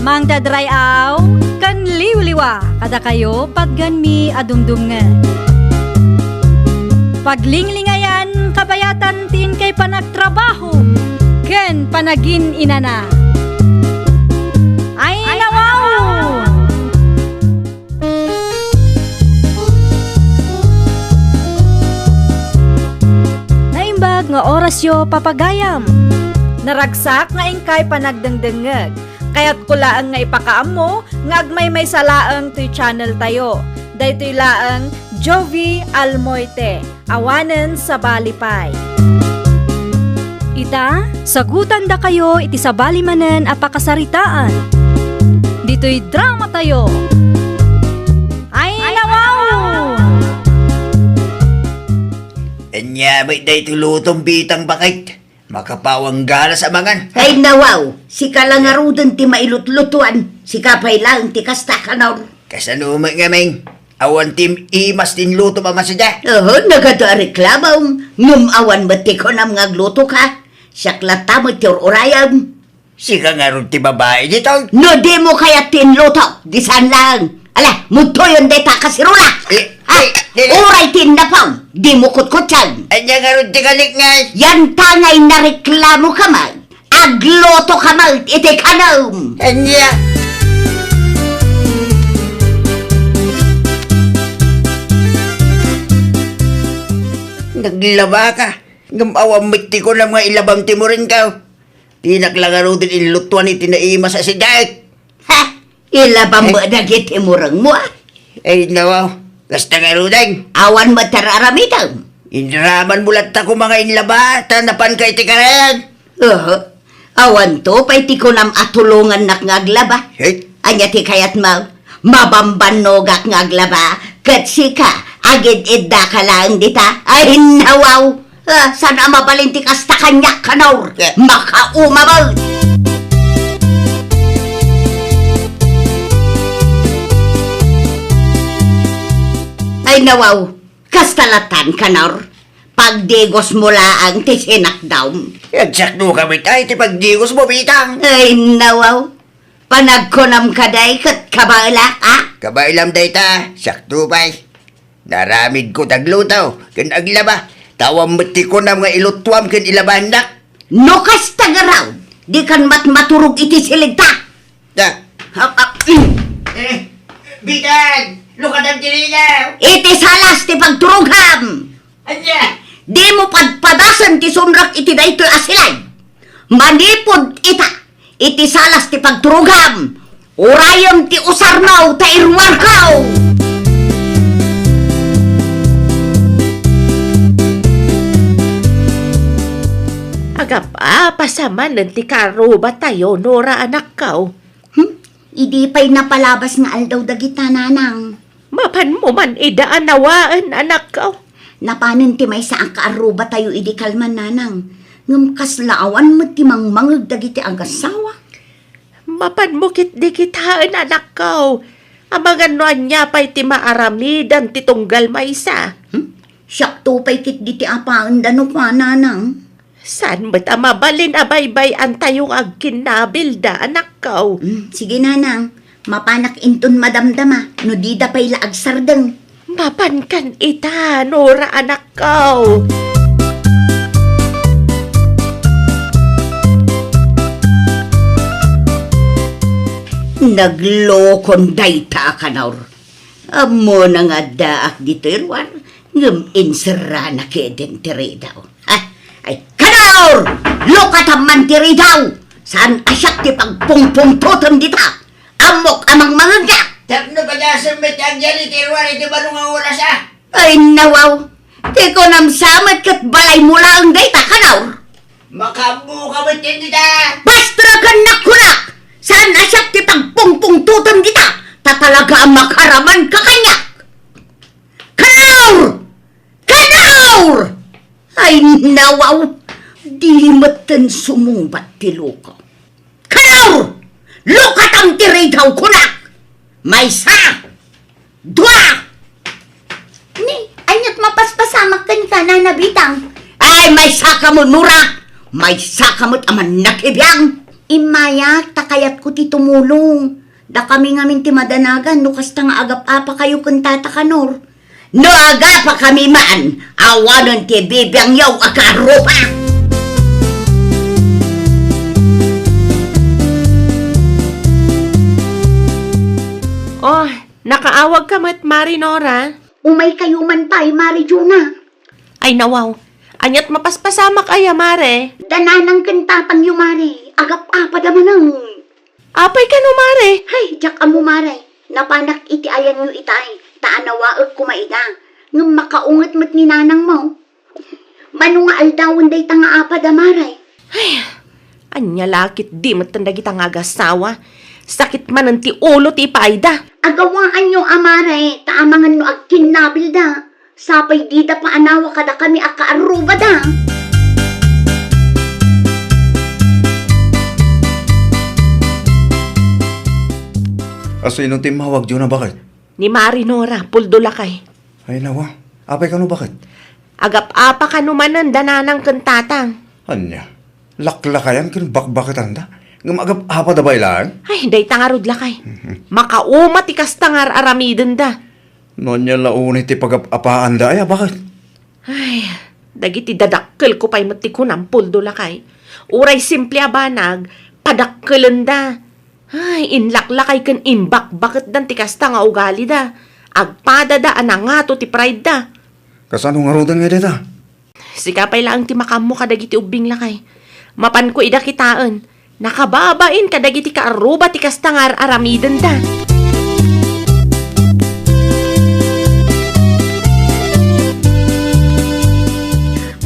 Mangted ray-aw ken liwliwa kadakayo patgenmi a dumdumngeg. Paglinglingayan, kabayatan ti inkay panagtrabaho ken panagin-inana. Ay, nawaw! Naimbag nga orasyo, papagayam. Naragsak nga inkay panagdengdengngeg. Kayatko laeng nga ipakaammo nga agmaymaysa laeng toy channel tayo. Daytoy laeng Jovi Almoite. Awanen sabali pay. Ita, sagutandakayo iti sabali manen a pakasaritaan. Ditoy dramatayo. Ay, nawaw! Ania met daytoy lutom, Bitang, baket? Makapawang galas a mangan. Ay, nawaw! Sika la ngaruden ti mailutlutuan. Sika pay laeng ti kasta, Kanor. Kasano met ngamin? Awan ti imas ti inlutom a masida? Oho, nagadu a reklamom. Ngem awan met ti kunam nga aglutoka. Siak latta met ti ur-urayem. Sika ngarud ti babai ditoy? No dimo kayat ti inluto, di saan laeng. Ala, mudtoyon dayta a kaserola. Eh, ha? Eh, eh. Uray ti innapom, dimo kutkutten. Ania ngarud ti kalikngas? Yanta nga inareklamoka met, aglutoka met iti kanem. Ania? Naglabaka, ngem awan met ti kunam nga ilabam ti murengko. Dinak la ngaruden inlutuan iti naimas a sidaek. Ha? Ilabam met dagiti murengmo, a? Ay, nawaw. Kasta ngaruden. Awan met ti ar-aramidem. Inramanmo latta koma nga inlaba, ta napanka iti karayan. Oho. Awanto pay ti kunam a tulongannak nga aglaba. Hey. Ania ti kayatmo? Mabambannogak nga aglaba, ket sika, agid-iddaka laeng dita. Ay, nawaw! Ah, saan a mabalin ti kasta kaniak, Kanor? Eh. Makauma met! Ay, nawaw! Kasta latan, Kanor? Pagdigosmo laeng ti sinakdam. Agsakdoka met ay ti pagdigosmo, Bitang. Ay, nawaw! Panagkunam kadi ket kabaelak, a? Kabaelam dayta, sakto pay. Naaramidko ti agluto ken aglaba, ta awan met ti kunam nga ilutuam ken ilabaannak. No kasta ngarud, dikan met maturog iti silegta. Da. Ha, ha, mm. Eh, Bitang! Lukatan ti ridaw. Iti salas ti pagturogam. Ania? Dimo padpadasen ti sumrek iti daytoy a silay. Manipud ita, iti salas ti pagturogam, urayem ti usarmo ta iruarko. Agap-apa sa manen ti karubatayo, Nora, anakko. Hmm? Idi pay napalabas nga aldaw dagita, nanang. Mapanmo man ida a nawaen, anakko. Napanen ti maysa a kaarrubatayo idi kalman, nanang. Ngem kasla awan met ti mangmangeg dagiti agassawa. Mapanmo ketdi kitaen, anakko. Amangan no ania pay ti maaramidan ti tunggal maysa. Hmm? Siakto pay ketdi ti apaenda no kua, nanang. Saan met a mabalin a baybay-antayo nga agkinnabilda, anakko? Hmm, sige, nanang. Mapanak inton madamdama no dida pay la agsardeng. Mapankan ita, Nora, anakko. Naglokon dayta a Kanor. Ammona nga addaak ditoy ruar, ngem inserrana keden ti ridaw. Ha? Ay, Kanor! Lukatam man ti ridaw! Saan a siak ti pagpungpungtotem dita? Ammok a mangmangegna! Tapno padasem met ti agyan iti ruar iti baro nga oras, a? Ay, nawaw! Ti kunam sa met ket balaymo laeng dayta, Kanor! Makaammoka met ken dita! Pastrakennak kunak! Saan a siak ti pagpungpungtotem dita? Ta talaga a makaramanka kaniak! Kanor! Kanor! Ay, nawaw! Di metten sumungbat ti loko. Kanor! Lukatam ti ridaw kunak! Maysa! Dua! Ni, aniat mapaspasamak kenka, Nana Bitang? Ay, maysaka met, Nora! Maysaka met a mannakibiang! Immayak, ta kayatko ti tumulong. Dakami ngamin ti madanagan no kasta nga agap-apakayo ken Tata Kanor. No agapakami man, awanen ti bibiangyo a kaarruba. Oh, nakaawagka met, Mari Nora? Umaykayo man pay, Mari Juna. Ay, nawaw. Aniat mapaspasamak aya, Mare? Da nanang ken tatangyo, Mare. Agap-apa da manen. Apay kano, Mare? Hay, diak ammo, Mare. Napanak iti ayanyo itay, ta anawaek koma ida. Ngem makaunget met ni nanangmo. Mano nga aldawen dayta nga apada, Mare? Ay, ania la ketdi metten dagita nga agassawa? Sakit manen ti ulo ti ipaayda. Agawaanyo a, Mare, ta amangan no agkinnabilda. Sapay dida paanawa kadakami a kaarrubada. A, sino ti immawag, Juna, baket? Ni Mari Nora, puldo lakay. Ay, nawa. Apay kano, baket? Agap-apa kano manen da nanang ken tatang. Ania? Laklakayan ken bakbaketanda? Ngem agap-apa da bay laeng? Ay, dayta ngarud lakay. Mhm. Makauma ti kasta nga ar-aramidenda. No ania la unay ti pagap-apaanda, aya, baket? Ay, dagiti dadakkelko pay met ti kunam, puldo lakay. Uray simple a banag, padakkelenda. Ay, inlaklakay ken imbakbaketdan ti kasta nga ugalida. Agpadada a nangato ti pride da. Kasano ngaruden nga dayta? Sika pay laeng ti makaammo kadagiti ubbing lakay. Mapanko ida kitaen. Nakababain kadagiti kaarruba ti kasta nga ar-aramidenda.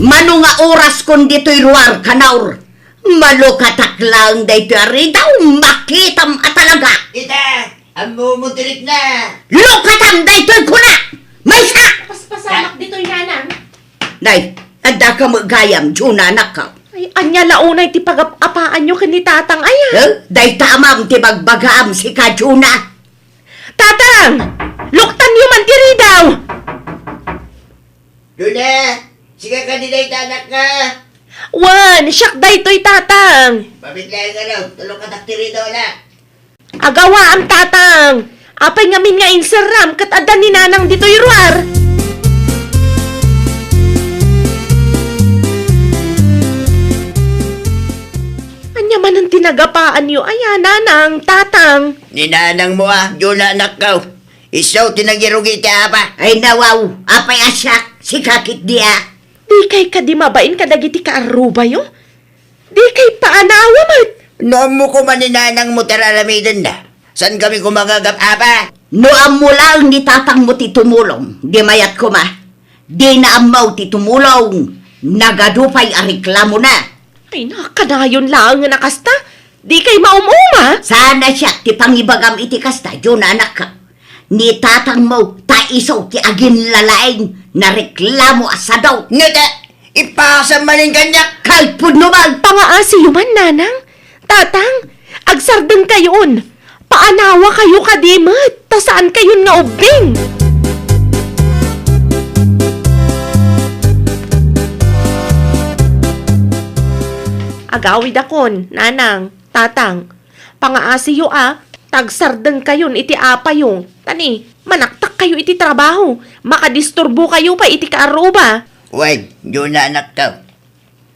Mano nga oraskon ditoy ruar, Kanor? Malukatak laeng daytoy a ridaw, makitam a talaga. Ita, ammo mo direk na. Lukatam daytoy kuna! Maysa! Paspasamak ditoy, nanang. Nay, adda ka met gayam, Juna, anakko. Ay, ania la unay ti pagap-apaanyo ken ni tatang aya? Eh, dayta amam ti bagbagaam, sika, Juna. Tatang! Luktanyo man ti ridaw! Juna, sika kadi dayta, anakko? Wen, siak daytoy, tatang. Pabiglayan nga daw, tulong ka taktirido na. Agawaam, tatang. Apay ngamin nga inserram ket adda ni nanang ditoy ruar? Ania manen ti nagapaanyo aya, nanang, tatang? Ni nanang mo, a, Juna, anakko. Isu ti nagirugi iti apa. Ay, nawaw, apay a siak, sika ketdi a. Dikay kadi mabain kadagiti kaarrubayo? Dikay paanawa met? No ammo koma ni nanangmo ti ar-aramidenda, saan kami koma nga agap-apa? No ammo laeng ni tatangmo ti tumulong, di mayat koma. Dina ammo ti tumulong, nagadu pay a reklamona. Ay, nakanayon laengen a kasta. Dikay maum-uma. Saan a siak ti pangibagam iti kasta, Juna, anakko. Ni tatangmo, ta isu ti aginlalaing nareklamo a sadu. Ngata, ipasam manen kaniak. Kalpudno man. Pangaasiyo man, nanang. Tatang, agsardengkayon. Paanawakayo kadi met, ta saankayon nga ubbing. Agawidakon, nanang, tatang. Pangaasiyo a, ta agsardengkayon iti apayo. Ta ni, manaktakkayo iti trabaho. Makadisturbokayo pay iti kaarruba. Wen, Juna, anakko.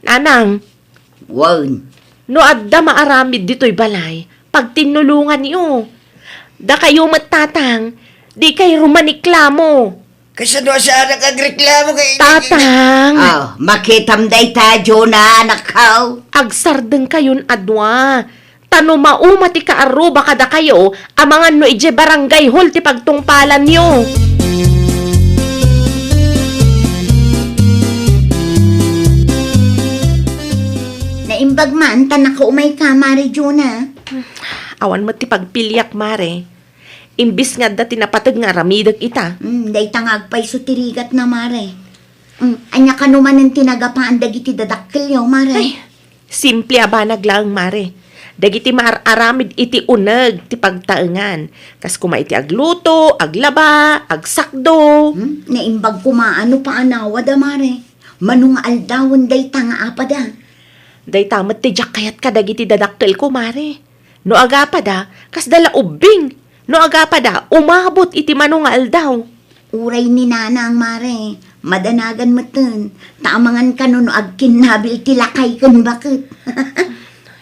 Nanang. Wen. No adda maaramid ditoy balay, pagtinnulonganyo. Dakayo met, tatang, dikay rumaniklamo. Kasano a saanak agreklamo kay... Tatang! Ah, makitam dayta, Juna, anakko. Agsardengkayon a dua. Ta no mauma ti kaarruba kadakayo, amangan no idiay barangay hall ti pagtungpalanyo. Naimbag man ta nakaumay ka, Mare Juna. Awan met ti pagpiliak, Mare. Imbis nga adda ti napateg nga aramidek ita. Mm, dayta nga agpayso ti rigatna, Mare. Mm, ania kano manen ti nagapaan dagiti dadakkelyo, Mare? Ay, simple a banag laeng, Mare. Dagiti maar-aramid iti uneg ti pagtaengan. Kas koma iti agluto, aglaba, agsakdo. Hmm? Naimbag koma no paanawada, Mare. Mano nga aldawen dayta nga apada? Dayta met ti diak kayat kadagiti dadakkelko, Mare. No agapada, kasda la ubbing. No agapada, umabot iti mano nga aldaw. Uray ni Nanang, Mare, madanagan metten, ta amangan kano no agkinnabil ti lakay ken baket.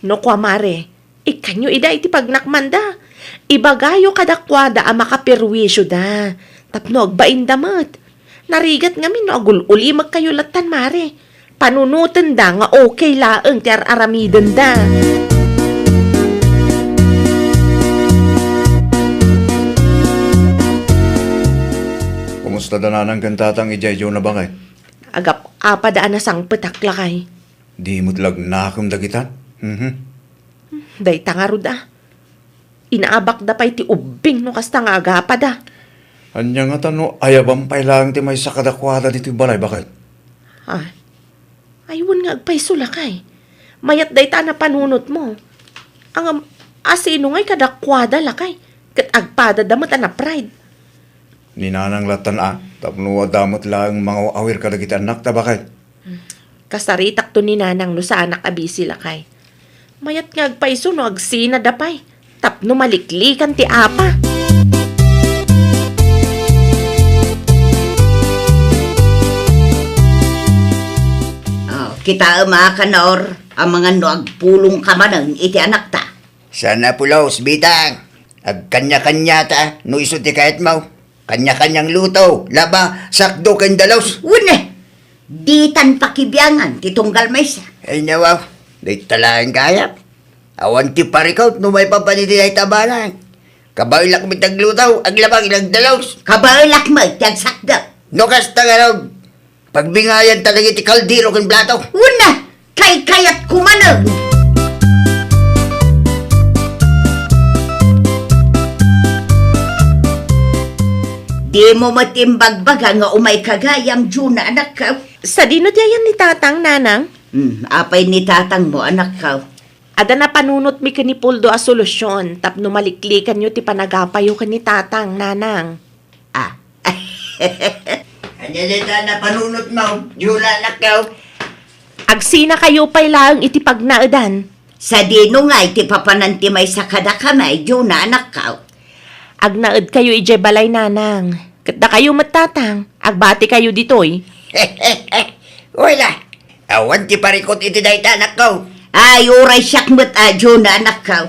No kua, Mare, ikkanyo ida iti pagnakmanda. Ibagayo kadakuada a makaperwisioda, tapno agbainda met. Narigat ngamin no agul-ulimekkayo lattan, Mare. Panunotenda nga okay laeng ti ar-aramidenda. Kumusta da Nanang ken Tatang idiay Juna, baket? Agap-apada a nasangpetak, lakay. Di met la agnakem dagitan? Mhm. Dayta ngarud a. Inaabakda pay ti ubbing no kasta nga agapada. Ania ngata no ayaban pay laeng ti maysa kadakuada ditoy balay, baket? Ay, ay, wen nga agpayso, lakay. Mayat dayta a napanunotmo. Ngem, asino ngay kadakuada, lakay? Ket agpadada met a napride. Ni Nanang lattan a, tapno adda met laeng mangaw-awir kadagiti annakta, baket. Kasaritakto ni Nanang no saanak a bisi, lakay. Mayat nga agpayso no agsinada pay tapno maliklikan ti apa. Oh, kitaem a, Kanor, amangan no agpulongka manen iti anakta. Saan a pulos, Bitang. Agkanya-kanyata no isu ti kayatmo. Kanya-kanyang luto, laba, sakdo ken dalus. Wen, ditan pakibiangan ti tunggal maysa. Ay, nawaw, dayta laeng kayat. Awan ti parikut no maipapan iti dayta a banag. Kabaelak met agluto, aglaba, agdalus. Kabaelak met ti agsakdo. No kasta ngarud, pagbingayanta dagiti kaldero ken plato. Wen, kaykayatko manen. Dimo met imbagbaga nga umayka gayam, Juna, anakko. Sadino ti ayan ni Tatang, Nanang? Hmm, apay ni Tatangmo, anakko? Adda napanunotmi ken ni Poldo a solusyon tapno maliklikanyo ti panagapayo ken ni Tatang, Nanang. Ah. Ania dayta napanunotmo, Juna, anakko? Agsinakayo pay laeng iti pagnaedan. Sadino ngay ti papanan ti maysa kadakami, Juna, anakko? Agnaedkayo idiay balay, Nanang. Ket dakayo met, Tatang, agbatikayo ditoy. Wen a, awan ti parikut iti dayta, anakko. Ay, uray siak met a, Juna, anakko.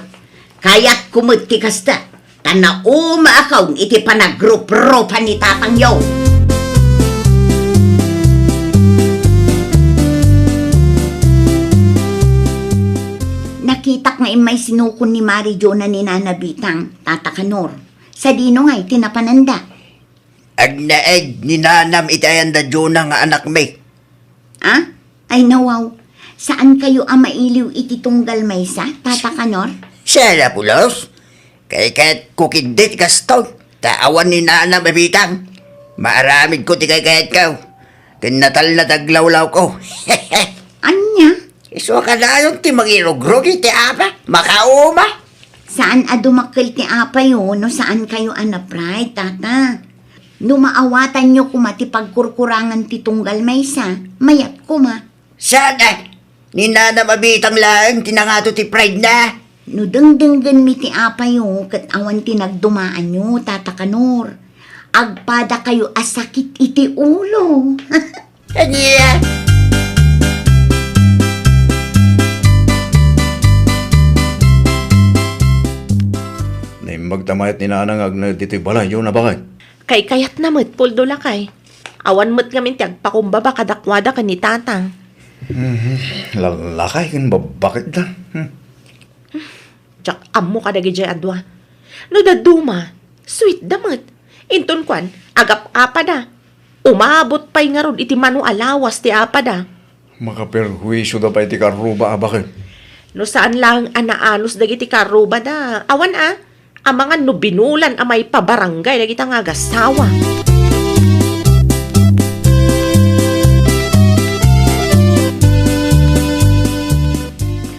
Kayatko met ti kasta. Ta naumaakon iti panagrup-rupan ni tatangyo. Nakitak nga immay sinukon ni Mari Jona ni Nana Bitang, Tata Kanor. Sadino nga iti napananda? Agnaed ni nanam iti ayanda Jona nga anakmi. Ah? Ay, nawaw. Saan kayo a mailiw iti tunggal maysa, Tata Kanor? Siya, pulos. Kaykayat ko kiddit kastoy. Ta awan ni nanam a bitang. Maaramid ko ti kaykayat ko. Ken natalna ti aglawlaw ko. Anya? Isu a kadayon ti mangirugrog iti apa? Makauma. Saan a dumakkel ti apayo no saan kayo a na-pride, Tata? No maawatanyo koma ti pagkurkurangan ti tunggal maysa, mayat koma. Saan a? Ni nanam a bitang laeng ti nangato ti pride na. No dengdenggenmi ti apayo ket awan ti nagdumaanyo, Tata Kanor, agpada kayo a sakit iti ulo. Ania? Naimbag ta mayat ni Nanang nga agnaed ditoy balay, Jona, bakay? Kaykayatna met, Puldo, lakay. Awan met ngamin ti agpakumbaba kadakuada ken ni Tatang. Mhm. Lalakay ken babbaketda. Hmm. Diak ammo kadagijay a dua. No dadduma, sweet da met. Inton kuan, agap-apada. Umabot pay ngarud iti mano a lawas ti apada. Makaperhuisioda pay ti karruba a baket. No saan laeng a naanus dagiti karrubada, awan a, amangan no binulan a maipabarangay dagita nga agasawa.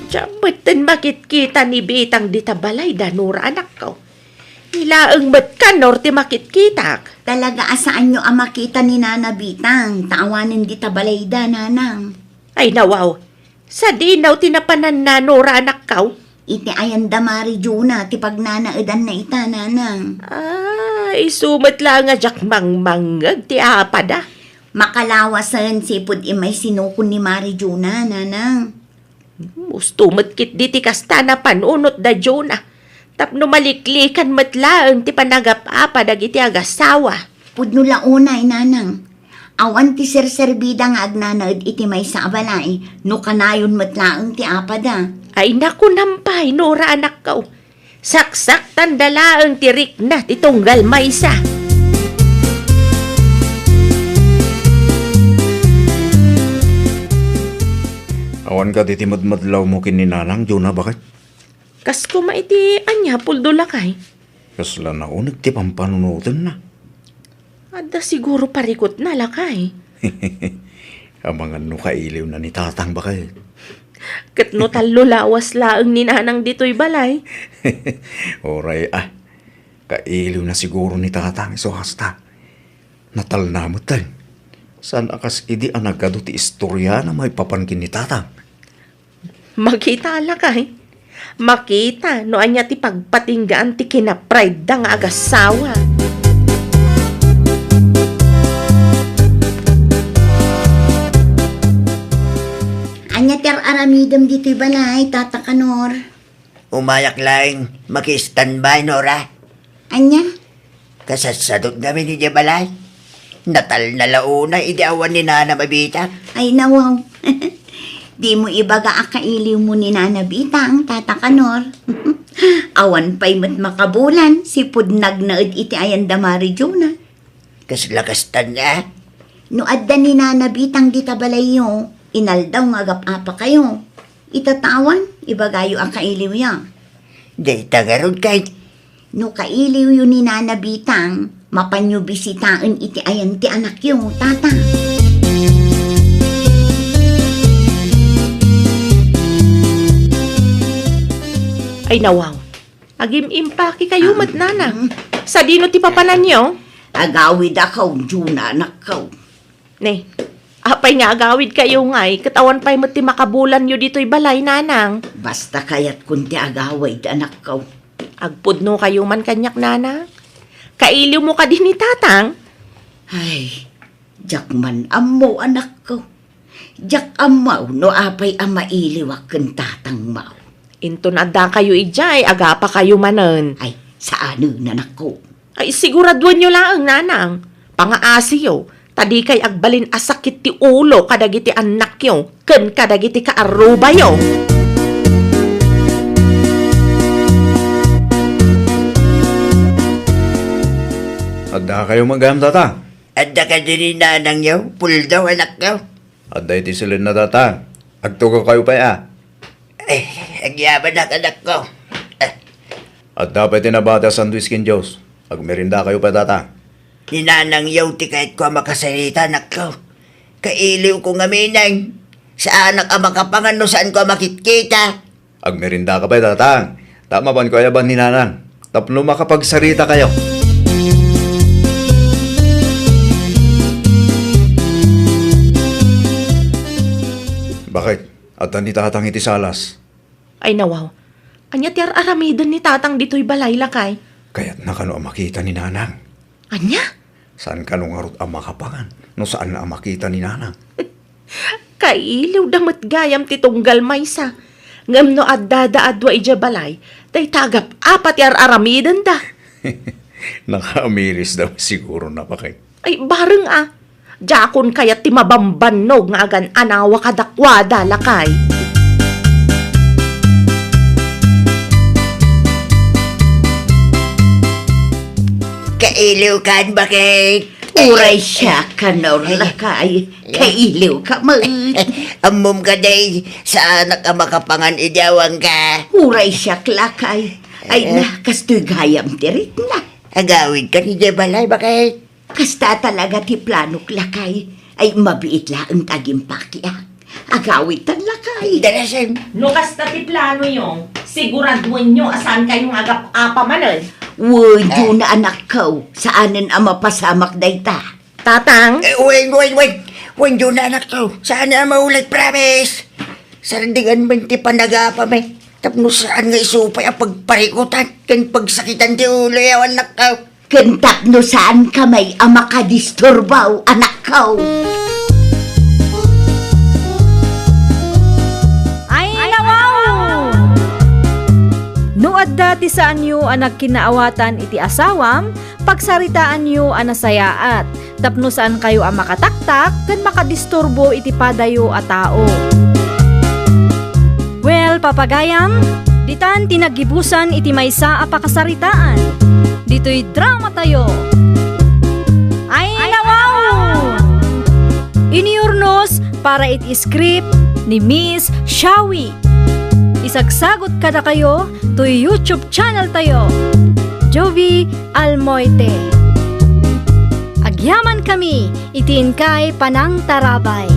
Diak metten makitkita ni Bitang dita balay da, Nora, anakko. Ilaeng met Kanor ti makitkitak. Talaga a saanyo a makita ni Nana Bitang, ta awanen dita balayda, Nanang. Ay, nawaw. Sadino ti napananna, Nora, anakko? Iti ayanda Mari Jona ti pagnanaedanna ita, Nanang. Ah, isu met laeng a diak mangmangngeg ti apada. Makalawasen sipud immay sinukon ni Mari Jona, Nanang. Usto met ketdi ti kasta a panunot da Jona. Tapno maliklikan met laeng ti panagap-apa dagiti agasawa. Pudno la unay, Nanang. Awan ti serserbida nga agnanaed iti maysa a balay, no kanayon met laeng ti apada. Ay, nakunam pay, Nora, anakko. Saksaktanda laeng ti rikna ti tunggal maysa. Awan kadi ti madmadlawmo ken ni Nanang, Jona, bakay? Kas koma iti ania, Puldo, lakay? Kasla nauneg ti pampanunotenna. Adda siguro parikutna, lakay. Amangan no kailiwna ni Tatang, bakay. Ket no tallo lawas laeng ni Nanang ditoy balay. Uray a. Kailiwna siguro ni Tatang isu kasta. Natalna metten. Saan a kas idi a nagadu ti istoriana maipapan ken ni Tatang. Makita, lakay. Makita no ania ti pagpatinggaan ti kinapride-da nga agasawa. Ania ti ar-aramidem ditoy balay, Tata Kanor? Umayak laeng maki-standby, Nora. Ania? Kasassadot ngamin idiay balay. Natalna la unay idi awan ni Nana Mabita. Ay, nawaw. Dimo ibaga a kailiwmo ni Nana Bitang, Tata Kanor. Awan pay met makabulan, sipud nagnaed iti ayanda Mari Jona. Kasla kastan a? No adda ni Nana Bitang dita balayyo, inaldaw nga agap-apakayo. Itatawan, ibagayo a kailiwya. Dayta ngarud kay. No kailiwyo ni Nana Bitang, mapanyo bisitaen iti ayan ti anakyo, Tata. Ay, nawaw. Agim-impaki kayo met, Nanang. Sadino ti papananyo? Agawid a kaw, Juna, anakkaw. Ne, apay nga agawid kayo ngay, ket awan pay met ti makabulanyo ditoy balay, Nanang. Basta kayatkon ti agawid, anakkaw. Agpudno kayo man kaniak, Nanang. Kailiwmo kadi ni Tatang? Ay, diak man ammo, anakko. Diak ammo no apay a mailiwak ken Tatang Mao. Inton adda kayo idiay, agapa kayo manen. Ay, Saanen, anakko. Ay, siguraduenyo laeng, nanang. Pangaasiyo, ta dikay agbalin a sakit ti ulo kadagiti annakyo ken kadagiti kaarrubayo. Addakayo met gayam, tatang? Adda kadi ni nanangyo, puldaw, anakko? Adda iti silenna, tatang. Agtugawkayo pay a. Eh, agyamanak, anakko. Eh. Adda pay ti nabati a sandwich ken juice. Agmerendakayo pay, tatang. Ni nanangyo ti kayatko a makasarita, anakko. Kailiwko ngamin. Saanak a makapangan no saanko a makitkita. Agmerendaka pay, tatang. Ta mapanko ayaban ni nanang. Tapno makapagsaritakayo. Bakit? Adda ni tatang iti salas. Ay, nawaw. Ania ti ar-aramiden ni tatang ditoy balay, lakay? Kayatna kano a makita ni nanang. Ania? Saan kano ngarud a makapangan no saanna a makita ni nanang? Kailiwda met gayam ti tunggal maysa. Ngem no addada a dua idiay balay, dayta agap-apa ti ar-aramidenda. Nakaamirisda siguro, napakay. Ay, bareng a. Diakon kayat ti mabambannog nga agan-anawa kadakuada, lakay. Kailiwkan, bakit? Uray siak, Kanor, lakay. Kailiwka met. Ammom kadi, saanak a makapangan idi awanka. Uray siak, lakay. Ay na, kastoy gayam ti rikna. Agawidka idiay balay, bakit? Kasta talaga ti planok, lakay. Ay, mabiit laeng ti agimpakiak. Agawidtan, lakay. Dalasen. No kasta ti planoyo, siguraduenyo a saankayo nga agap-apa manen. Wen, dina, anakko. Saanen a mapasamak dayta. Tatang? Eh, wen, wen, wen. Wen, dina, anakko. Saanen a maulit, promise. Sardingan man ti panagapam, eh. Tapno saan nga isu pay a pagparikutan ken pagsakitan ti ulo, yawan, anakko. Ken tapno saanka met a makadisturbo, anakko. Ay, nawaw! No adda ti saanyo a nagkinaawatan iti asawam, pagsaritaanyo a nasayaat, tapno saankayo a makataktak ken makadisturbo iti padayo a tao. Well, papagayam, ditan ti naggibusan iti maysa a pakasaritaan. Ditoy dramatayo. Ay, nawaw! Inurnos para iti script ni Miss Shawi. Isagsagut kadakayo toy YouTube channel tayo, Jovi Almoite. Agyaman kami iti inkay panangtarabay.